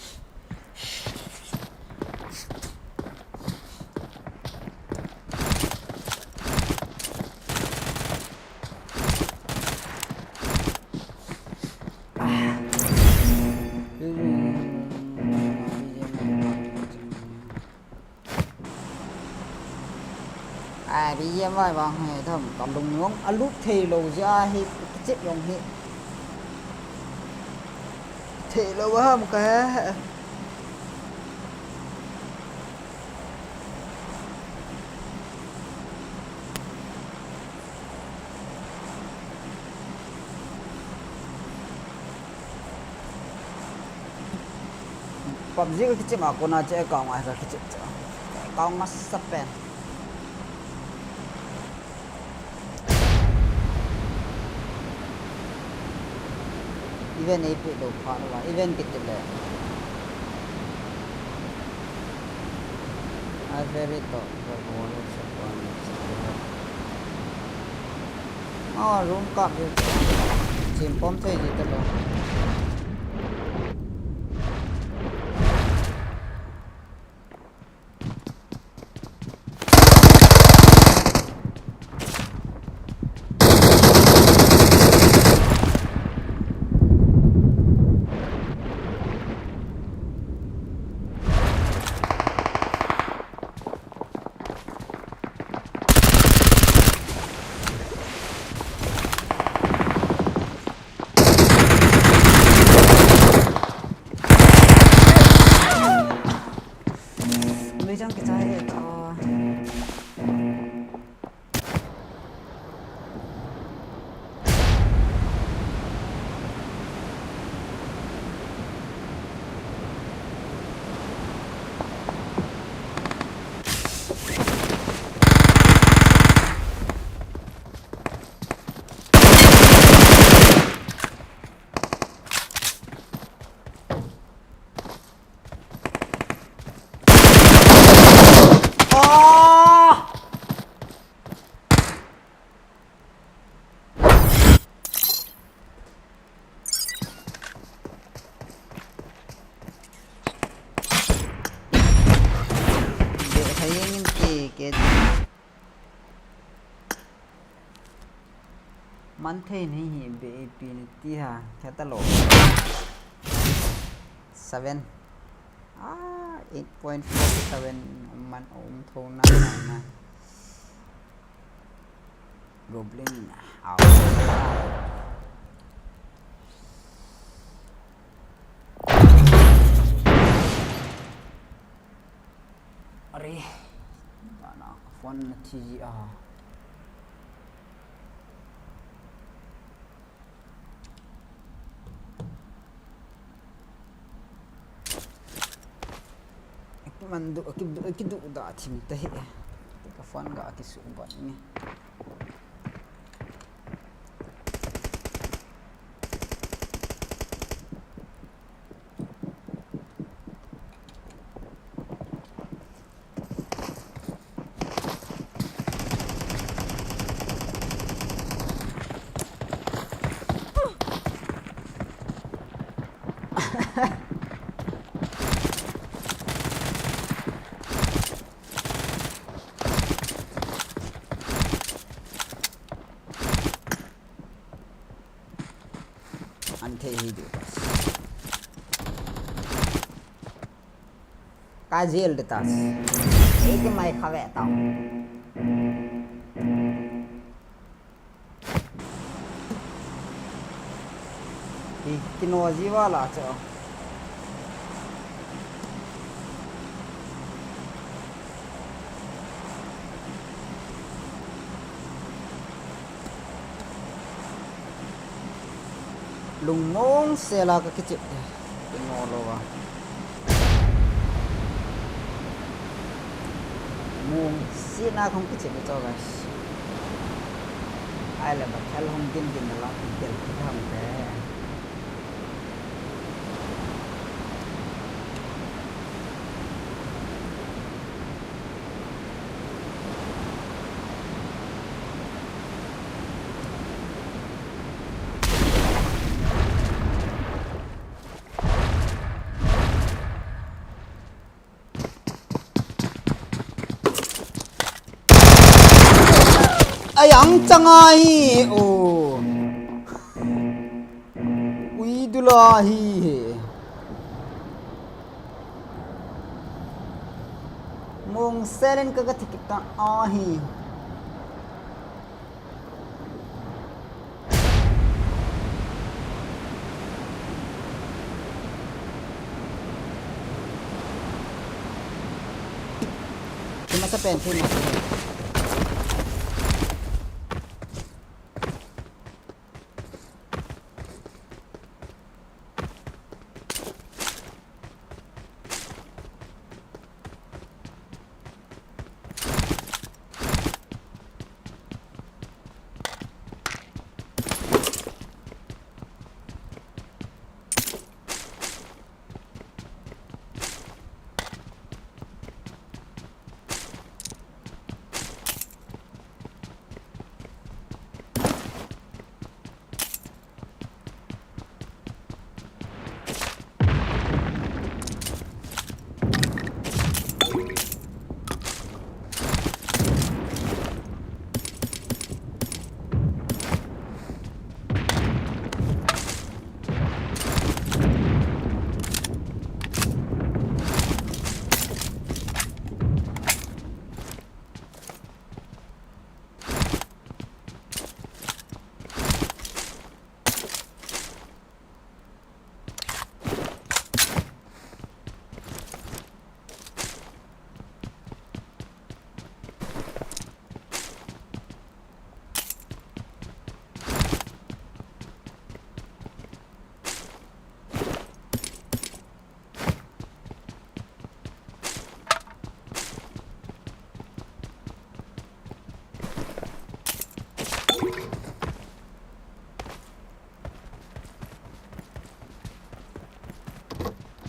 A, B G M I vang hi tham, ka lung jong a lut thei lou jeh a hi, ka chep jong hi. Thei lou ham ka he. PUBG ka kichep a kona che account a ka kichep che. Account masa pen. Event ei pe lou phat lou a, event kiti le. I very top, but one is a one. Oh, room kap di. Chim pom thei di ta lou. Lui jang kichai e ta. Man thei nahi hi, B A P ni ti ha, kya ta lo. Seven. Ah, eight point four seven man um tho na na na. Goblin. Au. Na thi ji a. Mandu, kidu, kidu da thim te hi. Ka phone ga kisubat ni. An thei hi du. Ka jail de tas. Ei ke mai khave tau. Ki, kino jiva la cho. Lungmong sela ka kichep te. Kino lova. Mong sina kong kichep to, guys. Ai le ba thel hong din din la kidel kidam te. Ai ang changa hi, o. Ui dula hi he. Mong selen ka ka thikita ahi. Thima sa pen, thima sa pen.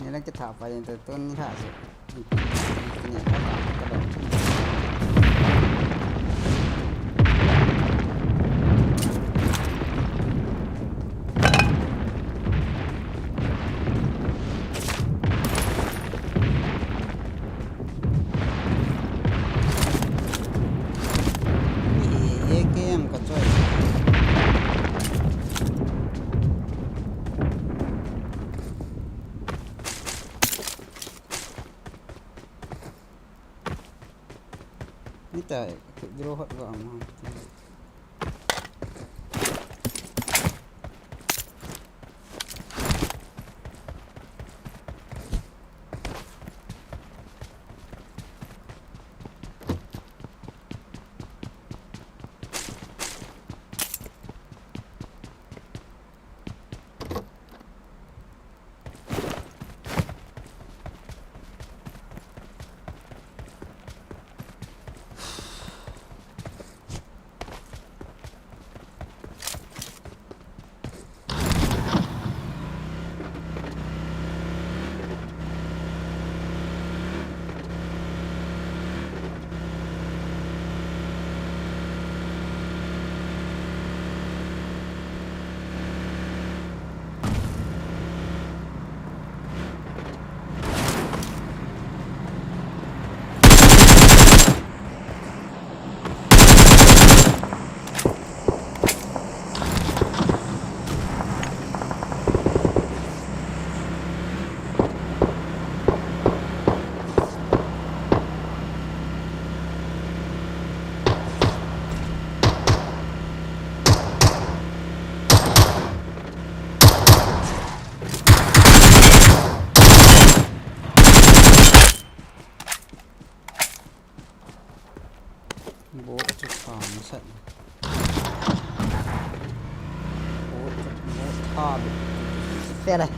Ni lang kitha pa yin te tun ni ha si. Ni ha pa ka ba. Ni hi A K M ka choi. Ni ta, draw hot ba ma. Boat chu tha masat. Boat chu, boat tha bit. Fe le.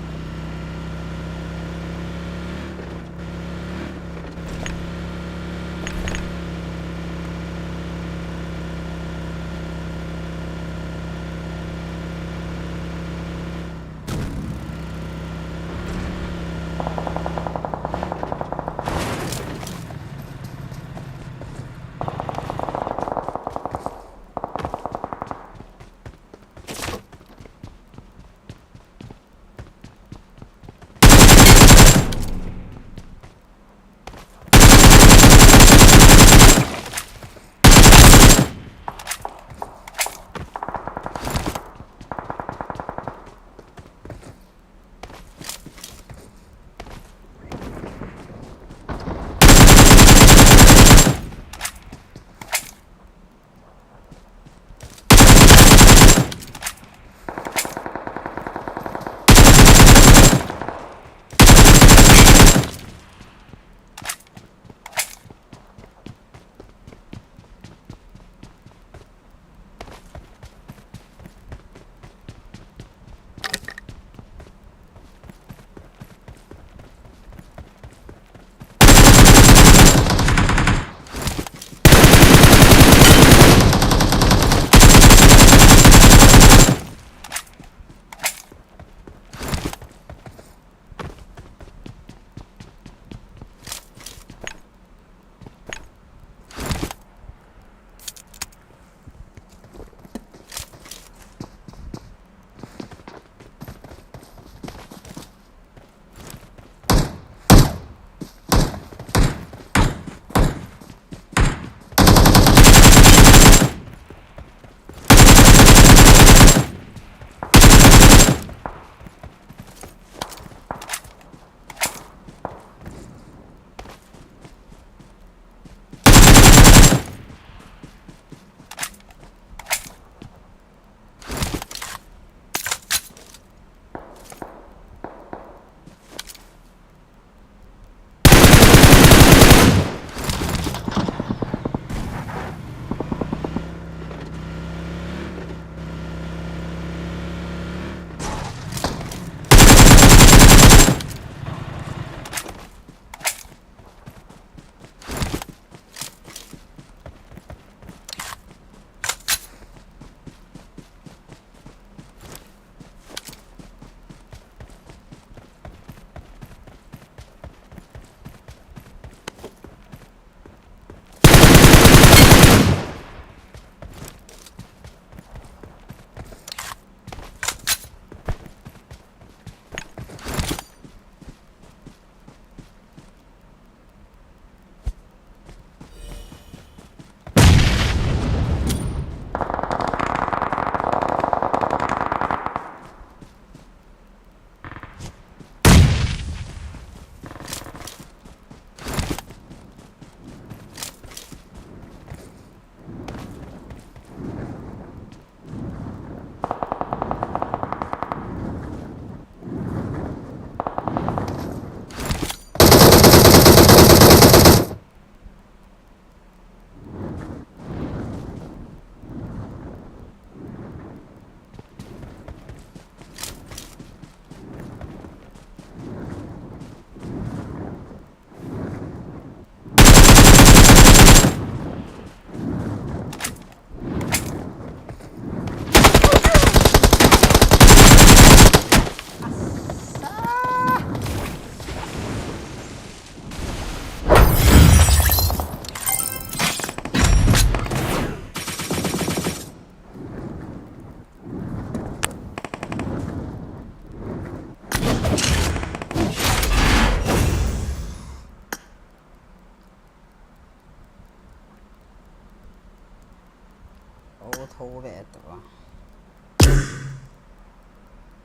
O, tho ve ta ba.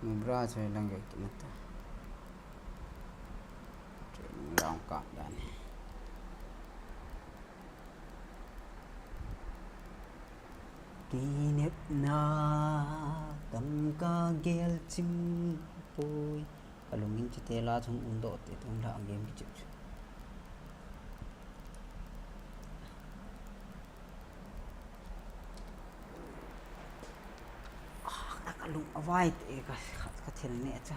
Mibra che lang ge ki mata. Training ground ka dan. Kinepna tangka gel chim poi. Kalungin chite la chung un doh te tung la game ki chim chu. Alung avai te ka, ka thil ne cha.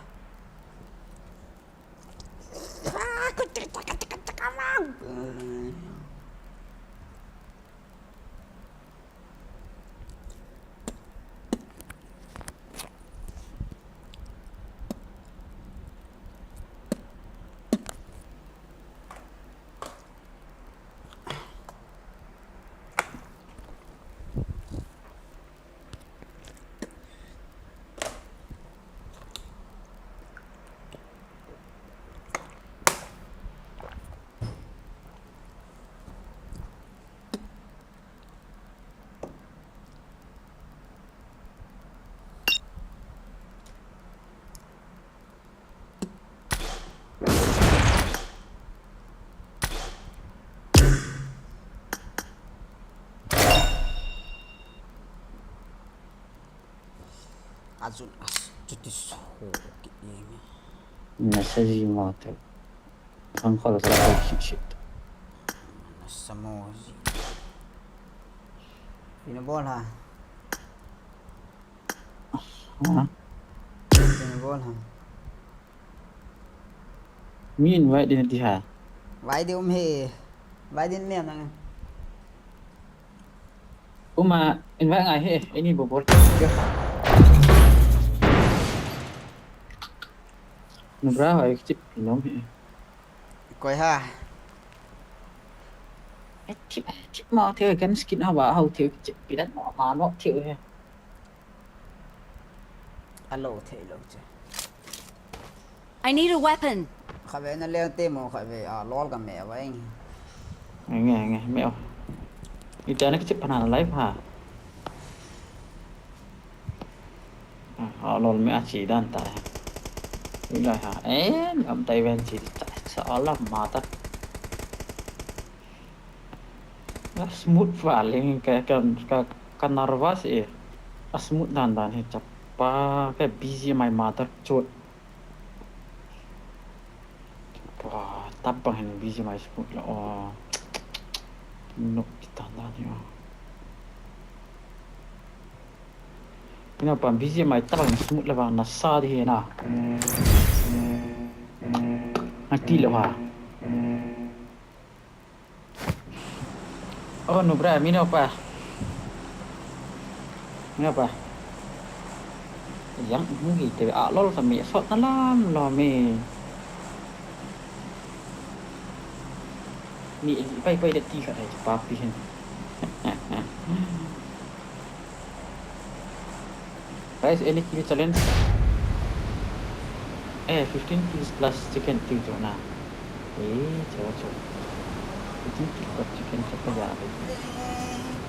Ajun as chuti so ki eng. Nasa ji mo te. Khang khol sa ko shi shi. Nasa mo ji. Pina bol ha. Ha? Pina bol ha. Mi invite din ti ha. Vai di um he. Vai din me nang. Uma invite ngai he. Ini bobor. Nubra hoi chip pinom he. Koi ha. Chip chip mo the kan skin ha ba hau the chip pidan mo ma no the he. Alo thei lo che. I need a weapon. Khatvei na leng te mo khatvei a lol ka me va eng. Nge nge me o. Ita na kichip pana live ha. A lol me a chi dan ta. Ilai ha. Eh, am tai ven chi ta sa alam ma ta. A smooth val hi ka, ka, ka, ka nervous e. A smooth dan dan hi chapa ka busy my mother chot. Pa, tap bang hin busy my smooth la o. No, kitan dan hi o. Ina pa busy my tap bang smooth la bang na sa di hi na. Na ti lo ha. O, nubra, mi no pa. Mi no pa. Yang, mu gi te a lol sa mi sot na lam lo mi. Mi pai pai de ti kha dai pa pi hin. Guys, any kill challenge? Eh, fifteen kills plus chicken ti tu na. Eh, chalo, chalo. Fifteen kills plus chicken chapa ya.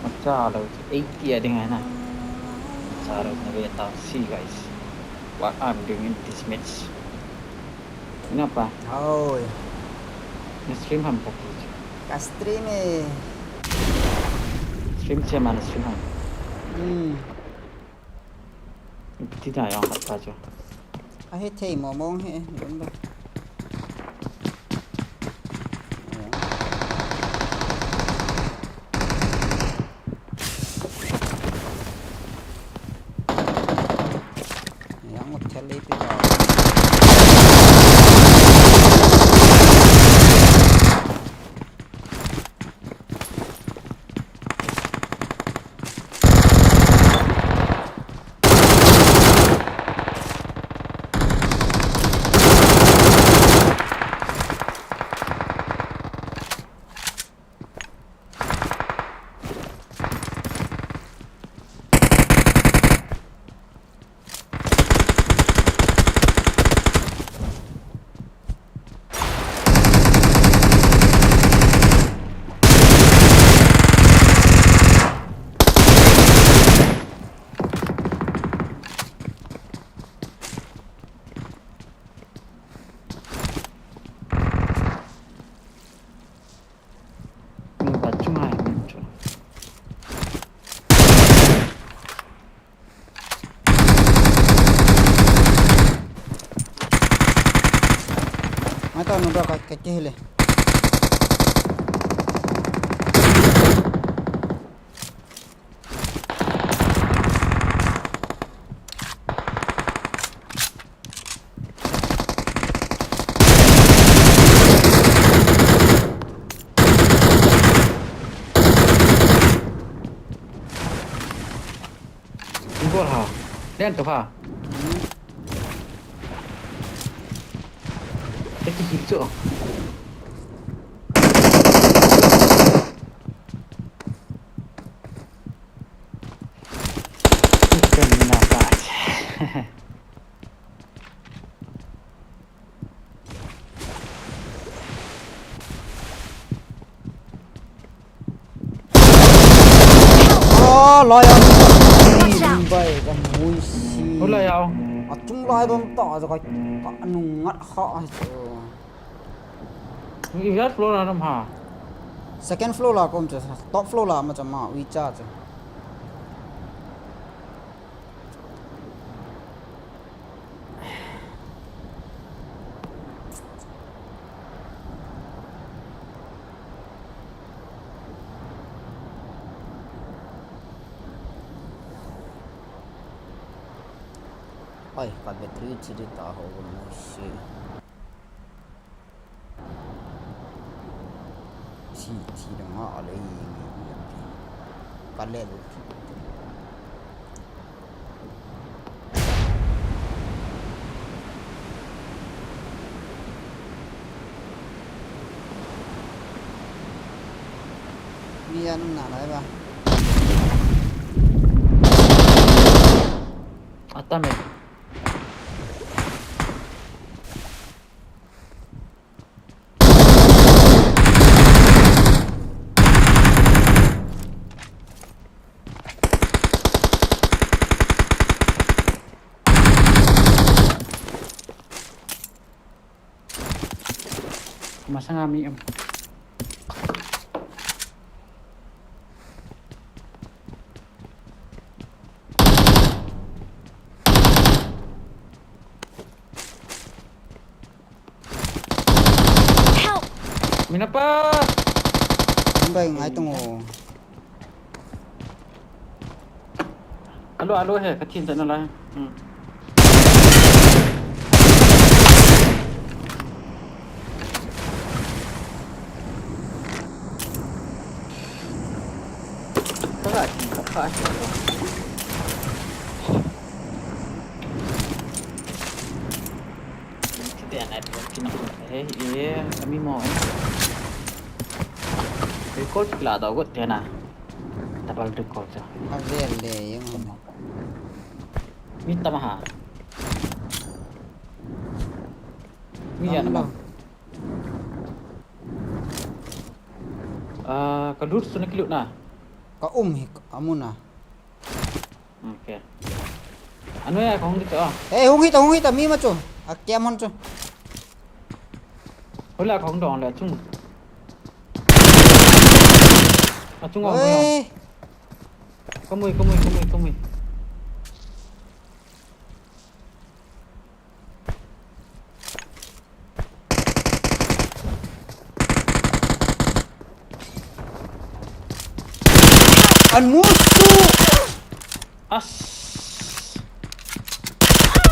Macha lo, eighty a ding hai na. Macha lo na beta. See guys, what I'm doing in this match. Ina pa. Hoi. Na stream ham pa ki. Ka stream e. Stream che man stream ham. Hmm. Ipi ti da jong khat pa chu. Ahi thei mo mong he, lum ba. Yang thel le pi ba. Ba chunga min chu. Mata no ba ka, ka kihile. Gol ha. Len to ha. Te ki hil cho. Ken na pa. Oh, lai a. Watch out. Bai, ka mui si. Hu lai a. A chung lai bam ta, ka, ka nung ngat kha a. Ni ijat floor a nam ha. Second floor la kom cha, top floor la ma cha ma, ui cha cha. Ai, ka battery chi di ta ho ko mo shi. Thi, thi dang a lei nge nge ti. Ka le lo thi. Mi an na lai ba. Atam e. Masanga mi em. Help! Mina pa! Ang ba yung itong, oh. Alo, alo he, ka thin ta na lai. Hmm. Ka ga thin ta kha. Ti te anai ti ti na. He, e, ami mo. Recall ti la da got te na. Double recall cha. A vel le yung. Mi tam ha. Mi ya na ma. Ah, ka lut su na ki lut na. Ka um hi, ka mu na. Okay. Anu ya, ka hung kit a. Eh, hung hit, hung hit, mi ma chu. A kiam hon chu. Hola, ka hung dong le chung. A chung a, hung dong. Oi. Ka mui, ka mui, ka mui, ka mui. An mus tu. As.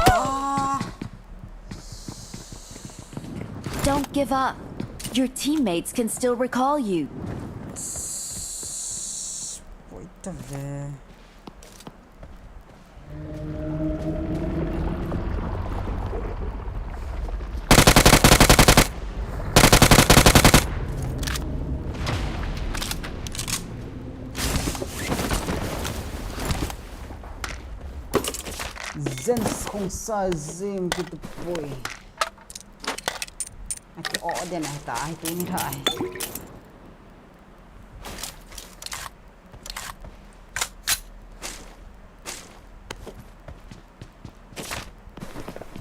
Ah. Don't give up. Your teammates can still recall you. Poita ve. Zen khong sa zim ki tu poi. Aki o den ai ta ai tu ni tha ai.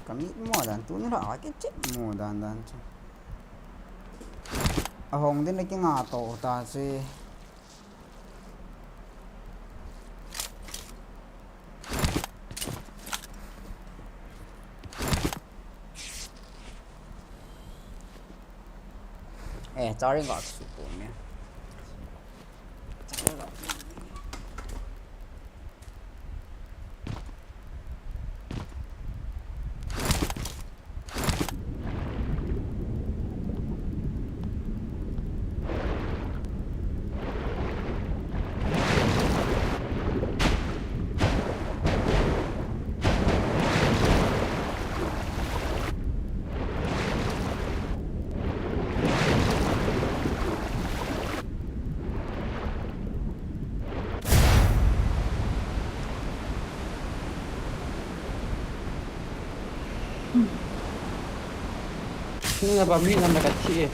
Ka mit mo dan tu ni la, ka chet mo dan dan chu. A hong din la ki nga to ta si. Eh, charing ka su ko ne. Nina ba mi nam na ka thi e.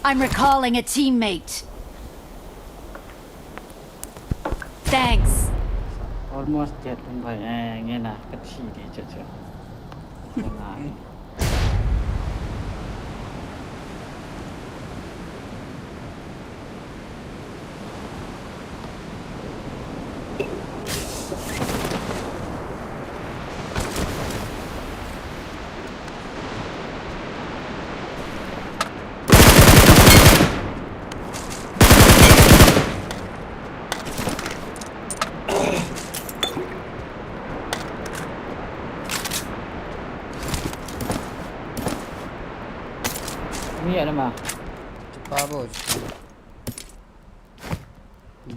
I'm recalling a teammate. Thanks. Almost dead, tum bhai. Eh, nge na, ka thi di cha cha. Ngai. Mi ana ma. Pa bo.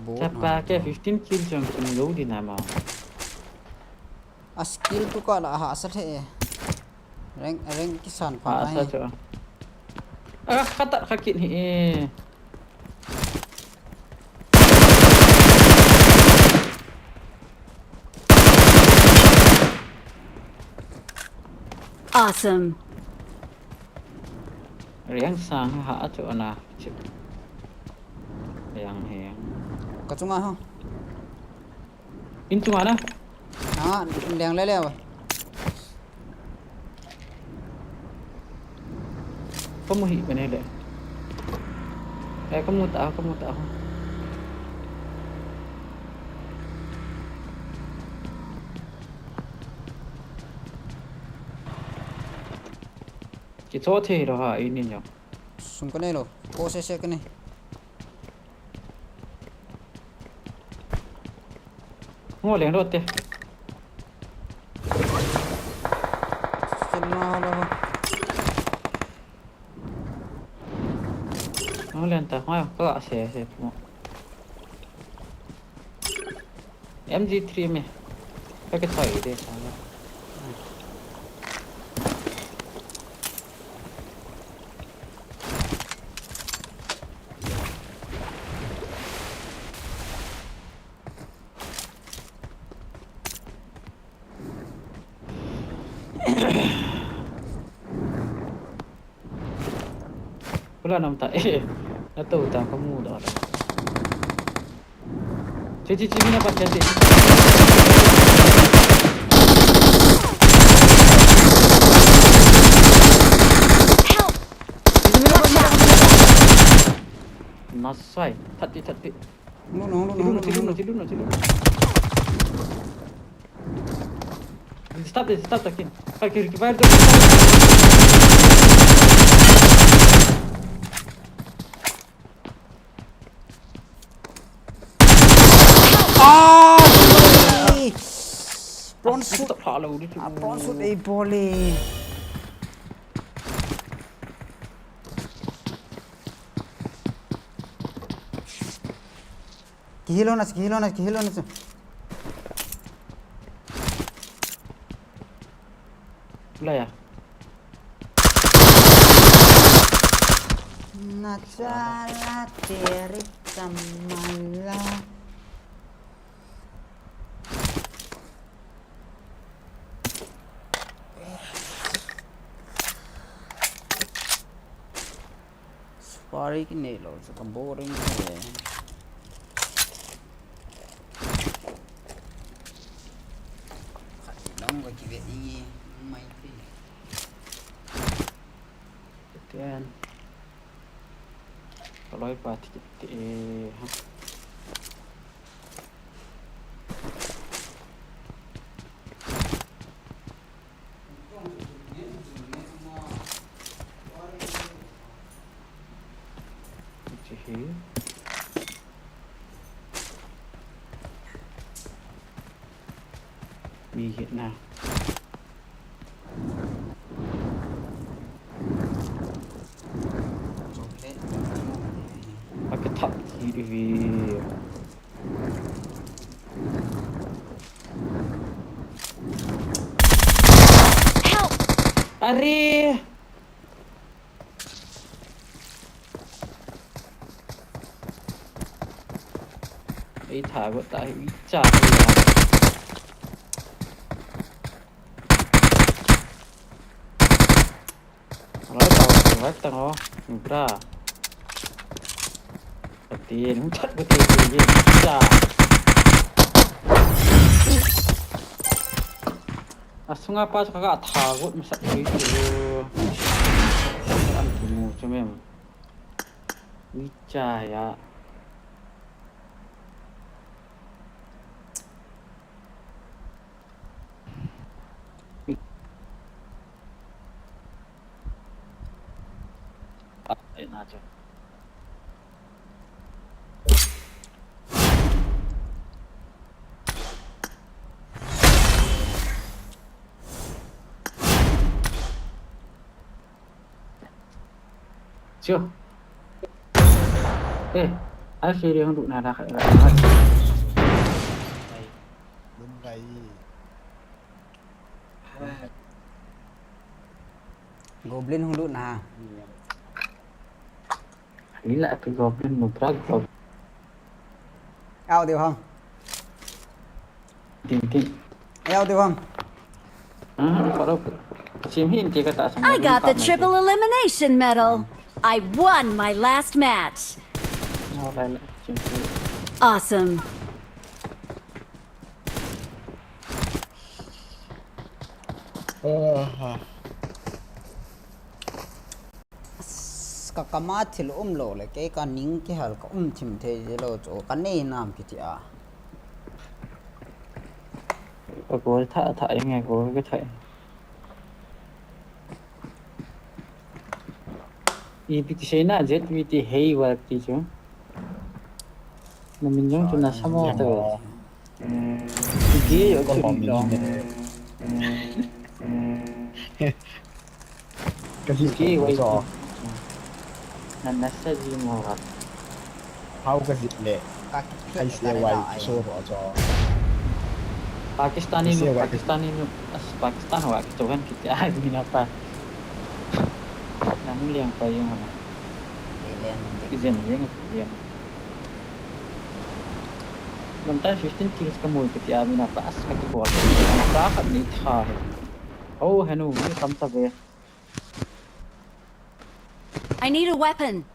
Bo. Chapa ke fifteen kill jong kin lo di na ma. A skill tu ka la ha sa the. Rank, rank kisan pha. Ah, ai. Sa chu. Ah, khatat kha kit hi. Awesome. Rank sang ha chu ana chu. Rank he. Ka chunga ha. In chunga na. Ha, leng le le. Kamu hi bene le. Eh, kamu ta, kamu ta. Kicho the lo ha, ini nyo. Sum ka nei lo. Ko se se ka nei. Ngo leng ro te. Sum na lo. Ngo leng ta, ngo ka se se mo. M G three me. Ka ke choi de sa. Pula nam ta, eh, na to ta ka mu da. Chi, chi, chi, mina pa, chi, chi. Help! Chi, chi, mina pa, mina pa, mina pa. Nasai, thati, thati. No, no, no, no, no, no, no. Chi, chi, chi, chi. Stop it, stop the king. Ka kiri ki fire. Ah! Prawn shoot. Ah, prawn shoot ei bole. Kihilo na, kihilo na, kihilo na. Laya. Na chala teri tamala. Safari ki nei lo, sa ka boring ka ve. Khat long ka ki ve i mai te. Ten. Ka loi pa ti ki te ha. Hiche hi. Mi hi na. Aka thap hi vi. Help! Are! Ei tha got ta hi, i cha hi. Alai tau, alai tang o. Bra. Patin, hung that patin, patin, i cha. Asunga pa chu ka tha got masat hi chu. An kimu chu mem. I cha ya. Sure. Eh, ai, sure, hung lut na da khai. Lum gai. Goblin hung lut na. Lila ke goblin mu pra goblin. Au deu hang. Tin tin. Au deu hang. Hmm, paro. Sim hin te ka ta sang. I got the triple elimination medal. I won my last match. Alright, sim hin. Awesome. Aha. Ka kama thil um lou le, kei ka ning kihal ka um thim thei ji lou chu, ka nei nam kiti a. Ka goal tha, tha eng e, goal ka tha. Ipi ti seina, Z V T hei wa ti chu. Na min jong chu na samo ta. Gay yo chu ni lo. Ka jih leh. Gay wai chu. Na nasa ji mo ka. Hau ka jih leh. Ka ki ai se wai so ro cho. Pakistani nu, Pakistani nu, as Pakistan wa ki to han ki ti ai mi na pa. Na mu liang pa yung na. Ki jen liang ki liang. Lamtan fifteen kills ka mu kiti a, mina pa as ka kibol. Ka khat ni tha he. Oh, henu, ni tam ta ve. I need a weapon.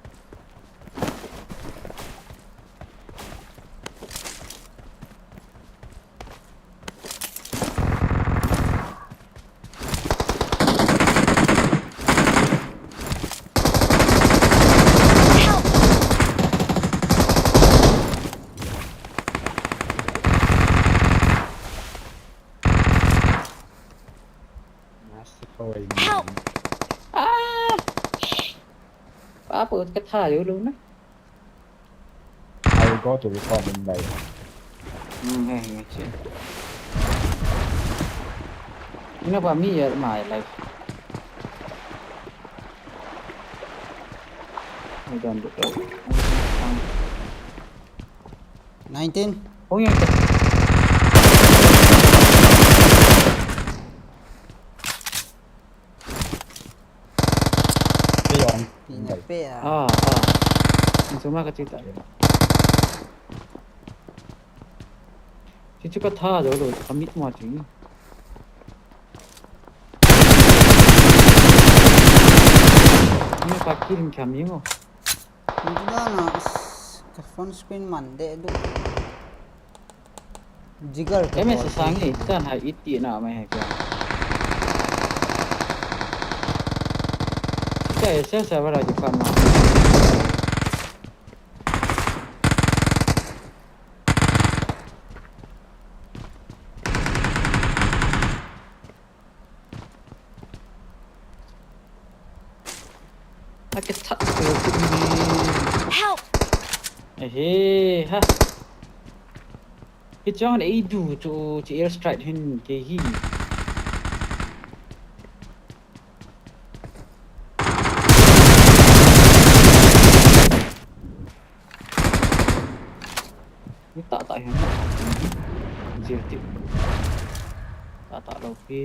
Help! Help! Ah! Pa, pa, ka tha yo lo na. I will go to record in live. Hmm, hey, hey, che. Ina pa mi ya ma live. I don't do that. Nineteen. Oh, yang. Pe yon. Pe na pe a. Ah, ah. Insuma ka chita. Chichu ka tha jo lo, ka mit ma chi. Ni pa kill kham ni mo. Ni da na, ka phone screen man de du. Jigar ka M S bol sang te ni, tan ha iti na mai ha kya. Kya aisa sa bada ki pan ma. Ake that ko kit ni. Help! Ehe, ha. Hichong ei du chu, chu airstrike hin ke hi. Ni ta ta hin. Jil ti. Ta ta lo pi.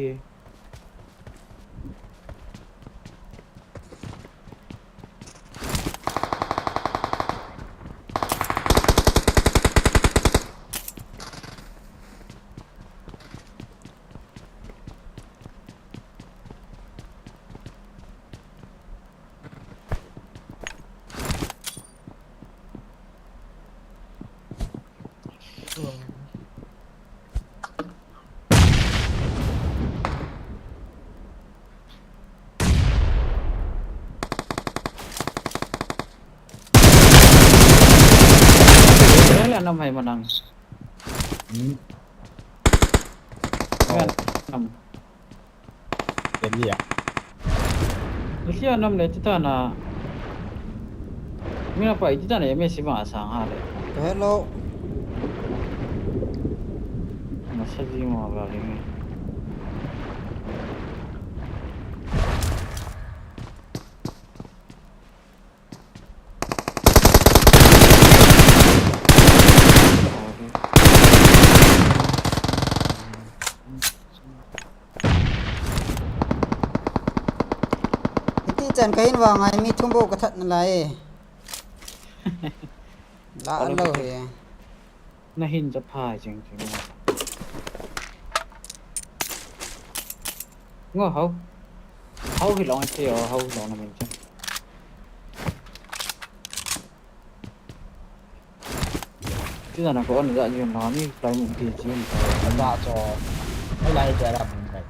Anam hai manang. Hmm. Anam. Ken dia. Isi anam le tita na. Mina pa itita na M S ma sang ha le. Hello. Masa ji ma ga le. Hiti chan kahin vang ai mi thum bou kathat nalai. La lo he. Na hin ja phai jing jing. Ngo hau. Hau hi long che o hau long na min che. Ti na ko on da jin na mi fly mu ti jin. Da cho. Ai lai che ra min kai.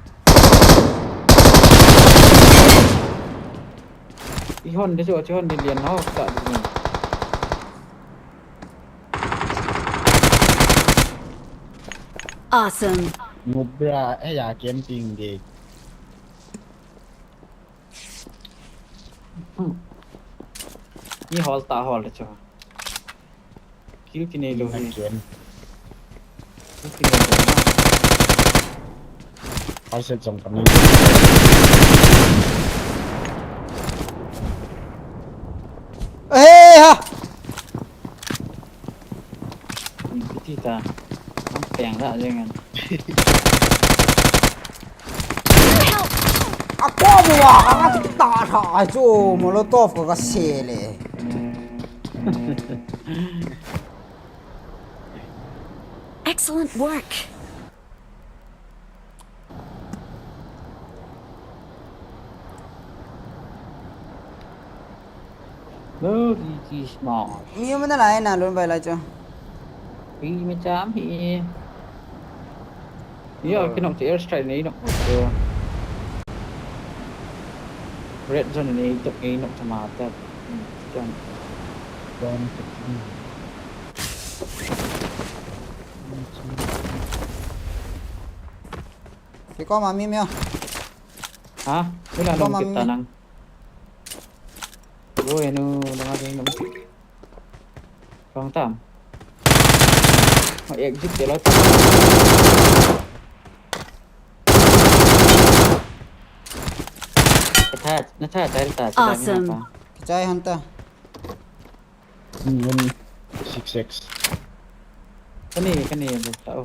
I hon de cho, chi hon de lian hau da jin. Awesome. Nubra, eh, ya, camping de. Hmm. Ni hol ta hol de cho. Kill kinei lou hi. Kill kinei lou na. Ai se chong kani. Eh ha. Ni piti ta. Ang peng da jeng an. Ako mo wa ka ta tha ai chu Molotov ka ka se le. Excellent work. Merry Christmas. Mi mana lai na lun bai lai chu. Pi mi cham hi. Yo, kinok chu airstrike nei nok chu. Red zone nei tok nei nok chu ma ta. Chang. Don. Kiko ma mi mi. Ha? Wala long kita nang. Oi, anu, nang ada yang. Kong tam. Ma exit dia lah. Attack, na attack, attack, attack. Awesome. Kichai hanta. Hmm, six X. Kani, kani, bro. Tao.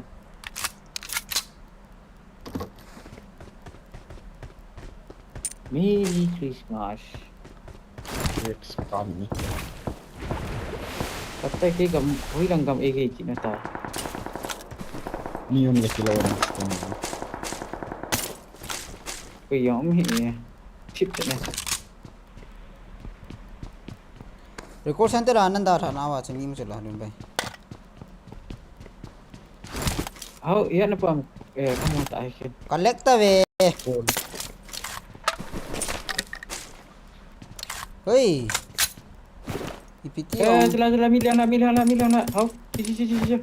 Merry Christmas. Rex kami. Patay kay gam, huy lang gam A K kina ta. Niyon ya kilo na. Kuya, um, hi, eh. Chip na. Recall center a nanda tha na wa chini mu chula dun bai. Hau, iya na pam, eh, kamu ta ai kin. Collect ta ve. Hoi. Ipiti. Eh, sila, sila, milian na, milian na, milian na. Hau, si, si, si, si, si.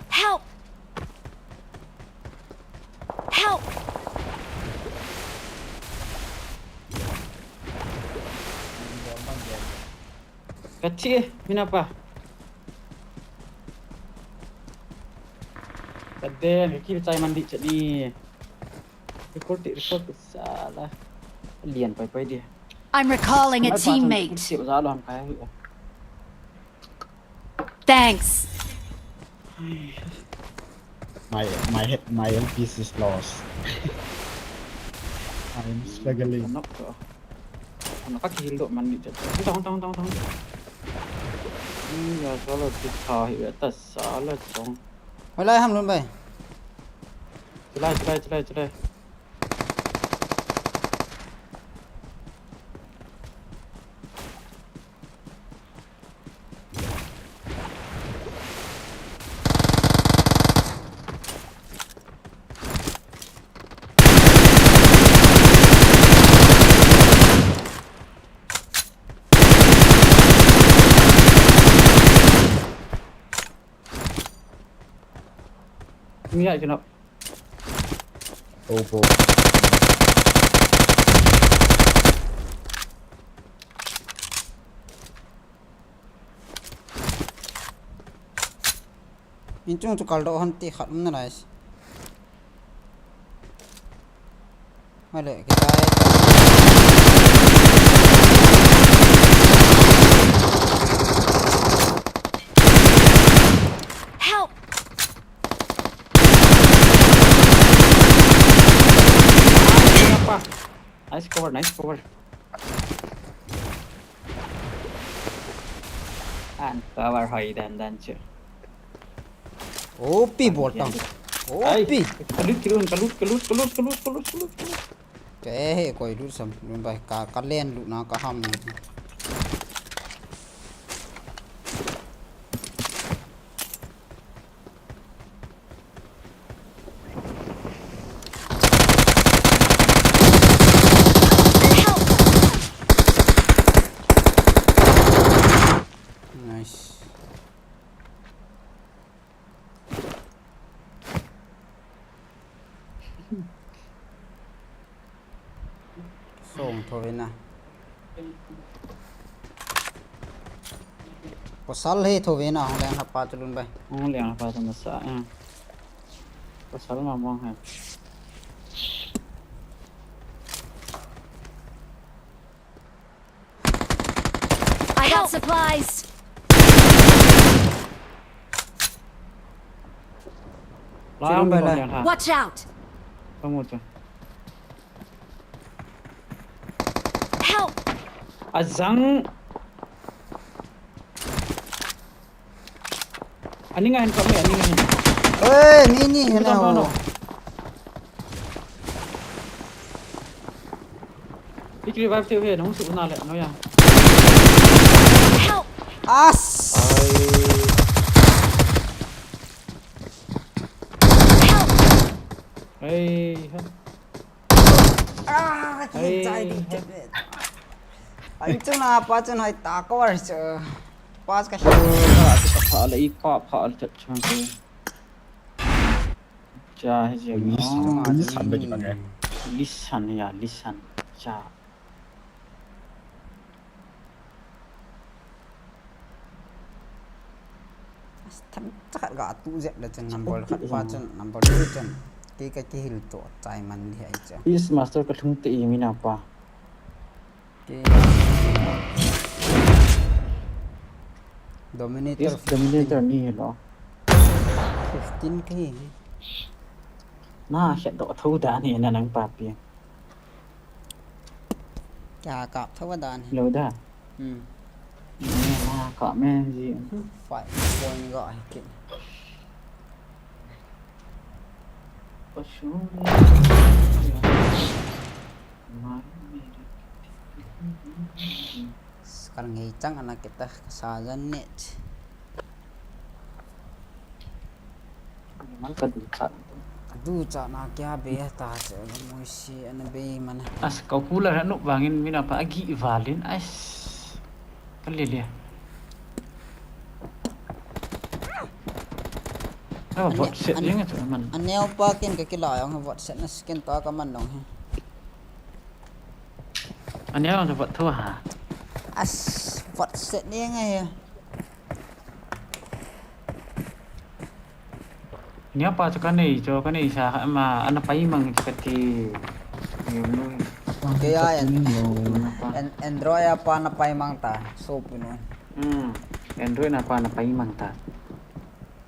Help! Help! Kachi, mina pa. Kadem, kaki chai mandi chani. Record it, record it, sala. Lian pai pai dia. I'm recalling a teammate. Thanks. My, my head, my L P C is lost. I'm struggling. Knock to. Ano ka kill do man ni. Tong, tong, tong, tong. Hmm, ya solo kita hi ta sala song. Wala ham lun bai. Chulai, chulai, chulai, chulai. Mi ai kina. Opo. Inchung chu kaldoh hon ti khat um nalai. Male, kitai. Help! Nice cover, nice cover. An cover hoi dan dan chu. Opi bol tang. Opi. Kalut kilun, kalut, kalut, kalut. Ke he koi lut sam, lun bai ka, ka len lut na ka ham lut. Nice. Song tho ve na. Pasal he tho ve na, hong leng hapa chu lun bai. Hong leng hapa chu masa, eh. Pasal ma mong he. I got supplies. Help! Watch out! Help! Azang. Ani nga hin kami, ani nga hin. Eh, mi ni hin ho. Pick revive teu he, nahung suh na le, no ya. Help! As! Ai. Help! Ai, ha. Ah, kichai ding, damn it. Ai, chuna pa chun hai ta ko ar chu. Pas ka. Ka pha le, i ka pha le chat chang ko. Cha, he je. Listen, listen, listen, ya, listen. Cha. Themcha khat ga tu jep le chun number khat pa chun number two chun. Kei ka kihil to chai man di hai cha. Is master ka thung te i mi na pa. Kei. Dominator. Is Dominator ni lo. Fifteen kei. Na khet do tho da ni na nang pa pi. Kya kap tho da ni. Lo da. Hmm. Ni na kap me ji. Five point ga hi kit. Kal ngei chang ana kita ka sa jan net. Mal ka du cha. Ka du cha na kya be ta che mo si ana be man. As ka kula ra nu bangin mina pa agi valin as. Ka le le. Aw, ane-, vot set ane-, jeng chu man. Aneo pa ken ka kila jong vot set na skin ta ka man dong he. Aneo jong vot thu ha. As, vot set ni ngai he. Nia pa chu ka nei chu, ka nei sa kha ma, ana pai mang chu ka ti. Ni nu. Kei a en-, en-, Android a pa na pai mang ta, so pu nu. Hmm. Android na pa na pai mang ta.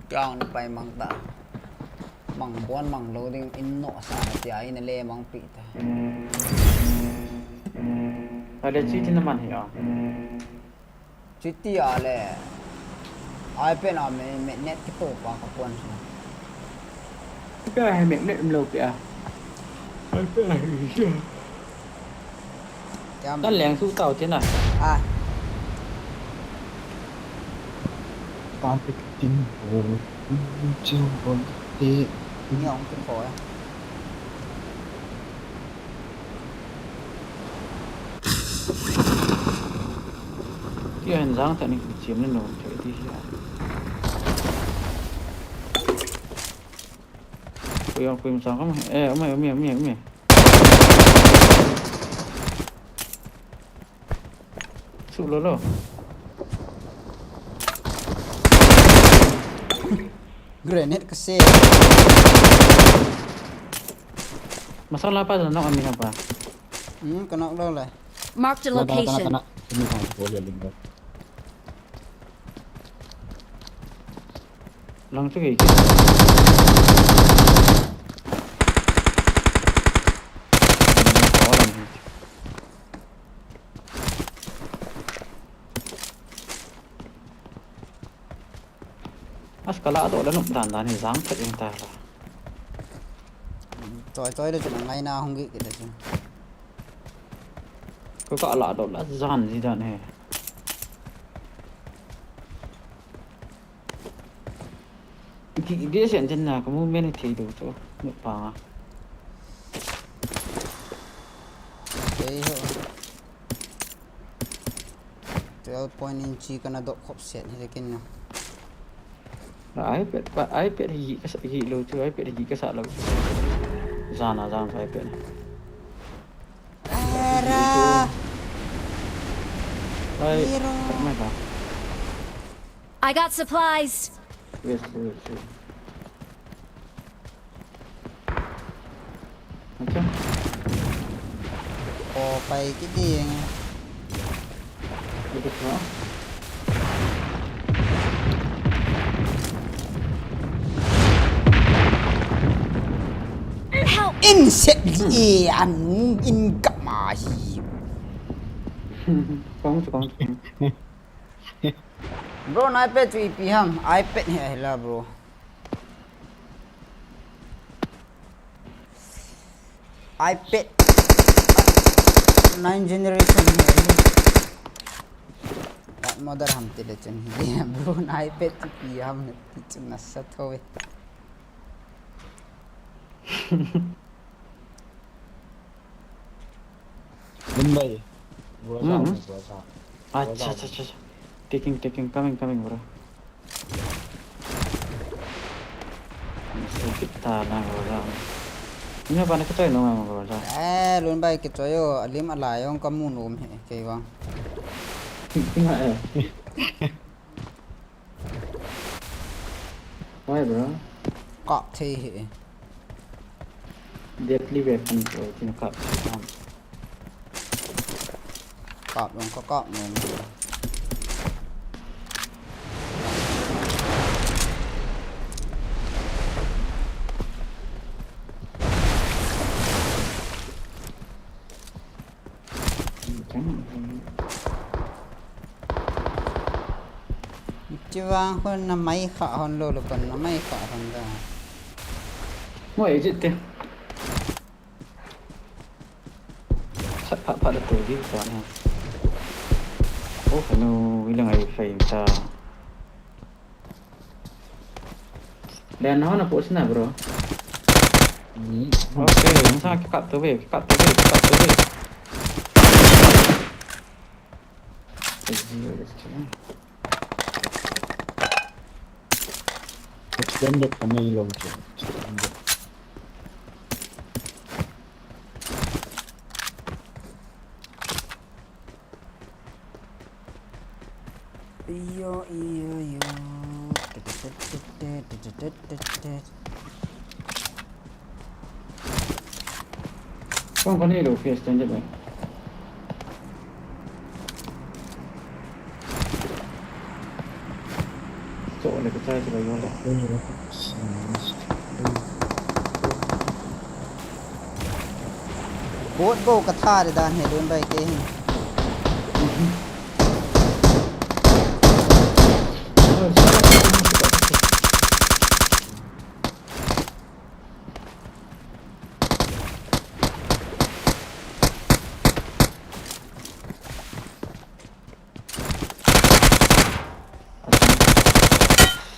Kei a na pai mang ta. Mang bon mang lo ding in no sa na ti a in le mang pi ta. Ale chi ti na man hi a. Chuti a le. iPad a me, me net kito pa ka pon sa. Ka he me net lo pe a. iPad a hi. Kya tan leng su tau tin a. A. Tan pe tin ho. Chu ho te. Ni ong tin ho. Ti a hin jang ta ni chim ni no thei ti hi a. Pui ang, pui masang kama. Eh, ame, ame, ame, ame. Su lo lo. Grenade ka se. Masang la pa na nok ami na pa. Hmm, ka nok lo le. Marked a location. Lang chu kei. As kala do la nup dan dan hi jang phet jeng ta la. Choi choi le chu na ngai na hung gi ki da chu. Ko ka la do la jan ji dan he. Ki de sen chen na ka mu men thei do chu. Nup pa. Kei ho. Twelve point inch kana dok khop set hi kin na. Na iPad, pa, iPad hi ka sa, hi lo chu, iPad hi ka sa lo. Jana, jana iPad. Ara. Ai, Hero. Mai ba. I got supplies. Yes, yes, yes. Acha. O, pai kiti eng. Kiti ko. Help! In set li e anu in kama hi. Kong chu, kong chu. Bro, na iPad chu ipi ham? iPad hi ahila, bro. iPad nine generation hi. That mother ham ti le chen hi. Bro, na iPad chu ipi ham na ti chu nasa tho e. Lunbai. Groza, mm-hmm. Groza. Acha, acha, acha, acha. Taking, taking, coming, coming, bro. Nasa kita na Groza. Ina ba na kita no ma Groza. Eh, Lunbai kita yo, alim alai yong kamu nom he, kei bang. Ina eh. Why, bro? Kap thei hi. Deadly weapon, bro. Tin kap thei ham. Kap long ka kap long. Chivang hon na mai kha hon lo lo kan na mai kha hon da. Mo e jit te. Phat phat phat tu ji ko na. Oh, no, ilang ai fai ta. Dan na hon na po sina, bro. Ni. Okay, ang sa kikat to be, kikat to be, kikat to be. Extended pa ngai long chu. Extended. Iyo, iyo, iyo. Kong kani lo face ten jep. Cho le ka chai ka yo le. Bot bo ka tha de dan he don bai ke hin.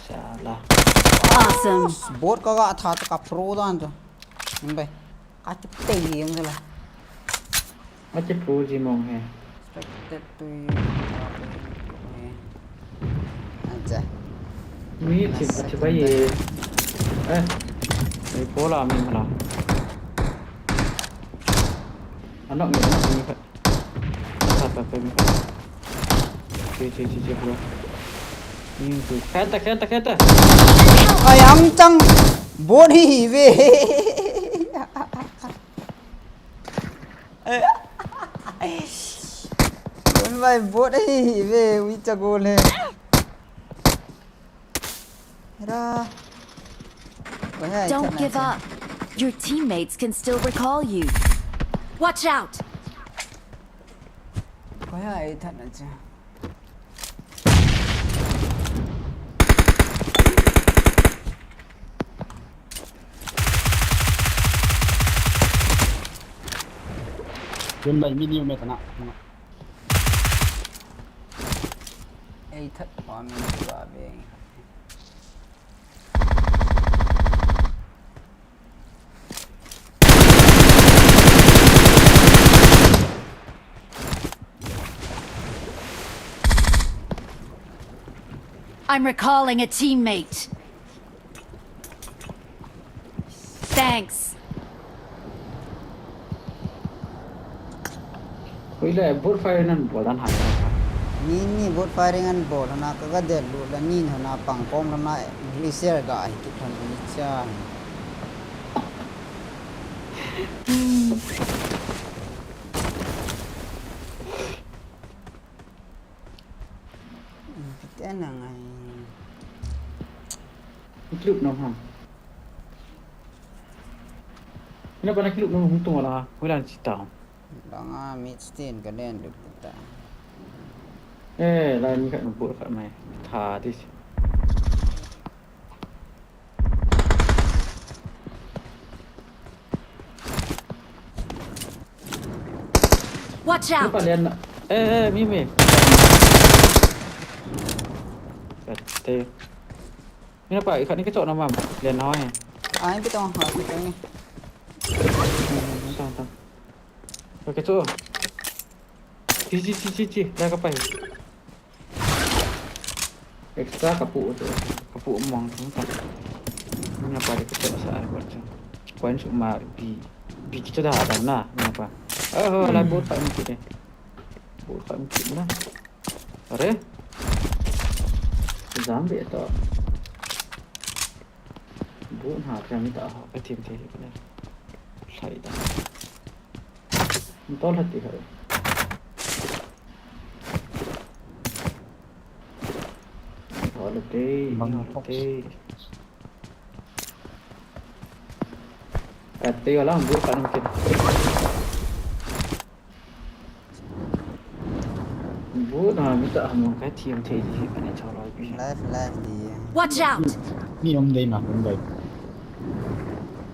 Shala. Awesome. Bot ka ga tha ka pro dan to. Hin bai. Ka ti pe yeng la. Ache pro ji mong he. Expected to you. Acha. Mi thi, thi bai ye. Eh. Ei, pola mi hala. Anok mi, anok mi khat. Khat, khat, khat mi khat. Che, che, che, che, bro. Ni tu. Khat ta, khat ta, khat ta. Ai, ang chang. Bot hi hi ve. Bot vai, bot hi hi ve. Ui cha gol he. Ra. Koi ha, Don't give up. Your teammates can still recall you. Watch out! Koi ha, ei that na cha. Yun bai, mini me tana. Ei that pa mi ba ve. I'm recalling a teammate. Thanks. Hoilai, boat firing nan bol dan hai. Ni, ni boat firing an bol hana ka ga del lu la ni hana pang kom hana glacier ga ai ki than ni cha. Pite na ngai. Clip no ha. Ina pa na clip no hung tung wala ha. Hoilai chi ta. Langa mid stain ka len duk ta. Eh, lai mi khat no bol khat mai. Tha ti. Watch out! Ina pa len na. Eh, eh, mi, mi. Kate. Ina pa, ikhat ni kecho na mam. Len na ho he. Ai, pitong, ai, pitong ni. Tang, tang. Koi kecho. Chi, chi, chi, chi, chi. Lai ka pai. Extra ka pu tu. Ka pu mong tu ta. Ina pa de kecho sa ai bol cha. Koi su ma bi, bi kecho da da na, ina pa. Oh, lai bol pa mu ki de. Bol pa mu ki na. Are? Jam be to. Bu na cha mi ta ho, ka thim thei ka le. Sai da. Mi to la ti ho. Ho la te, ho la te. Ka te wala bu ka no ke. Bu na mi ta ham ka thim thei ji ka ne cha loi pi. Life, life di. Watch out! Mi um dei na, um dei.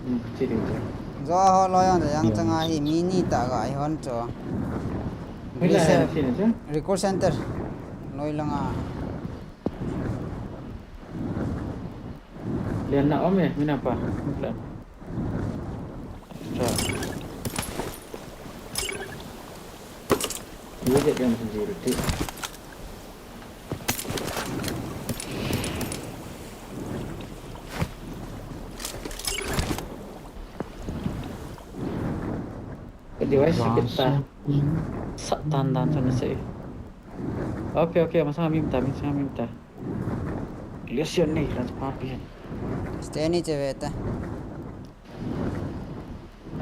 Hmm, chi dei chi. Jo ho loi ang yang changa hi mi ni ta ga ai hon cho. Hoilai research, chi ni cha. Recall center. Loi langa. Len na om e, mi na pa. Len. Extra. Ye je len je ti. Ka device kita. Sa tan dan sana se. Okay, okay, masang mi ta, masang mi ta. Listen ni, let's pop in. Stay ni che ve ta.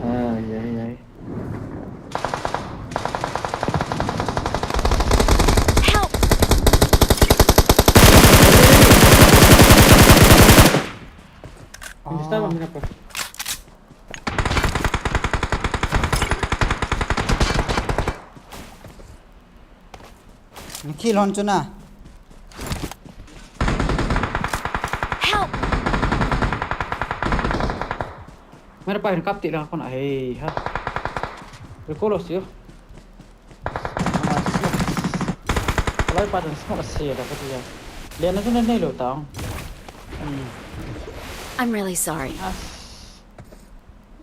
Ai, ai, ai. Help! Hindi sa, mami na pa. Ni kill hon chu na. Help! Mera pa hin kap ti la kon a hei ha. Recall lo sio. Alai pa tan smoke a se la ka ti ya. Len na chu na nei lo ta. Hmm. I'm really sorry. As.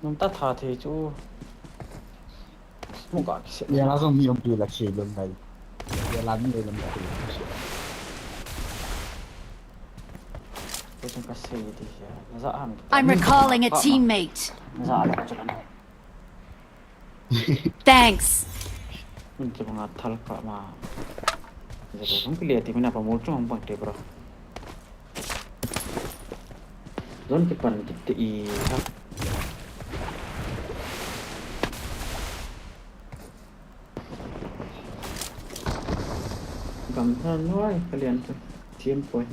Num ta tha thei chu. Smoke a kise. Len na jong mi um pi la khe lom nai. Len na mi lom nai. Kei chun ka sei di sia. Na za ham. I'm recalling a teammate. Na za ham ka chun. Thanks. Min ti banga thal ka ma. Za ka sung kile ti mina pa mo chung bang te bro. Zone kipan ti ti i ha. Gamtha noi kalian tu. Team point.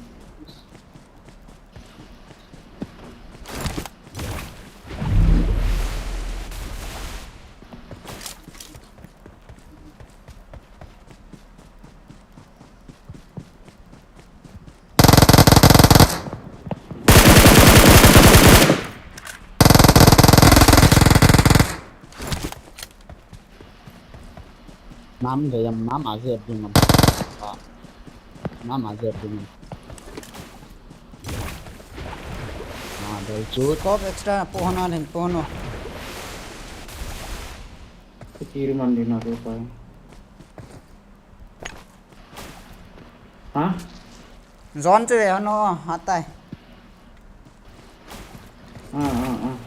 Nam de yam nam a zep ding am. Nam a zep ding am. Ah, dal chu. Scope extra po hana len po no. Kiri man din na ko pa. Ha? Zone chu ve hano, atai. Ah, ah, ah.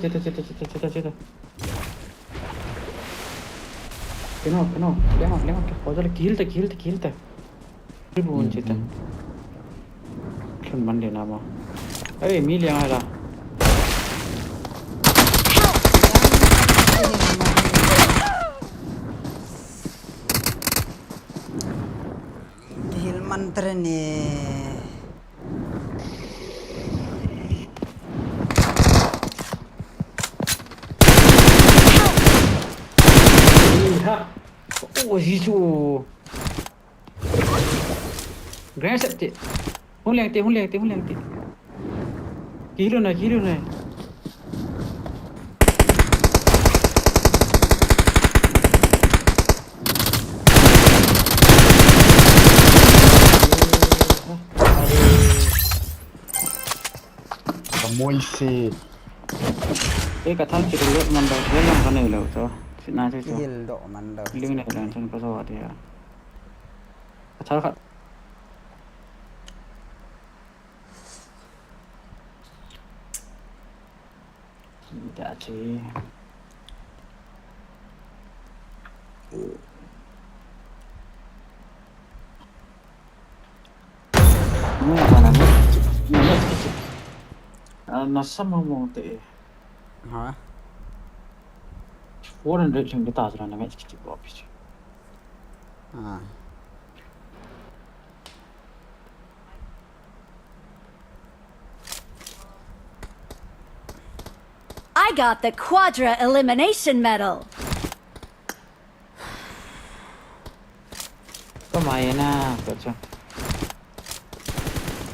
Chita, chita, chita, chita, chita, chita. Kino, kino, lema, lema, kino, kino, kino, kino, kino. Ri bu un chita. Khun man de na ma. Are, mi liang ai la. Hil man tre ne. Ui, ha. Oh, ji chu. Grand set ti. Hun leng ti, hun leng ti, hun leng ti. Kilu na, kilu na. Ka moi se. Ei, ka thal chu lut man da, le lang ka nei lo chu. Sina chu chu. Hil do man da. Ling nei lang chun ka so dia. Ka thal khat. Ita che. Mo pa na mo. Mo mo che. Ah, na sa mo mo te. Ha? Four hundred leng ta jala na match kiti ko pi. Ah. I got the Quadra Elimination Medal. Ka mai na, ka cha.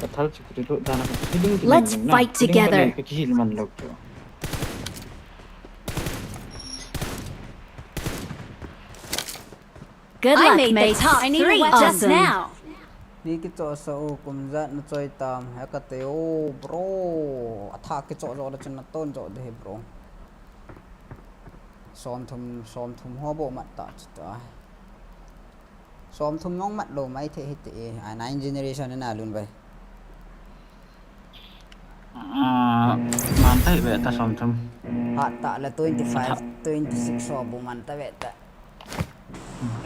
Ka thal chu kiti lo dana ka kiling kiling. Let's fight together. Ka kihil man lo chu. Good luck, mate. I made the top three just now. Ni kichoh sa u kum jat na choi tam he ka te o bro. Atha kichoh jo da chun na ton jo de he bro. Som thum, som thum ho bo mat ta chu ta. Som thum nong mat lo mai the he te e. A nine generation na lun bai. Ah, man tai ve ta som thum. Ha ta la twenty five, twenty six ho bo man ta ve ta.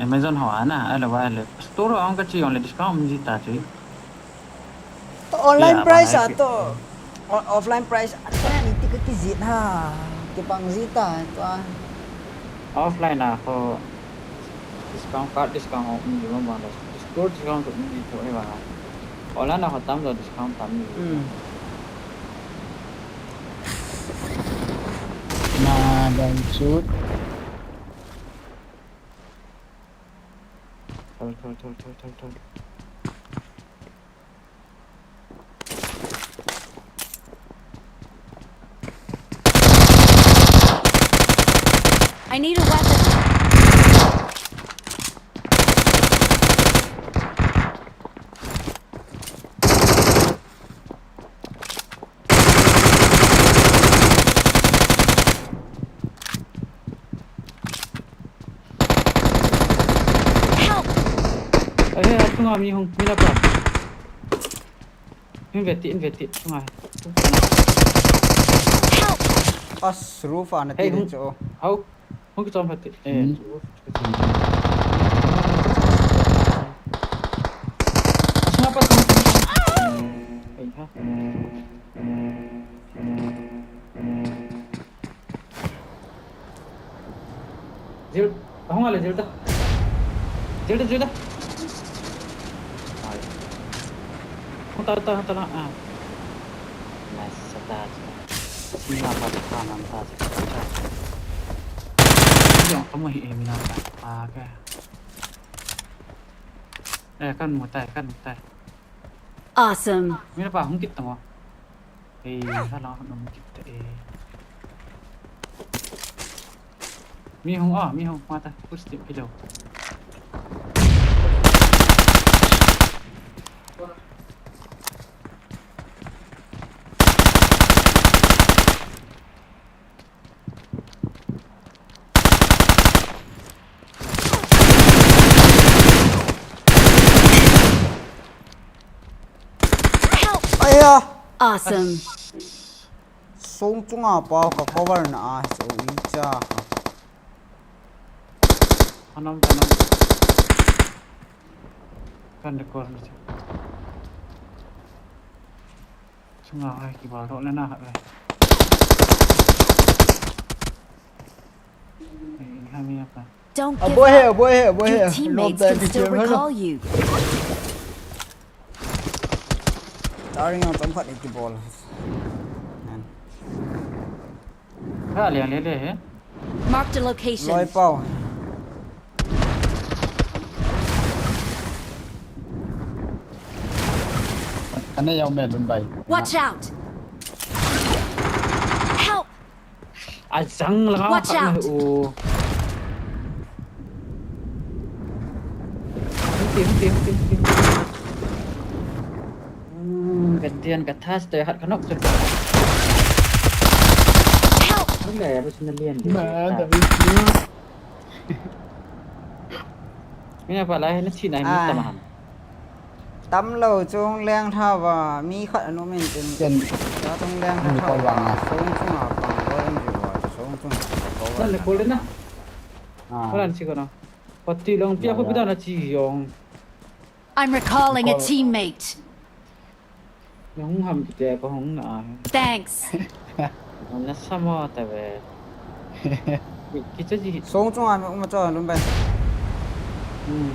Amazon ho ana, ala wa ala. Store ho ang ka chi only discount mi ta chi. To online price a to offline price a to ni ti ka kijih ha. Kipang ji ta to. Offline a ho discount card discount ho mi ma ma. Store discount ko mi to e wa. Online a ho tam jo discount tam mi. Hmm. Na dan shoot. Thal, thal, thal, thal, thal, thal. I need a weapon. Chunga mi hung, mi na pa. In ve ti, in ve ti, chunga. Help! As, roof a na ti chu. Hau. Hung kichom phat ti. Eh. Hmm. Asunga pa, asunga pa. Ei ha. Jil, ahung ale jil ta. Jil ta, jil ta. Ai. Hung ta, ta, ta la. Ah. Nice, sa ta. Mina pa ta, ta, ta, ta. Jong kamu hi, eh, mina pa. Ah, okay. Eh, kan mu tai, kan mu tai. Awesome. Mina pa hung kit tamo. Eh, hala hung kit ta, eh. Mi hung, ah, mi hung, mata, push tip kilo. Help! Aya! Awesome. Song chunga pa ka cover na a, so i cha. Anam, anam. Kan de cover na. Chunga ai kibal ro le na ha le. Ai, ha mi apa. Don't give up. Abo he, abo he, abo he. Your teammates can still recall you. Taring ang tongkhat ikibol. Yan. Ha, liang le le he. Marked a location. Loi pau. Ana yau me dun bai. Watch out! Help! Ajang langa. Watch out! Tim, tim, tim, tim. Hmm, kadian kathas to hat kanok tu. Help! Mana, David. Mina pa lai na thi nai mi tamaham. Tamlou chung leng tha va, mi khat anu min tin. Ken. Chung leng tha va, song chung a pang ko in ju va, song chung a pang ko. Nan le kol na. Ah. Ko nan chi ko na. Pati long pia ko pida na chi yong. I'm recalling a teammate. Nang hung ham kiti ko hung na. Thanks. Hung na samo ta ve. Ki, kicha ji. Song chung a mi uma cha lum bai. Hmm.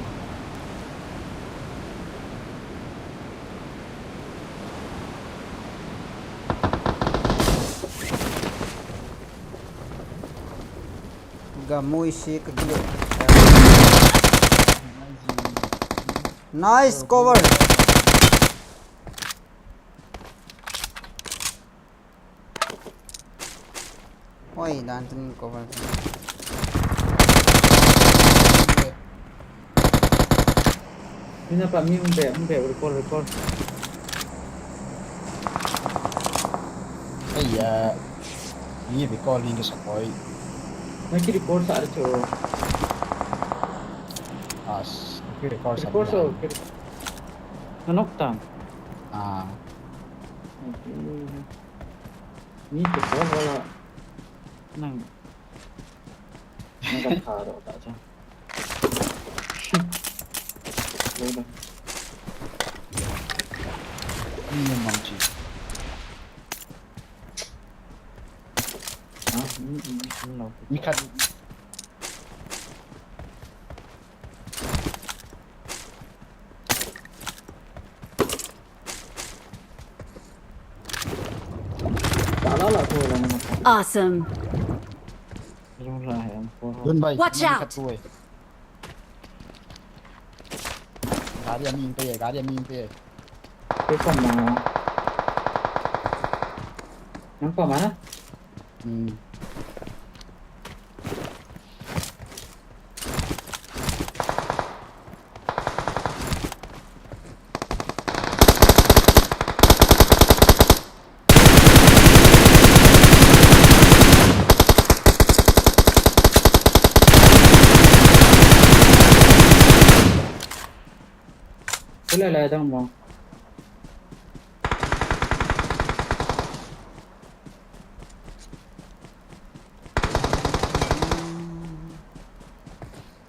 Gamui si ka gile. Nice cover. Oi, dan tin cover. Mina pa mi hung be, hung be, recall, recall. Ai ya, mi recall ni ke sakoi. Mai ki recall sa re cho. As, ki recall sa. Recall so, ki recall. Na nok tang. Ah. Ni ke recall wala. Nang. Nang ka tha ro ta cha. Ni mang chi. Ah, ni, ni, ni lo. Ni khat. Awesome. Watch out. Gari a mi pe, gari a mi pe. Pe pa ma. Nang pa ma na? Hmm. Lai lai dang mo.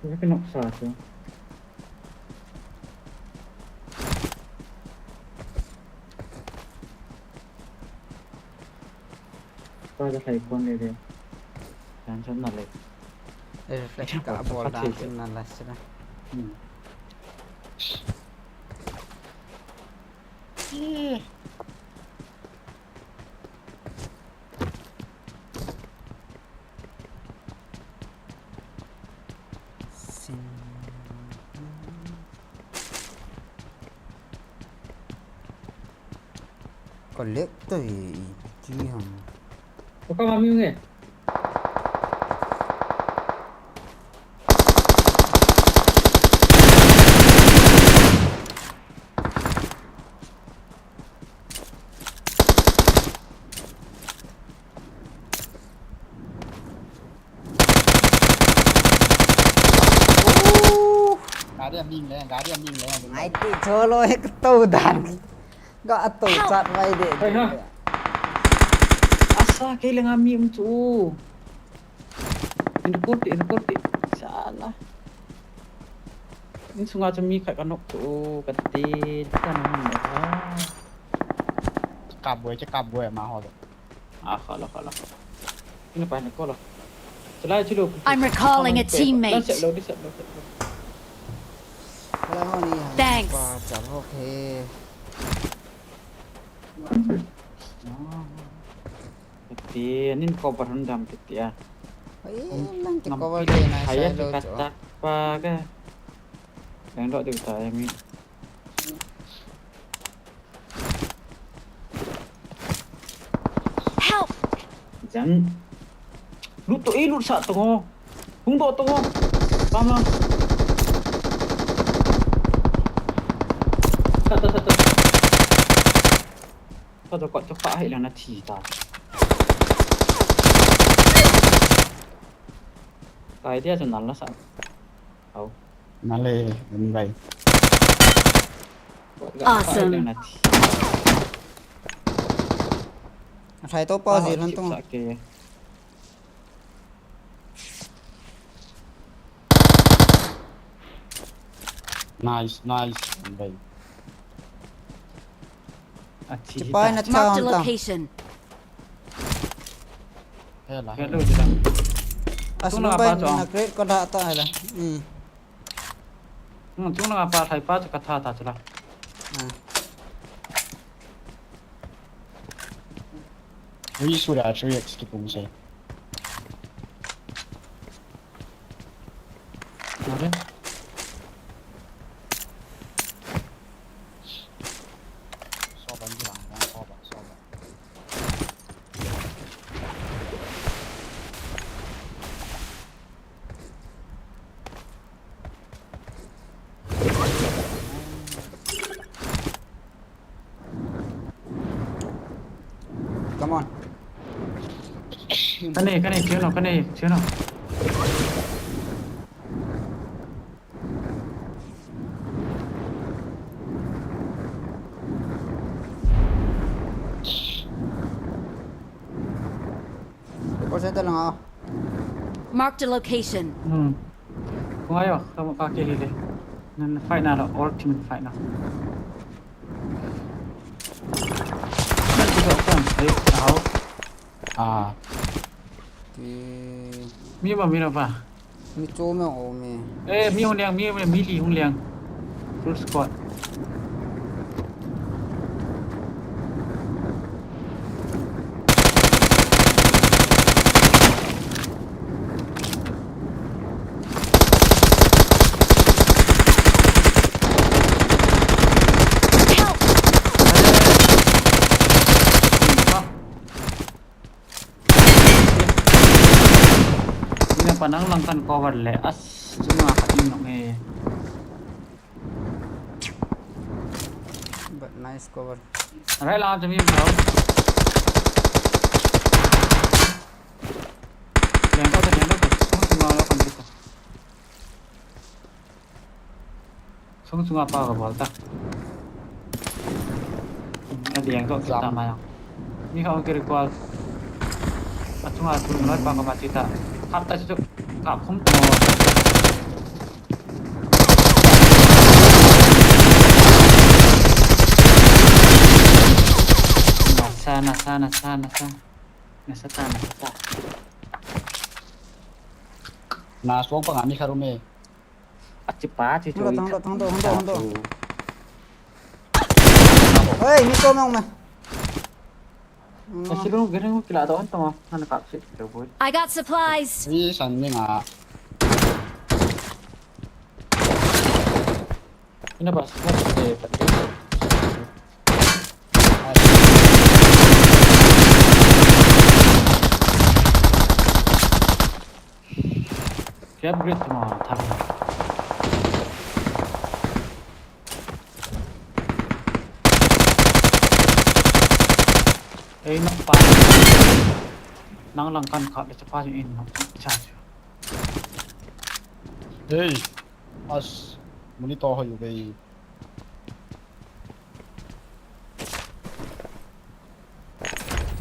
Ito pinuksa ito. Tua ja khai kon le de. Jan chan na le. Reflection ka bol dan chin na la sila. Hmm. Collect to e, ti ham. Ko ka ma mi nge. Gari a ming le, gari a ming le. Ngai ti cholo ek to dan. Ga to chat vai de. Ai ha. Asa ke le nga mi um chu. In koti, in koti. Sala. In sunga chu mi khat ka nok chu ka ti ka na ha. Ka boi, ka boi ma ho. Ah, khala, khala. Ina pa na ko lo. Chalai chilo. I'm recalling a teammate. Set lo, set lo, set lo. Khala ho ni. Thanks. Pa chal ho ke. Ti, anin cover hon dam ti ti a. Ai, nang ti cover de na sai lo chu. Katak pa ka. Dang do de ta mi. Help! Jang. Lut to, eh, lut sa to. Hung do to. Pam lang. Sa to, sa to. Sa to, kot to, ka hai lang na thi ta. Kai dia chu nal na sa. Au. Nale, nale. Awesome. Athai to pa ji lan tung. Nice, nice. Nale. Achi. Marked a location. Hello, hello. Hello, hello. Asung na ba pa chu na create ko da ta hala. Hmm. Hmm, chung na pa thai pa chu ka tha ta chu la. Ah. Ui, su da, su ya, ki pung se. Nale. Come on. Kane, kane, chill no, kane, chill no. Ko se ta langa. Marked a location. Hmm. Ko ayo, kamu ka ke hile. Nan fight na lo, all team fight na. Nan tu kan, eh, tahu. Ah. Ti. Mi ma mi na pa. Mi cho me o me. Eh, mi hung liang, mi, mi, mi li hung liang. Full squad. Help! Ina pa nang lang kan cover le as chunga khat in nong e. But nice cover. Right lang chami bro. Leng ko, leng ko. Sung chunga lo kan kita. Sung chunga pa ka bol ta. Adiang to kita mayang. Ni kha ong kiri kwa. Achunga tu noi pa kama chita. Hap ta chu kap khum to. Nasa, nasa, nasa, nasa. Nasa ta, nasa ta. Na suang pa nga ni kha rume. Achi pa, achi chu. Hang do, hang do, hang do, hang do. Hey, mi to mong me. Achi lu, gering kila do, anto ma, han kap si, do boy. I got supplies. Ni san ni nga. Ina ba, sa, eh, pati. Kaya upgrade tu ma, thang. Eh, nak pa. Nang lang kan kap, dia cepat in, nak charge. Hey, as, monitor ho yu bei.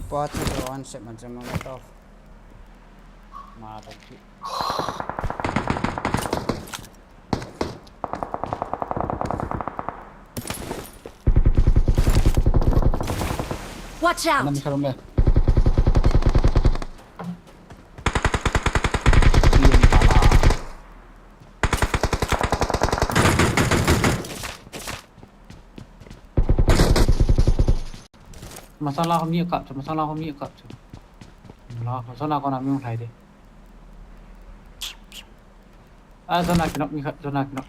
Party one set macam mana tau. Ma, thank you. Watch out! Anam kharum le. Masala ho mi kap chu, masala ho mi kap chu. La, masala ko na mi hung lai de. Ah, zona kino, mi kap, zona kino.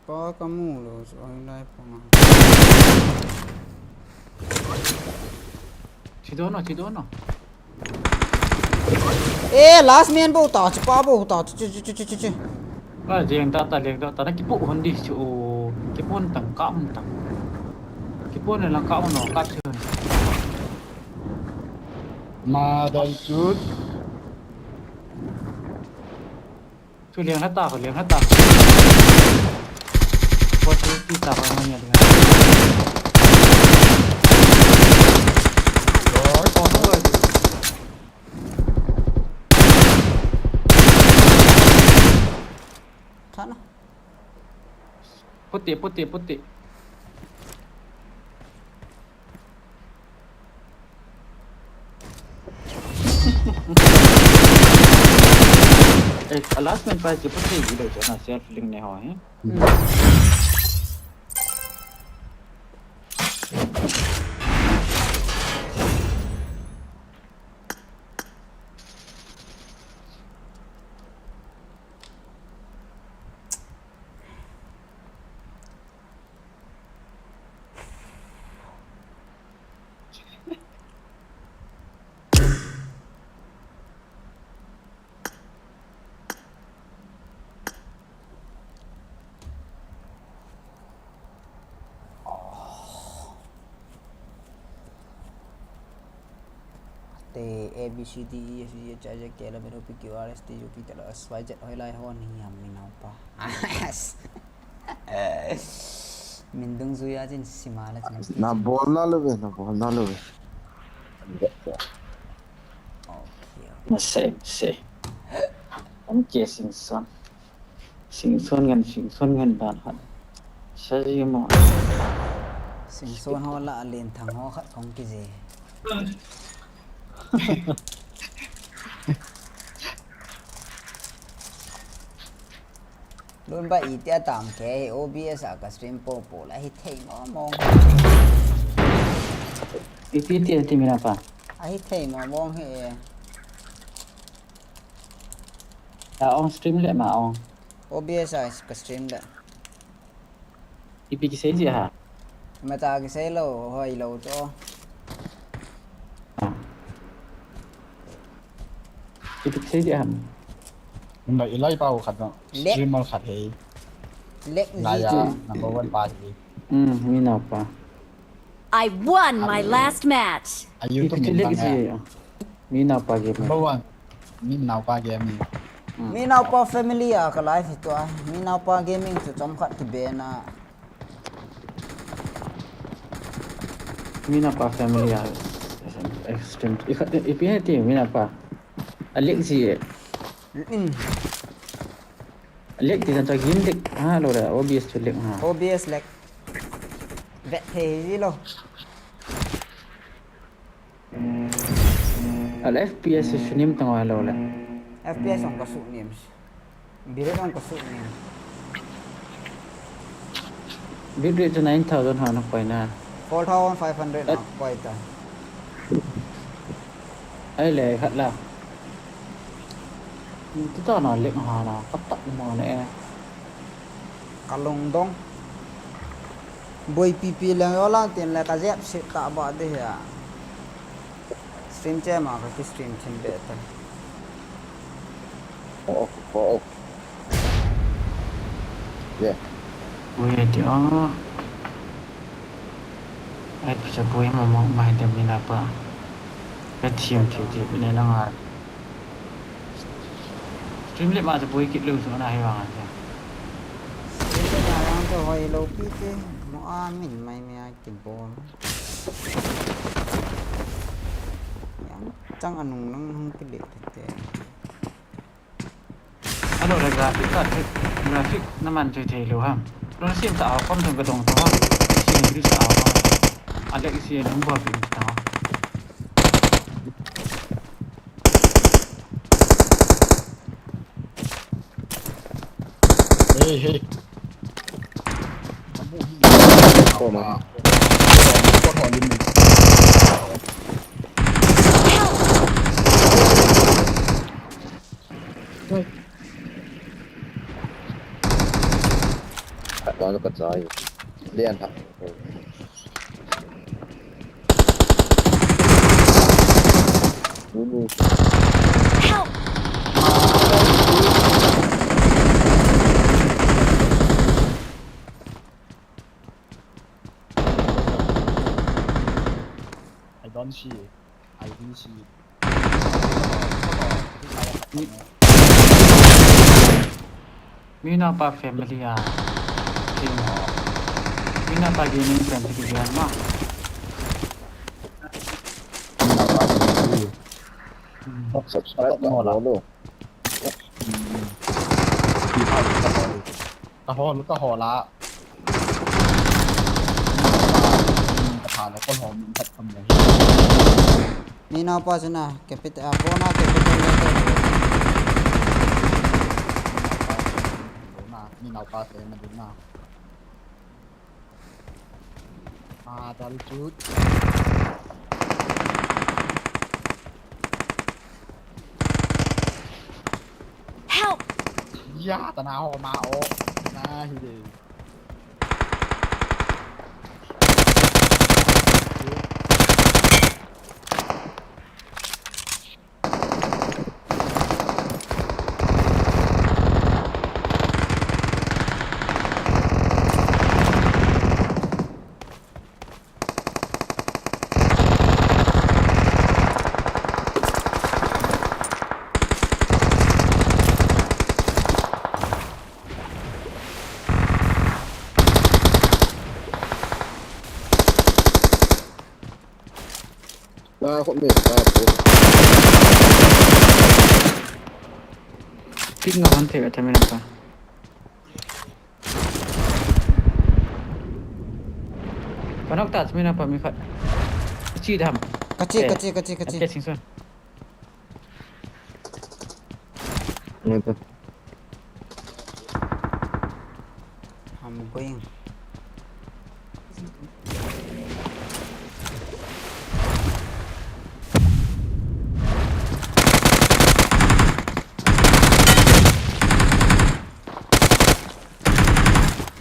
Pa kamu lo, so ai lai pa ma. Chi do no, chi do no. Eh, last man bo ta, chi pa bo ta, chi, chi, chi. Ka jeng ta ta, leng ta ta, na kipu hon di chu, kipu hon tang, kam tang. Kipu hon lang kam no, ka chu. Ma dai chu. Chu liang hata ko, liang hata. Ko chu ti ta ko ma nia liang. Oi, ko ko. Thana. Puti, puti, puti. Eh, last man pa je puti gilo jana self link ne ho, eh? Hmm. Te A B C D E F G H I J K L M N O P Q R S T U V W X Y Z hoilai ho ni ham mi nau pa. Min dungjuia chin sima la chin. Na bol na love, na bol na love. Okay. Na sei, sei. An ke sing son. Sing son ngan, sing son ngan dan hat. Sa ji mo. Sing son ho la len thang ho khat khong ki je. Lun ba i tia tam ke hi O B S a ka stream po po la hi thei mo mo. I ti ti ti mi na pa. A hi thei mo mo hi. Ta on stream le ma on. O B S a ka stream le. Ipi kisei ji ha? Mata kisei lou, hoi lou to. Ah. Ipi kisei ji ha? Mba ilai pa ko khat no. Lek. Streamer khat he. Lek ji. Laya number one pa ji. Hmm, mi nau pa. I won my last match. Ayu to min bang ya. Mi nau pa game. Number one. Mi nau pa game ni. Minaopa family a ka live hi tua. Minaopa gaming chu chomkhat kibe na. Minaopa family a extreme. Ikhat ipi he ti Minaopa. Alik ji. In. Alik ti chan cha game lik ha lo le O B S chu lik ha. O B S lik. Vet thei ji lo. Al F P S sunim tang a lo le. F P S ong ka sunim. Bitrate ong ka sunim. Bitrate chu nine thousand ha na koi na. Four thousand five hundred na koi ta. Ai le khat la. Ti ta na lik ha na ka tak mo ne. Ka lungdong. Boi pipi leng yo lang tin le ka jep sit ta ba de ya. Stream che ma ka ki stream chin be ta. Oh, oh, oh. Yeah. Boi ti a. Ai pi cha boi mo mo mai de Minaopa. Ka thiam thiam thiam ne na nga. Stream le ma cha boi kit lu chu na hi wa nga. Stream le ma yang to hoi lo pi te. Mo a min mai me a kin bol. Yang chang anung nang hung kile te. Alo le graphic card, graphic na man thei thei lou ham. Lo na sim ta a kom thang ka dong ta ho. Sim ri sa a ho. A le isi nung ba pi ta ho. Hey, hey. Koma. Khat vang ka chai. Lian ha. Help! I don't see. I don't see. Minaopa family a. Minaopa gaming family a ma. Subscribe mo la. Ka hol, ka hol a. Ka tha le ka hol min khat kam le. Minaopa chu na, capital, a, bona capital letter. Minaopa chu na, minaopa chu na dun na. Ah, dal chu. Help! Ya, tana ho ma o. Na hi de. Na khop ni ta ko. Pik nga han thei ka thamin apa. Ka nok ta thamin apa mi khat. Chi dam. Ka chi, ka chi, ka chi, ka chi. Ka chi sun. Nito. I'm going.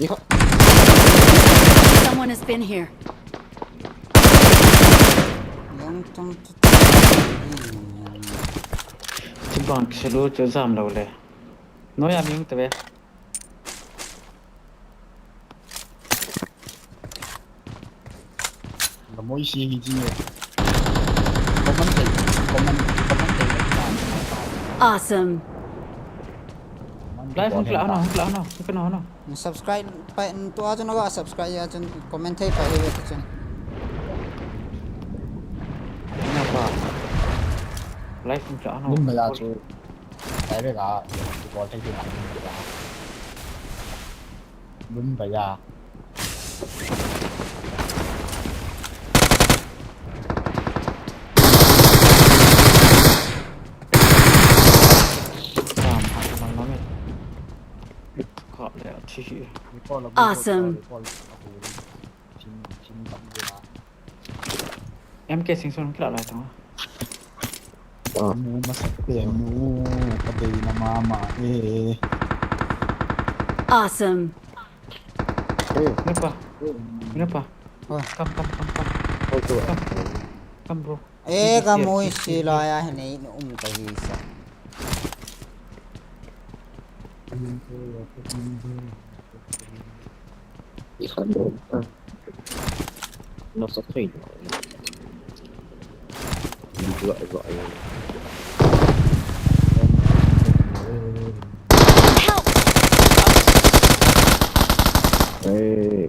Iho. Someone has been here. Yang tang tu. Chibang selu chu jam lou le. Noi a mi hung te ve. Lamoi si hi ji ne. Comment te, comment, comment te. Awesome. Live hung kila no, hung kila no, hung kila no. Subscribe pa, tua chun ga subscribe ya chun comment thei pa hi ve chun. Na pa. Live hung kila no. Mun ba ya chu. Live ga. Bol thei ki na. Mun ba ya. Awesome. M K Singson kila lai tang. Ah. Nu masak pen nu, ka dei na mama e. Awesome. Eh. Napa. Napa. Oh. Come, come, come, come. Oh, tu. Come. Come, bro. Eh, ka mui si la ya, nei um ka hi sa. Ikhan do. Ah. No sa thei. Help!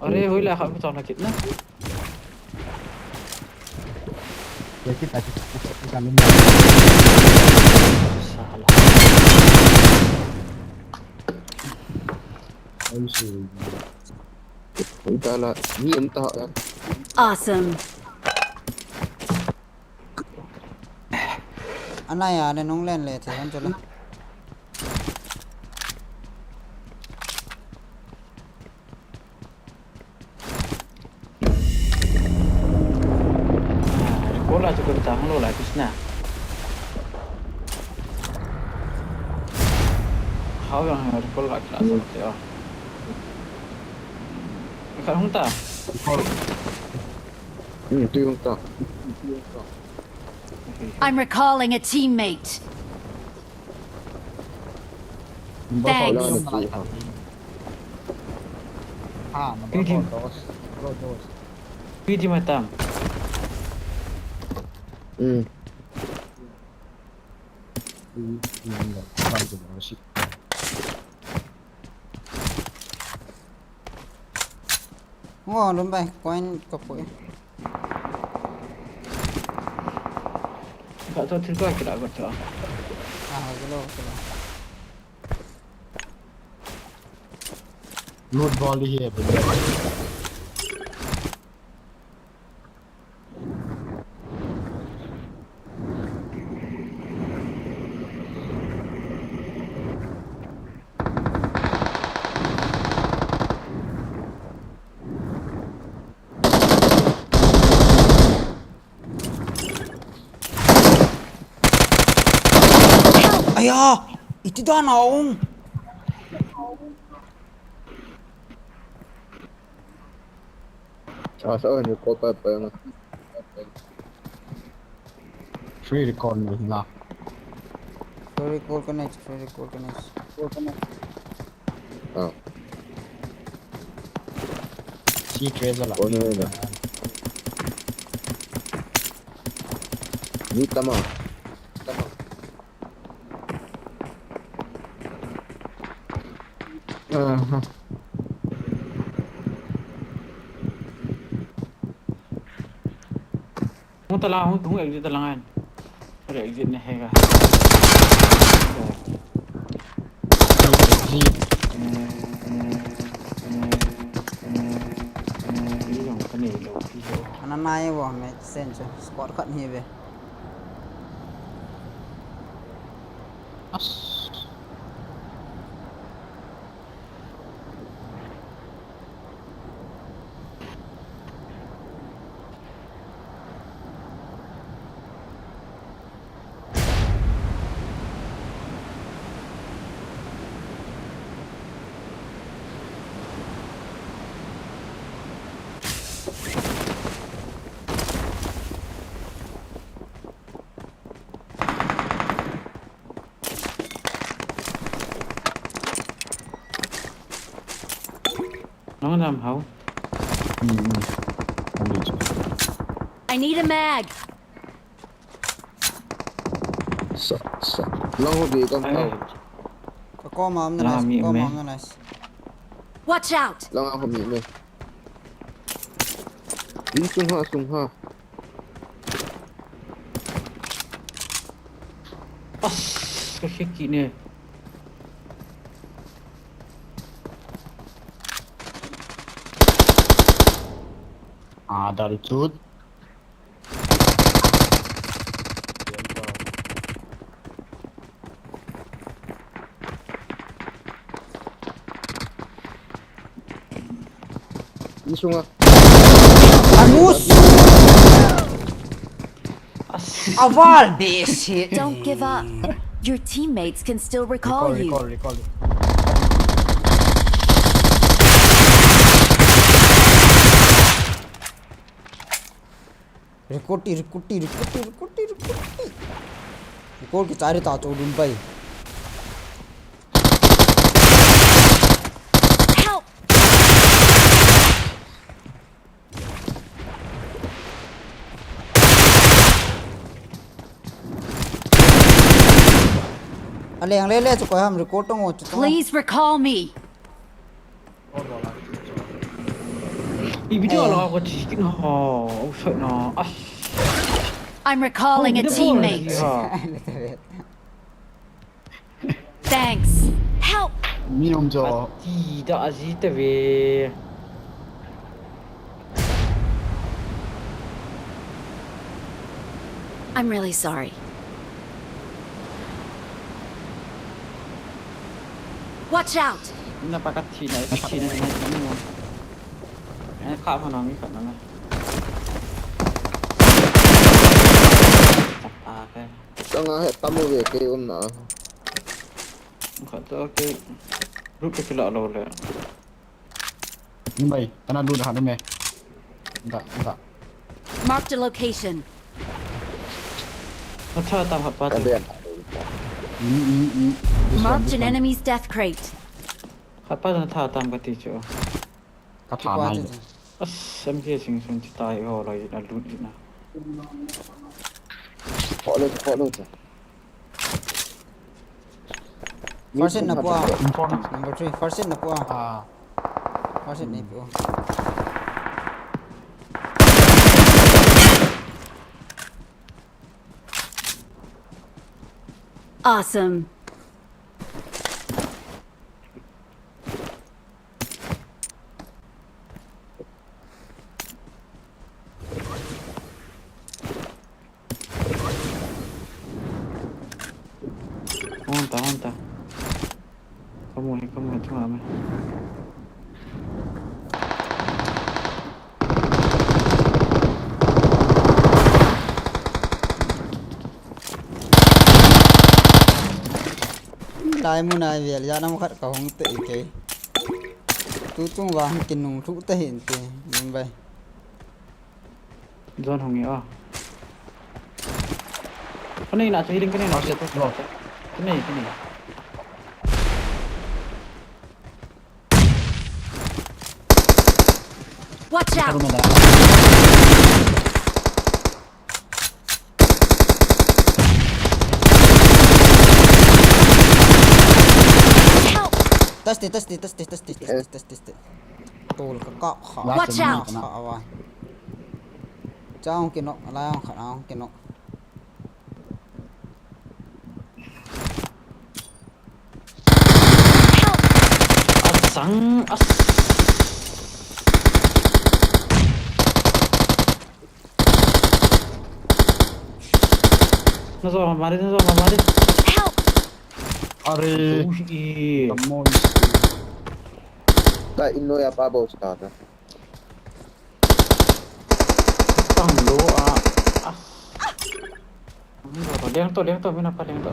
Are, hoila kha mi chona kit na. Sala. Awesome. Anai a, ne nung len le the han chula. Recall a chu ka chang lo lai Krishna. Hao yang recall ka class te o. Ka hung ta. Hmm, tu hung ta. I'm recalling a teammate. Thanks. Ah, number four, dos. Bro, dos. Piti matam. Hmm. Hmm, hmm, hmm. Ngo lum bai, coin ka pui. Ka to thil ko kila ko to. Ah, kilo, kilo. Loot ball hi e, bro. Aya, iti dan a um. Asa ni ko pa pa na. Free recall ni na. Free recall ka nei, free recall ka nei. Ah. Si tracer la. Ko ni na. Ni tama. Tama. Aha. Hung ta lang, hung, hung exit ta lang an. Hung exit ne he ga. Exit. Ni jong ka nei lou pi ho. Ana nai wo me sen chu squad khat hi ve. As. Nang nam hao. Hmm, hmm. Ani chu. I need a mag. Sa, sa. Lang ho be kam. Ai. Ka Koma um na. Langa nice, mi um koma e. Um na nice. Watch out! Langa ho mi um e. In sung ha, sung ha. As, ka hiki ne. Ah, dal chut. Isunga. Anus! Aval beh se. Don't give up. Your teammates can still recall you. Recall, recall, recall. Recall ti, recall ti, recall ti, recall ti, recall ti. Recall kichai ta chu dun bai. Help! Aleng le le chu koi ham recall tong o chu tong. Please recall me. I video la ko chi kin ho, o so na. Ah. I'm recalling a teammate. Thanks. Help! Mi um jo. Ati da aji te ve. I'm really sorry. Watch out! Na pa ka thi na, ka thi na, na, na, na. Eh, ka ma na mi ka na na. Apa ka? Tanga he tamu ve ke um na. Khat to ke. Lut ke la lo le. Ni mai, kana lut ha ni me. Da, da. Marked a location. Atha tam ha pa tu. Ni, ni, ni. This one, this one. Marked an enemy's death crate. Ha pa na tha tam ka ti chu. Ka tha mai. As, M K sing sun ti tai ho lo ina lut ina. Follow, follow. First aid na pua. Inform. Number three, first aid na pua. Ah. First aid na pua. Awesome. Hon ta, hon ta. Kamu hi, kamu hi, thua me. Lai mun a vel, ja nam khat ka hung te ke. Tu chung vang kinung thu te hin te, Mumbai. Zone hung e a. Ka nei na chu healing ka nei na. Ka nei, ka nei. Watch out! Help! Test it, test it, test it, test it, test it, test it. Tol ka kap kha. Watch out! Kha awa. Chang kinok, la ang kha ang kinok. Asang, as. Na zo ma mari, na zo ma mari. Help! Are. Ui. Ka mo. Ta inno ya pa bo sta ta. Tang lo a. Ah. Leng to, leng to, mina pa leng to.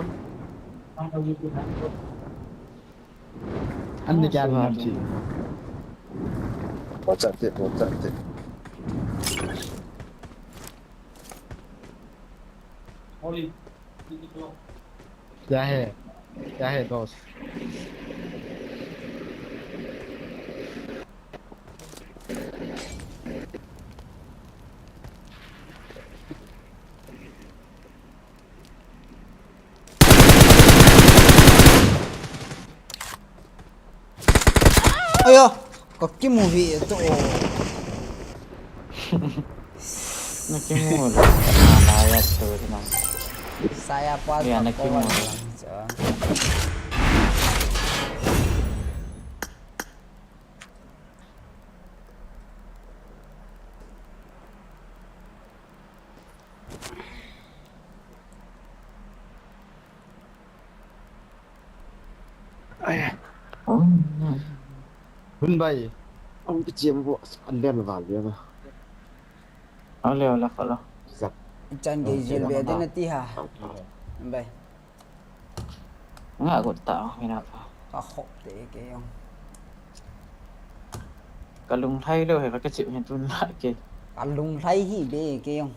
An ni kya nam chi. Pochat te, pochat te. Oli. क्या है? क्या है दोस्त? Kimu hi to. Nakimu le. Na ya to na. Saya pa ya, nakimu. Hun bai. Ang pichim bo, an den val dia na. Ole, ole, ole. Chan ke jil be den ti ha. Bai. Nga got ta, mina pa. Ka khop te ke yong. Ka lunglhai lo he, ka chip he tun la ke. Ka lunglhai hi be ke yong.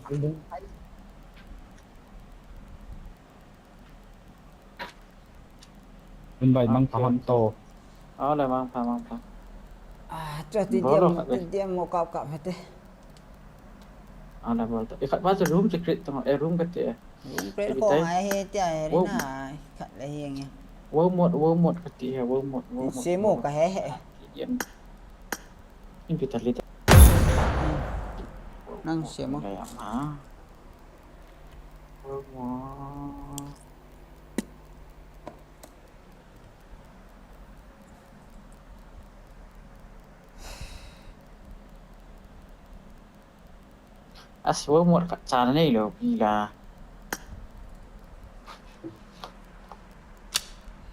Hun bai mang pa hon to. Ole, mang pa, mang pa. Ah, cho ti diam, ti diam mo kap kap he te. Ole, bol to. Ikhat ba room secret to, eh, room ka te. Room secret ko ngai he te, eh, ri na, khat le he nge. Wow mode, wow mode ka ti he, wow mode, wow mode. Se mo ka he he. Yan. In pita lita. Nang se mo. Aswamot ka channel lo pila.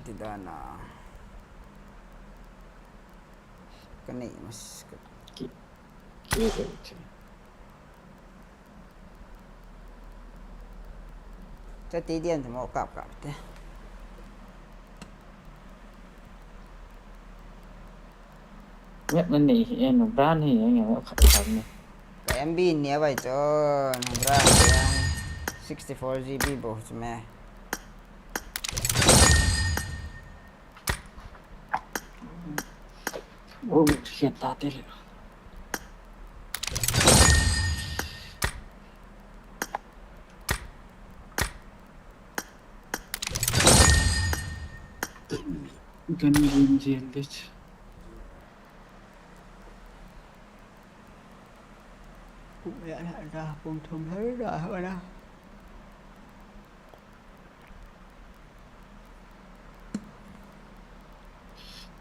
Ti dana. Kani mas. Ki. Ki. Cho ti diam te mo kap kap te. Ngap na ni, eh, no brand hi, eh, ngap khat khat ni. Ka M B ni abai cho, no brand ya. Sixty-four G B bo chu me. Oh, sian ta te le. Gun game jel dich. Pung ya na da, pung thum har da, har da.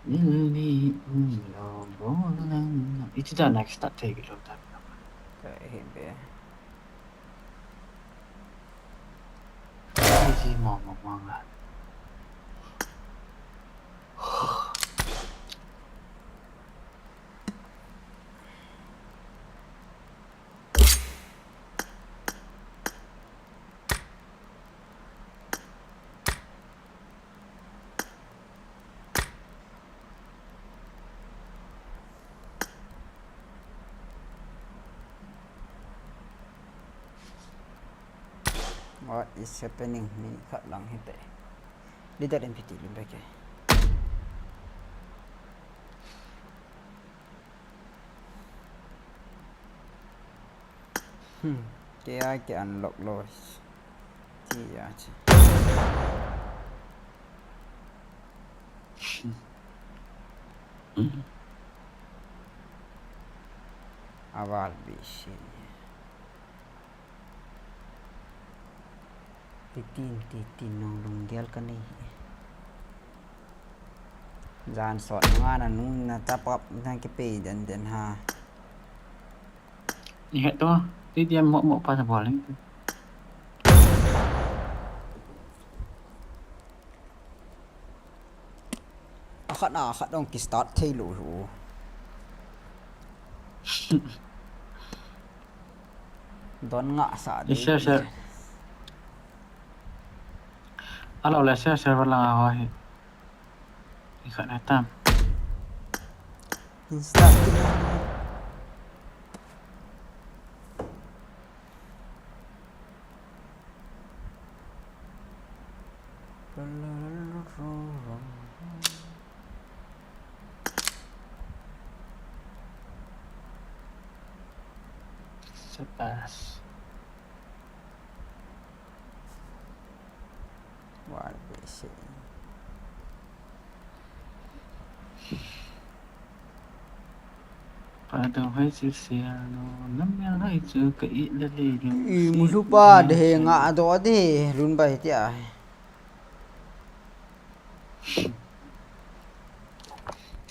Nil ni, um, lo, bo, lang, iti da next start thei lo ta. Ka hi be. Iti mo, mo, mo, nga. What is happening? Mi khat lang hite. Leader M P T lim beke. Hmm. Kei a ki unlock lo. Ti a chi. Aval bisi. Titin, titin, nung lunggel ka nei hi. Jan sot nga na nung na top up na kipei den den ha. Ni het to, ti diam mo mo pa sa bowling. Akhat na, akhat dong ki start thei lou lou. Don nga sa di. Share, share. Alo le share, share lang ho hi. Ikhat na tam. Start. Sepas. War bisi. Adong hai chu sia lo, nam ya hai chu ka i la le lo. I mu lu pa de nga do de lun bai ti a.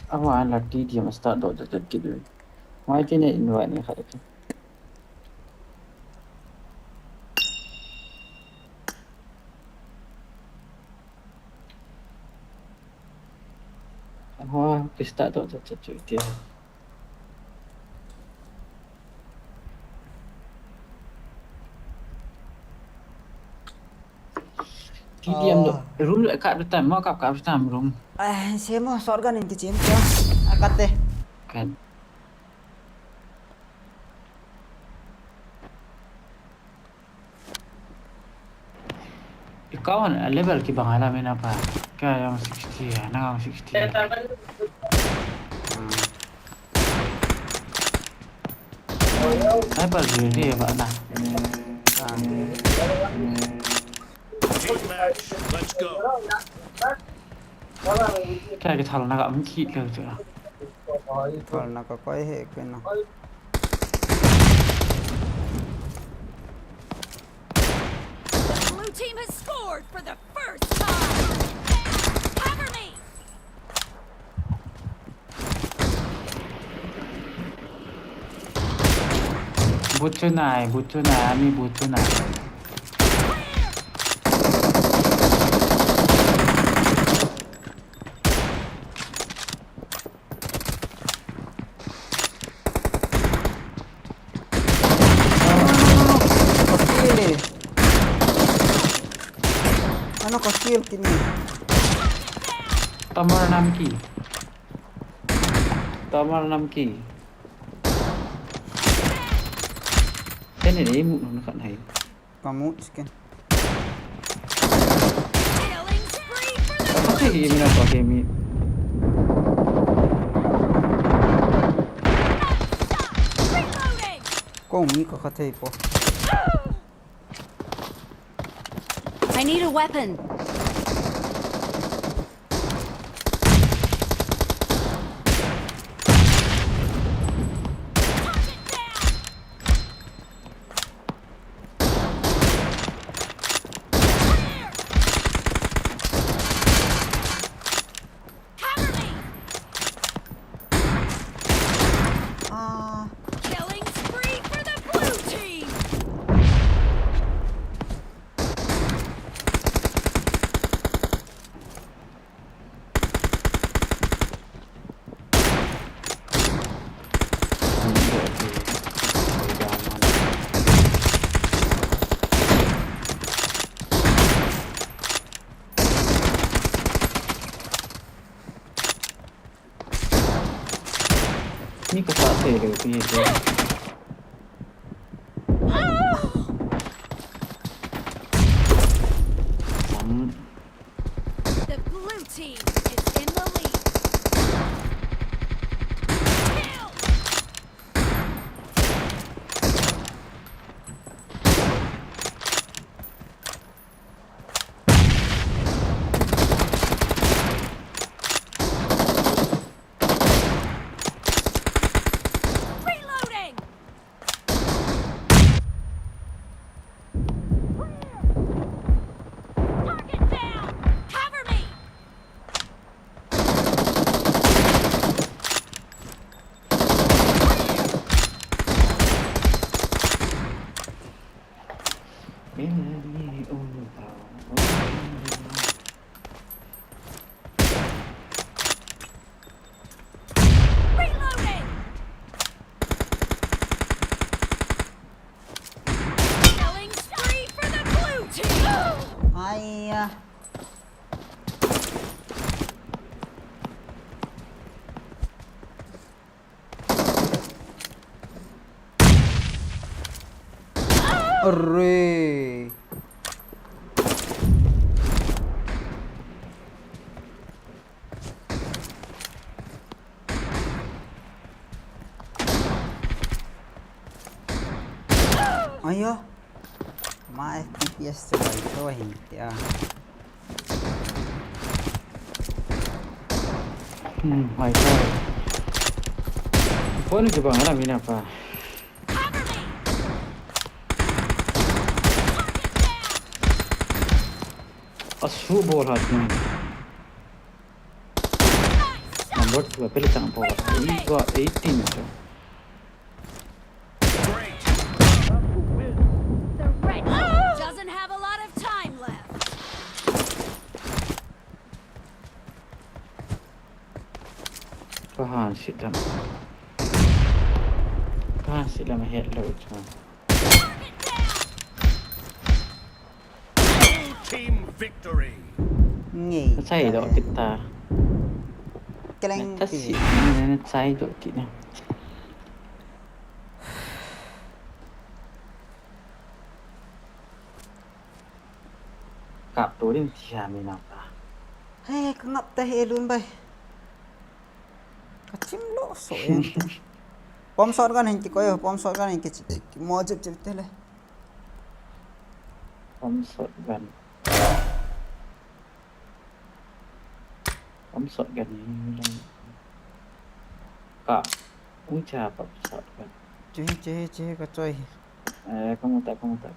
Awa la ti ti ma start do do do ki do. Mai ti ne in wa ni kha. Awa pista do do do do ti. T D M do. Ah. Room le kap tam, mo kap kap tam room. Ah, se mo shotgun in kichim kya? Ah, kat de. Kat. Ikaw, a level kibang ala mina pa. Kaya yung sixty, ah, nang sixty. Hmm. Sniper dil di ba na. Ah. Team match, let's go. Kaya kithal na ka ang ki le chu. Thal na ka koi he ke na. Blue team has scored for the first time. Cover me. But chu nai, but chu nai, ami but chu nai. Ano ka kill kini? Tamar nam ki. Tamar nam ki. Kani ni mu na kan hai. Kamu chicken. Killing spree for the Apa sih ini nak pakai mi? Reloading. Kong mi ka khathei po. I need a weapon. Cover me! Ah. Killing spree for the blue team! Ni ka sa thei lou pi te. Sam. The blue team is in the lead. Kill! Reloading! Target down! Cover me! Reloading! Killing spree for the blue team! Ai ya. Arre. Ayo. Ma F P S chu bai to hin tia. Hmm, mai to. Pon kibang la mina pa. Asu bol hat ni. Number two, pele chang po. He got eighteen. The red team doesn't have a lot of time left. Kahan sit lam. Kahan sit lam het lo cha. Team victory. Ngei. Chai do kita. Keleng Tasi. ti. Chai do kita. Kap to din tia mina pa. Hey, kangap ta he lun bai. Kachim lo so en. Pom shotgun hin kikoi, pom shotgun hin kichi. Mo chip chip tele. Pom shotgun. Pom shotgun ni lang. Ka. Ung cha pom shotgun. Chi chi chi kachoi. Eh, kamu ta, kamu ta.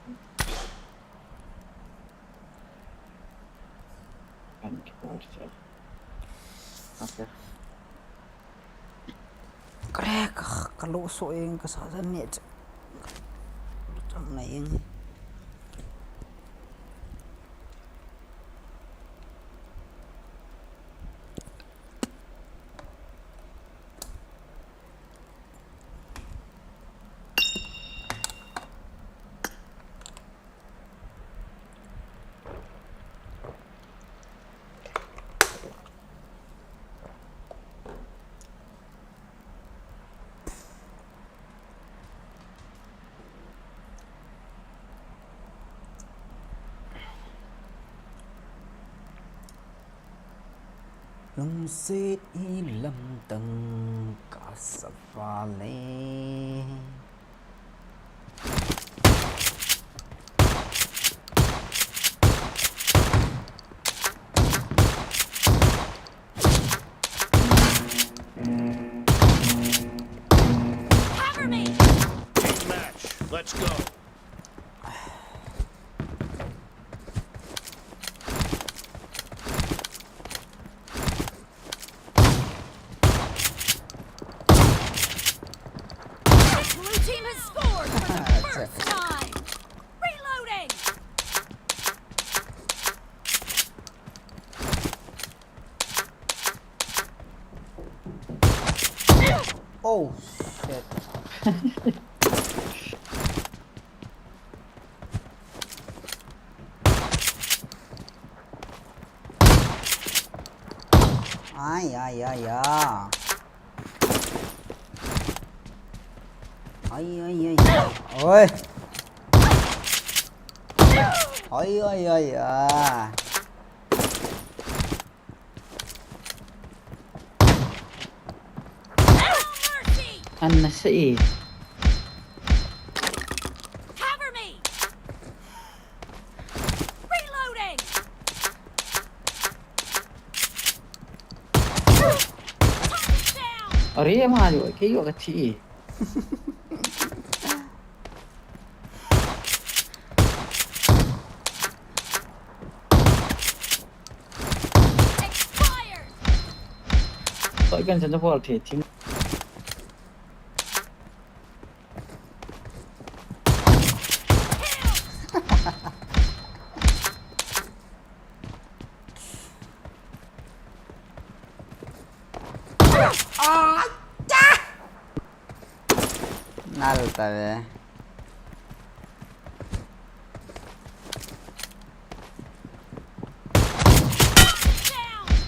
Kan kipor cha. Okay. Kare ka kalo so eng kasa jan ne. Cham na eng. Lungset hi lamdang kasa vale. Cover me! Team match. Let's go. The blue team has scored for the first time! Reloading! Oh shit. Ai ai ai ai. Ai ai ai ai. Oi. Ai ai ai ai. Anna sa e. Cover me! Reloading! Target down! Are ma yo ke yo ka chi. Expired! Toh kan chan bol the thim. Nal ta ve.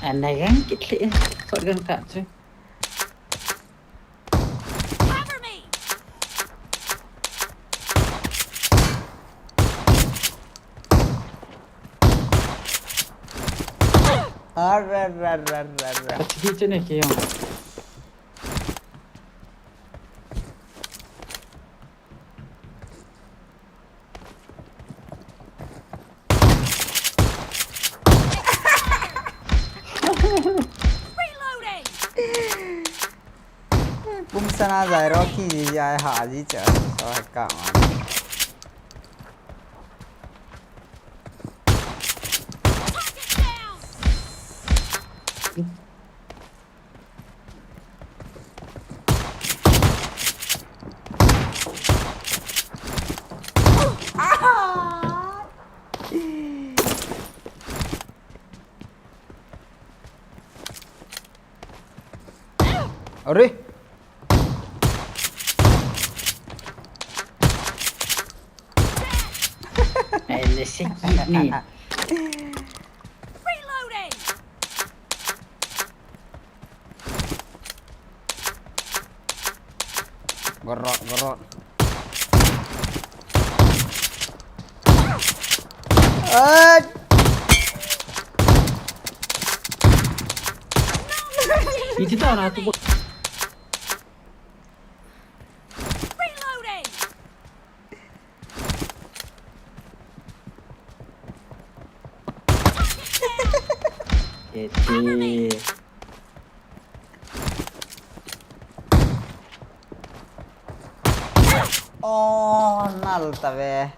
Anna yang kit le. Shotgun ka chu. Cover me! Arre arre arre arre arre. Ka chi chu ne ke yo. Reloading! Pum sana Zai ro ki ji ai ha ji cha so ha ka ma. Are. Ele se kit ni. Reloading. Gorot, gorot. Ai. Iti ta na tu. Reloading. Iti. Oh, nal ta ve.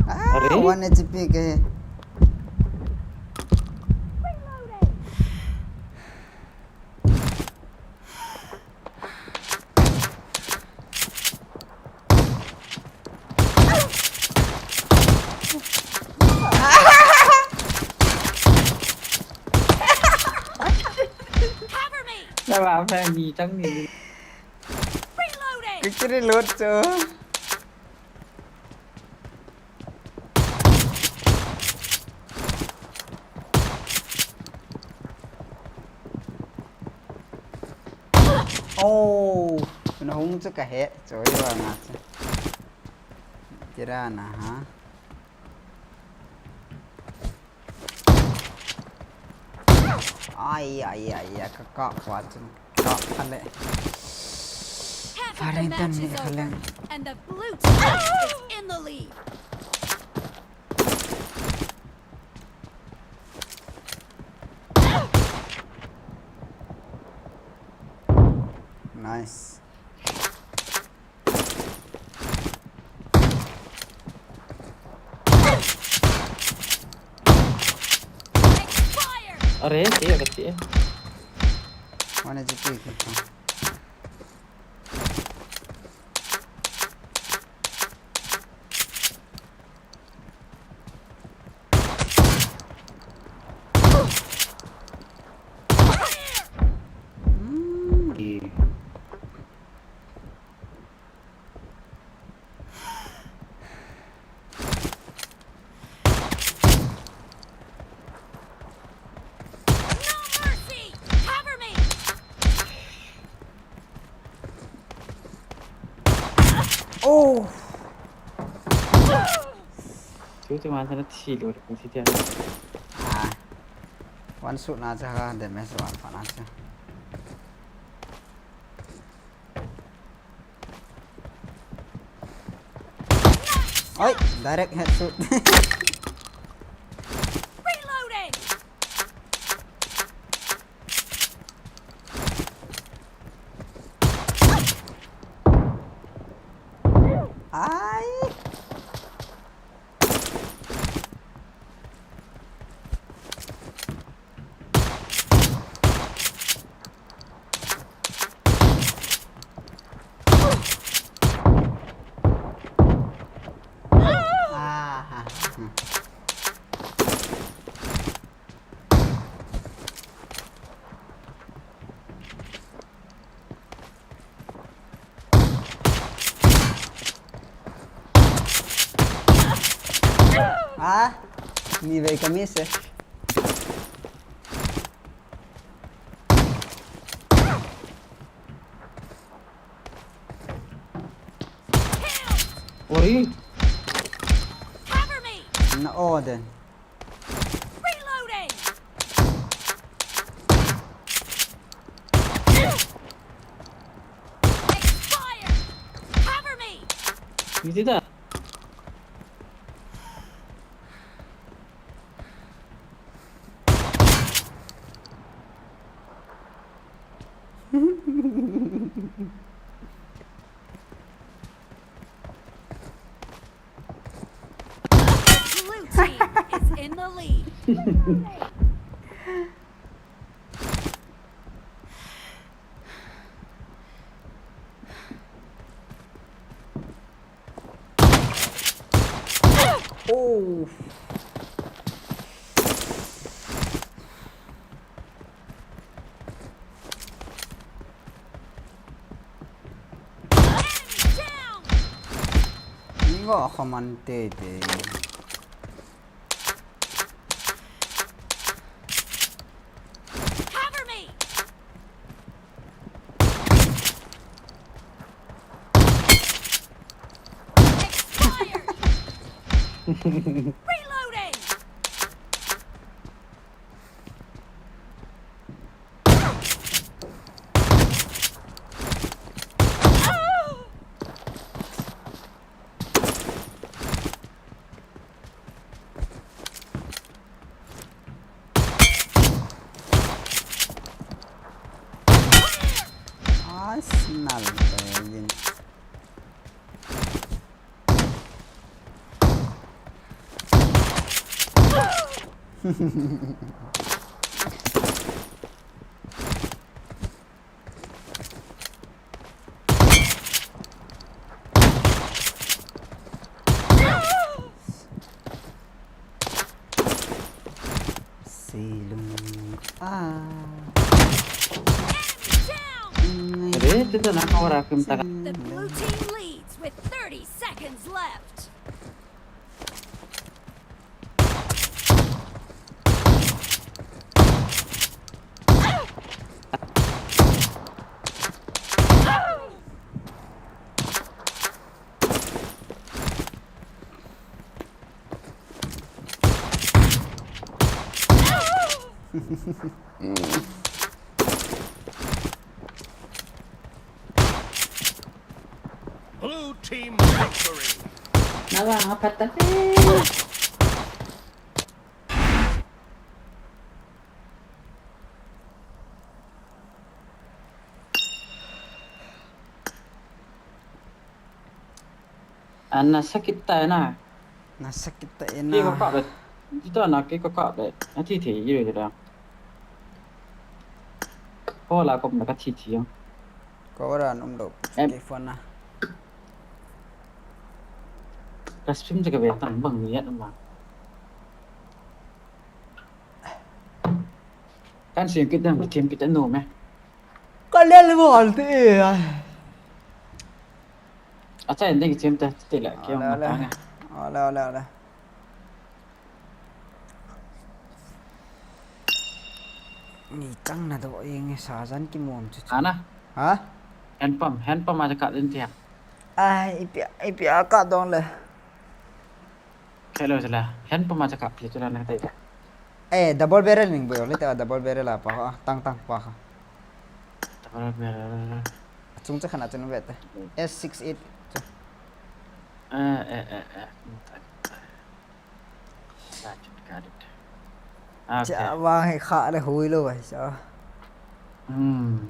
Ah, are? One H P ke. Cover me! Na ba fa mi tang ni. Reloading! Kiki reload cho. Oh, na hung chu ka he, choi wa nga chu. Tira na ha. Ai, ai, ai, ai, ka, ka, wa chun, ka, ka le. Half of the match is over, and the blue team is in the lead. Nice. Are, kya kati hai? One H P. Hmm. Oh. Chuchu man sana thi lo le, thi tia. Ah. One shot na cha ha, damage one pa na cha. Oi, direct headshot. Reloading. Ai. Ah. Ah, ni vei ka miss e. Oi. Cover me. Na o den. Reloading. Iti ta. Blue team is in the lead. Oh. Enemy down. Ni ngo khaman te te. Cover me. Expired. Reloading. Arsenal, eh, yin. Silung a. Are, tu tu na kau rakim tak. The blue team leads with thirty seconds left. Blue team victory. Nawa nga pata. Ana sakit ta na. Na sakit ta na. Kei ko kap le. Ti ta na kei ko kap le. A thi thi yi le da. Ko la ko na ka thi thi yo. Ko ra num lo. Em. Kei phone na. Ka stream je ka ve tang bang ni ya ma. Kan stream kit dam, stream kit anu me. Ka lel bol te e. Acha ending stream ta te la ke. Ole, ole. Ole, ole, ole. Ni chang na do ing sa jan ki mom chu chu. Ana? Ha? Handpump, handpump a ka din tia. Ai, ipi, ipi a ka dong le. Hello, sila. Handpump a ka pi chu la na te. Eh, double barrel ning boy, le ta double barrel a pa, ah, tang tang pa ka. Double barrel. Chung cha khana chun ve te. S six eight. Eh, eh, eh, eh. Got it, got it. Okay. Cha vang hi kha le hui lo vai cha. Hmm.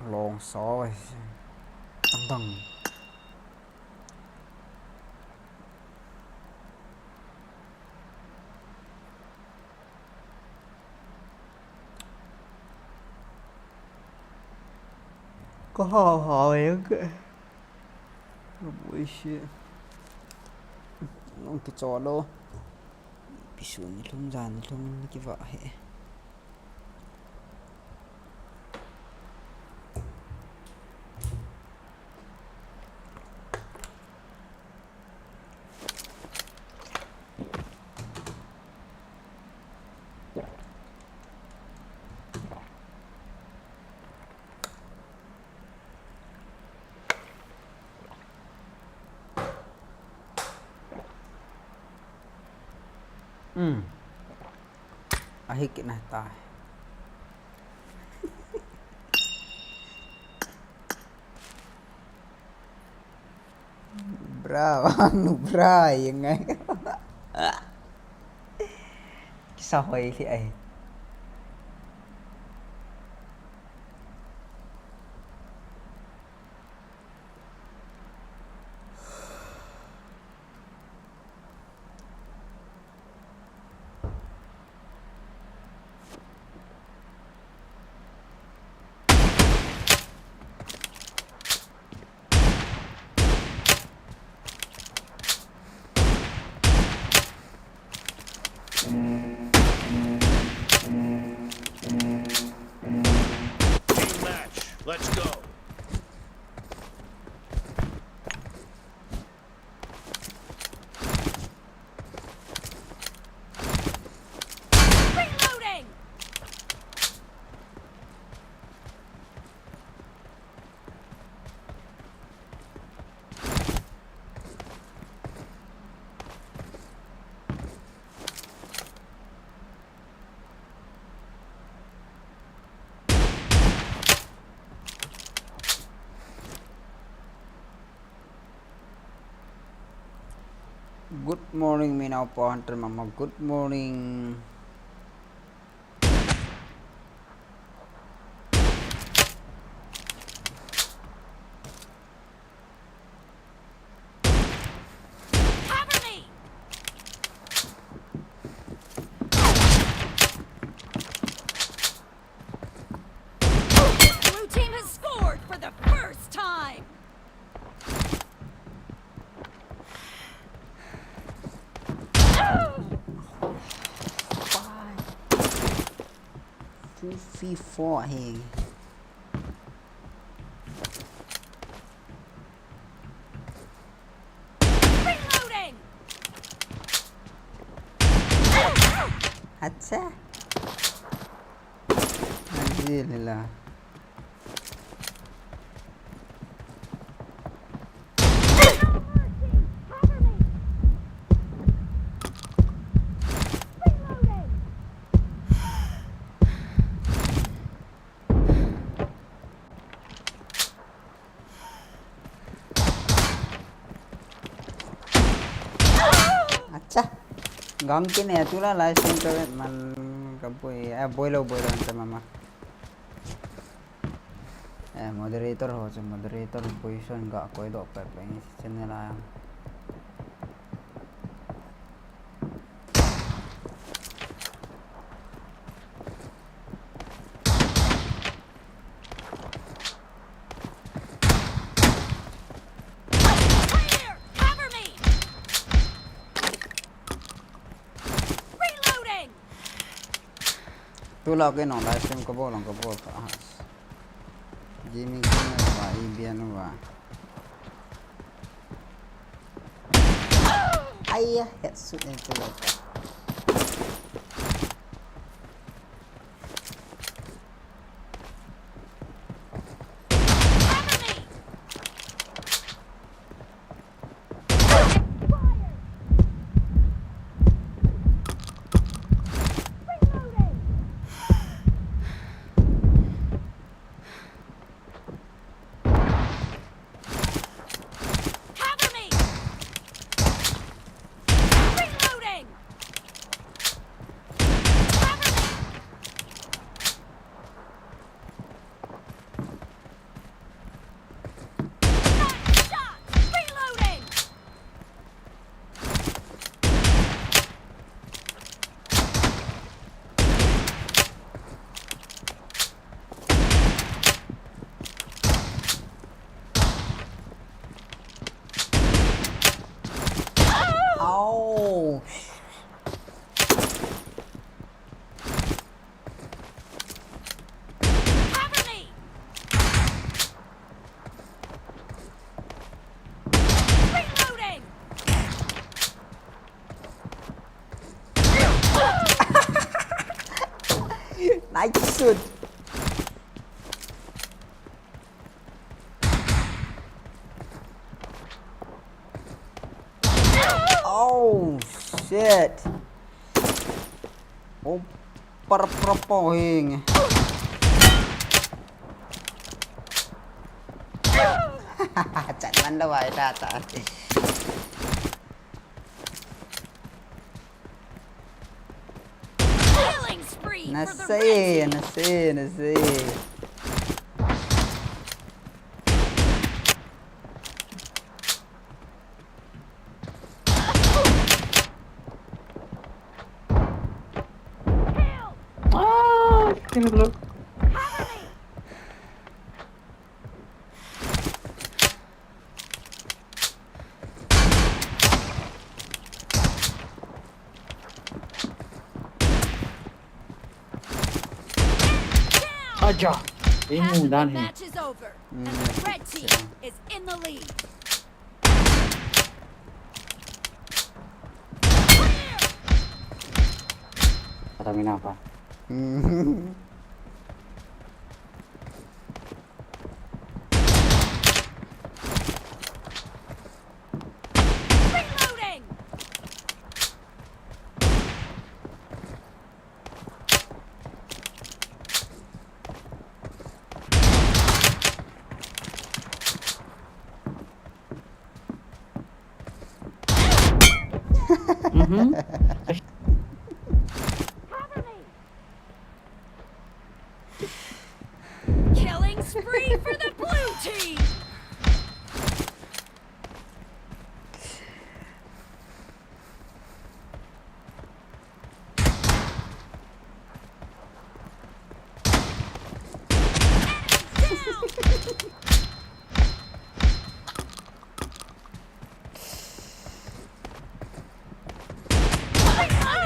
Long so vai. Tang tang. Ko hao hao e ke. Ui shi. Nong ki cho lo. Pisu ni lhum jan ni lhum ni ki va he. Hmm. Ahi kit na tai. Bra, anu bra, yang ngai. Kisa hoi li ai. Team match. Let's go. Reloading! Good morning, Minao Pohan Mama. Good morning. Cover me! Blue team has scored for the first time! Five. Two, three, four, hey. Reloading! Acha. Aji lila. Acha. Gang kine, tula live stream ka vet man ka boi, eh, boi lou, boi lou ante mama. Eh, moderator ho chu, moderator position ga koi doh peh peh nge channel a. Clear! Cover me! Reloading! Tula kei nong live stream ka bol, ka bol ka has. Gaming channel va, i bian va. Aiya, headshot in tula ka. Cover me! Reloading! Cover me! Back shot! Reloading! Au. Cover me! Reloading! Nice shoot! Oh, shit. Oh, par propo hing. Chat man lo ai ta ta. Killing spree for the red team. Nasi, nasi, nasi. Ah, kena block. Acha, ei mu dan hi. Match is over, and the red team is in the lead. Kata mina pa. Reloading! Mhm. Killing spree for the blue team!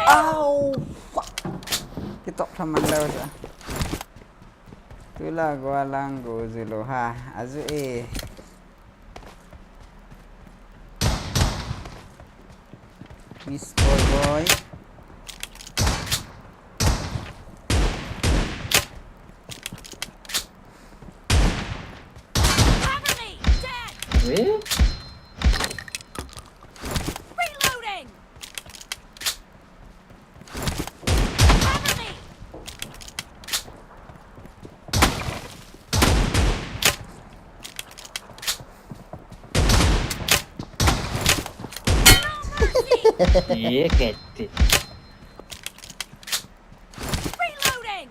Ow, fuck. Kitok thaman lou sa. Tula go alang go zu lou ha. Azu e. Miss Boy Boy. Cover me! Dead! Eh? Reloading! Cover me! No mercy! Ye kehte. Reloading!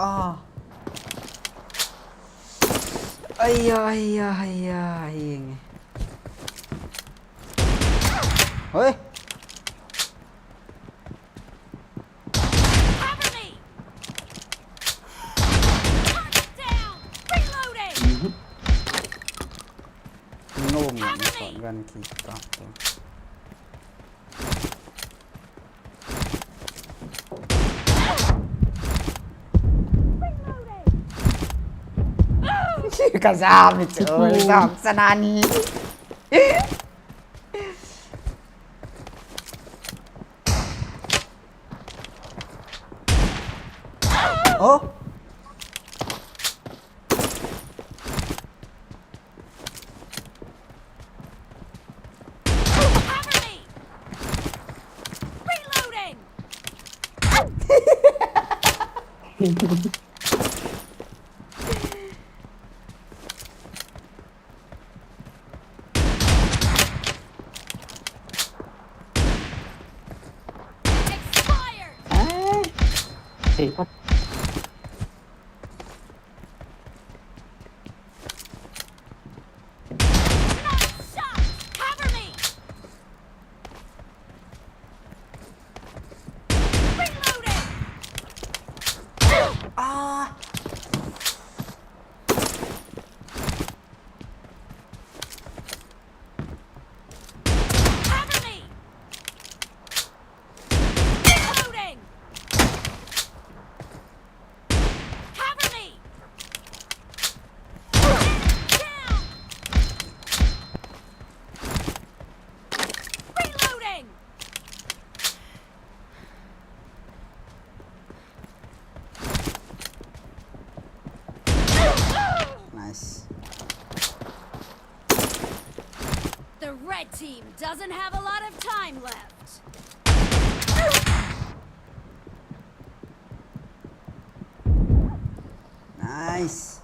Ah. Aiya, aiya, aiya, aiya. Hoi. Cover me! Target down! Reloading! Mhm. Ngom ngam. Cover me! Gun kick up. Reloading! Ka jam ni chu, jam sanani. Oh. Cover me! Reloading! Expired! Ah. Hey, what? Nice shot! Cover me! Reloading! Ah! Cover me! Reloading! Red team doesn't have a lot of time left. Nice.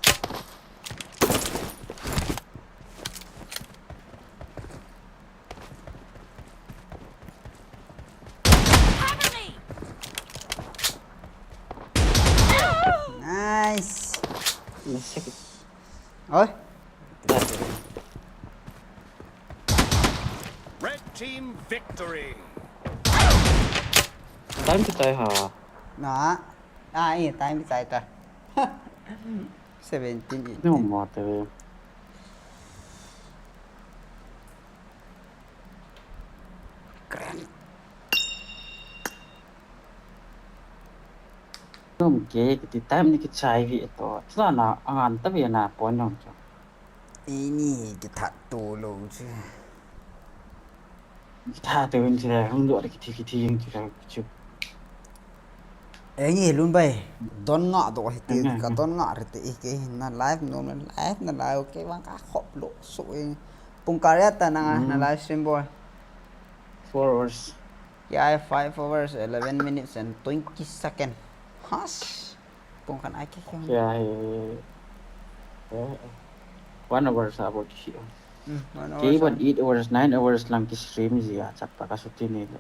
Cover me! Nice. Oi. Red team victory. Time kichai ha. Na. Ah, eh, time kichai ta. Seventeen, eighteen. No matter. Kren. Nom ke, kiti time ni kichai vi to. Chuna na angan ta vi na pon jong chu. Eini kithat to lou chu. Kithat to in chu la, hung do kithi kithi in chu la chu. Eini lun bai. Don nga do hiti, ka don nga rite, eh, ke na live no, na live na live, okay, vang ka khop lo so, eh. Pung karia ta na, na live stream bol. Four hours. Yeah, five hours, eleven minutes and twenty seconds. Has. Pung kan ai ke keng. Yeah, eh, eh, one hour sa bo ki. Mm, one hour. Ke sa. Eight hours, nine hours lang ki stream ji a, chapa ka suti ni le.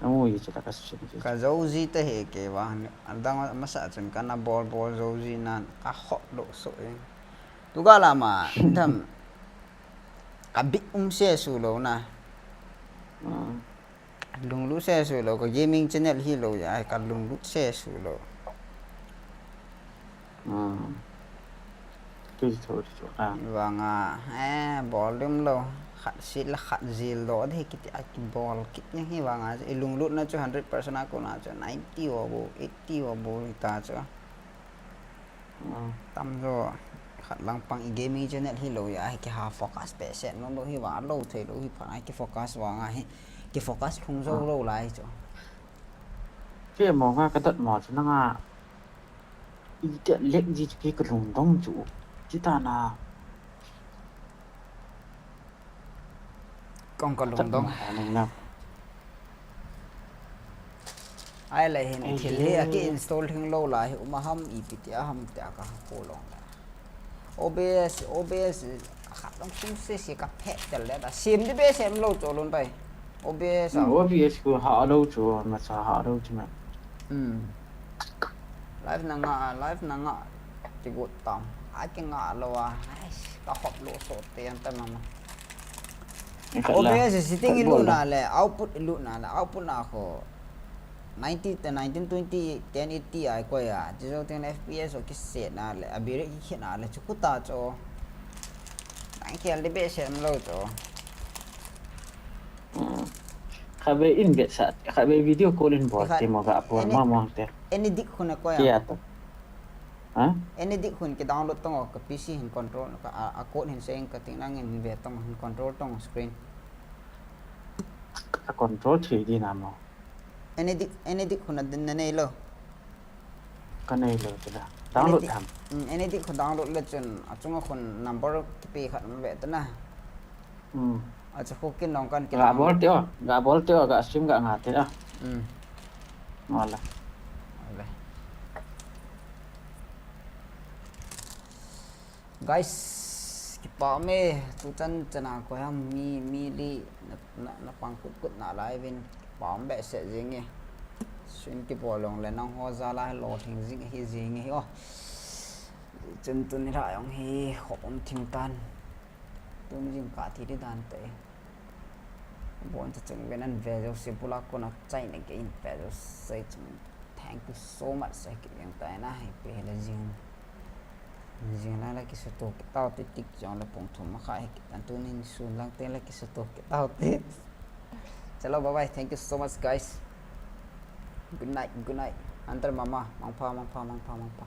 Amu yi chapa ka stream ji. Ka zo ji te he ke wa, adang masa chun ka na bol bol zo ji nan, ka khop lo so, eh. Tu ga la ma, tham. Ka bit um se su lo na. Mm. Lunglut se su lo, ka gaming channel hi lo ya, ka lunglut se su lo. Hmm. Tui tho tho a. Vang a, eh, bol dim lo. Khat sit la khat jil do de kiti a kibol kit ni hi vang a. I lunglut na chu hundred percent a ko na chu ninety o bo, eighty o bo ta chu. Tamjo, khat lang pang i gaming channel hi lo ya, hi ki ha focus pe se, no lo hi wa, lo thei lo hi pha, ki focus wa nga hi, ki focus lhung jo lo lai chu. Ke mo nga ka dot mo chu na nga, i te lek ji chu ki ka lung dong chu, chi ta na. Kong ka lungdong. Ai le hin thil hi a ki install thing lo la hi uma ham ipi ti a ham ti a ka ko long la. O B S, O B S khat long sung se se ka phet tel le ta. Sim di be sem lo cho lon pai. O B S a. O B S ko ha lo cho na cha ha lo cho na. Hmm. Live na nga, live na nga. Ti gut tam. A ki nga lo a. Ai, ka hop lo so te an ta mama. O B S setting i lut na le, output i lut na le, output na kho ninety, nineteen twenty, ten eighty a i koi a, chi jou teng le F P S o ki set na le, a bitrate ki khet na le, chu kuta cho. Nang khel di be sem lo cho. Khabe in be sa, khabe video call in bo te mo ga por ma mo te. Any dik khuna koi a. Kia to. Ha? Any dik hun ki download tong ka P C hin control ka a, a code hin seng ka ting nang hin ve tong hin control tong screen. A control three D na mo. Any dik, any dik hun a din na nei lo. Ka nei lo tila. Download tham. Mm, any dik hun download le chun a chunga hun number ki pe khat ma ve ta na. Hmm. Acha ko kin long kan kin. Ga bol teo, ga bol teo, ga stream ga nga teo. Hmm. Wala. Wala. Guys, kipah me, tu chan chana ko ham mi, mi li na, na, na pang kut kut na lai vin kipah me se jing e. Sun ki bolong le nang ho ja lai lo thing jing hi jing hi o. Chun tuni la jong hi khop um thim tan. Tuni jingkah thi di dan te. Bon cha chung ven an ve jo se bula kona chai ne ke in pe jo se chung. Thank you so much se ki jeng tai na hi pe le jing. Jing la la ki su to ki tao ti tik jong le pung thum ma kha hi ki tan tunin sun lang te la ki su to ki tao ti. Chalo, bye bye. Thank you so much, guys. Good night, good night. Antar mama, mangpha, mangpha, mangpha, mangpha.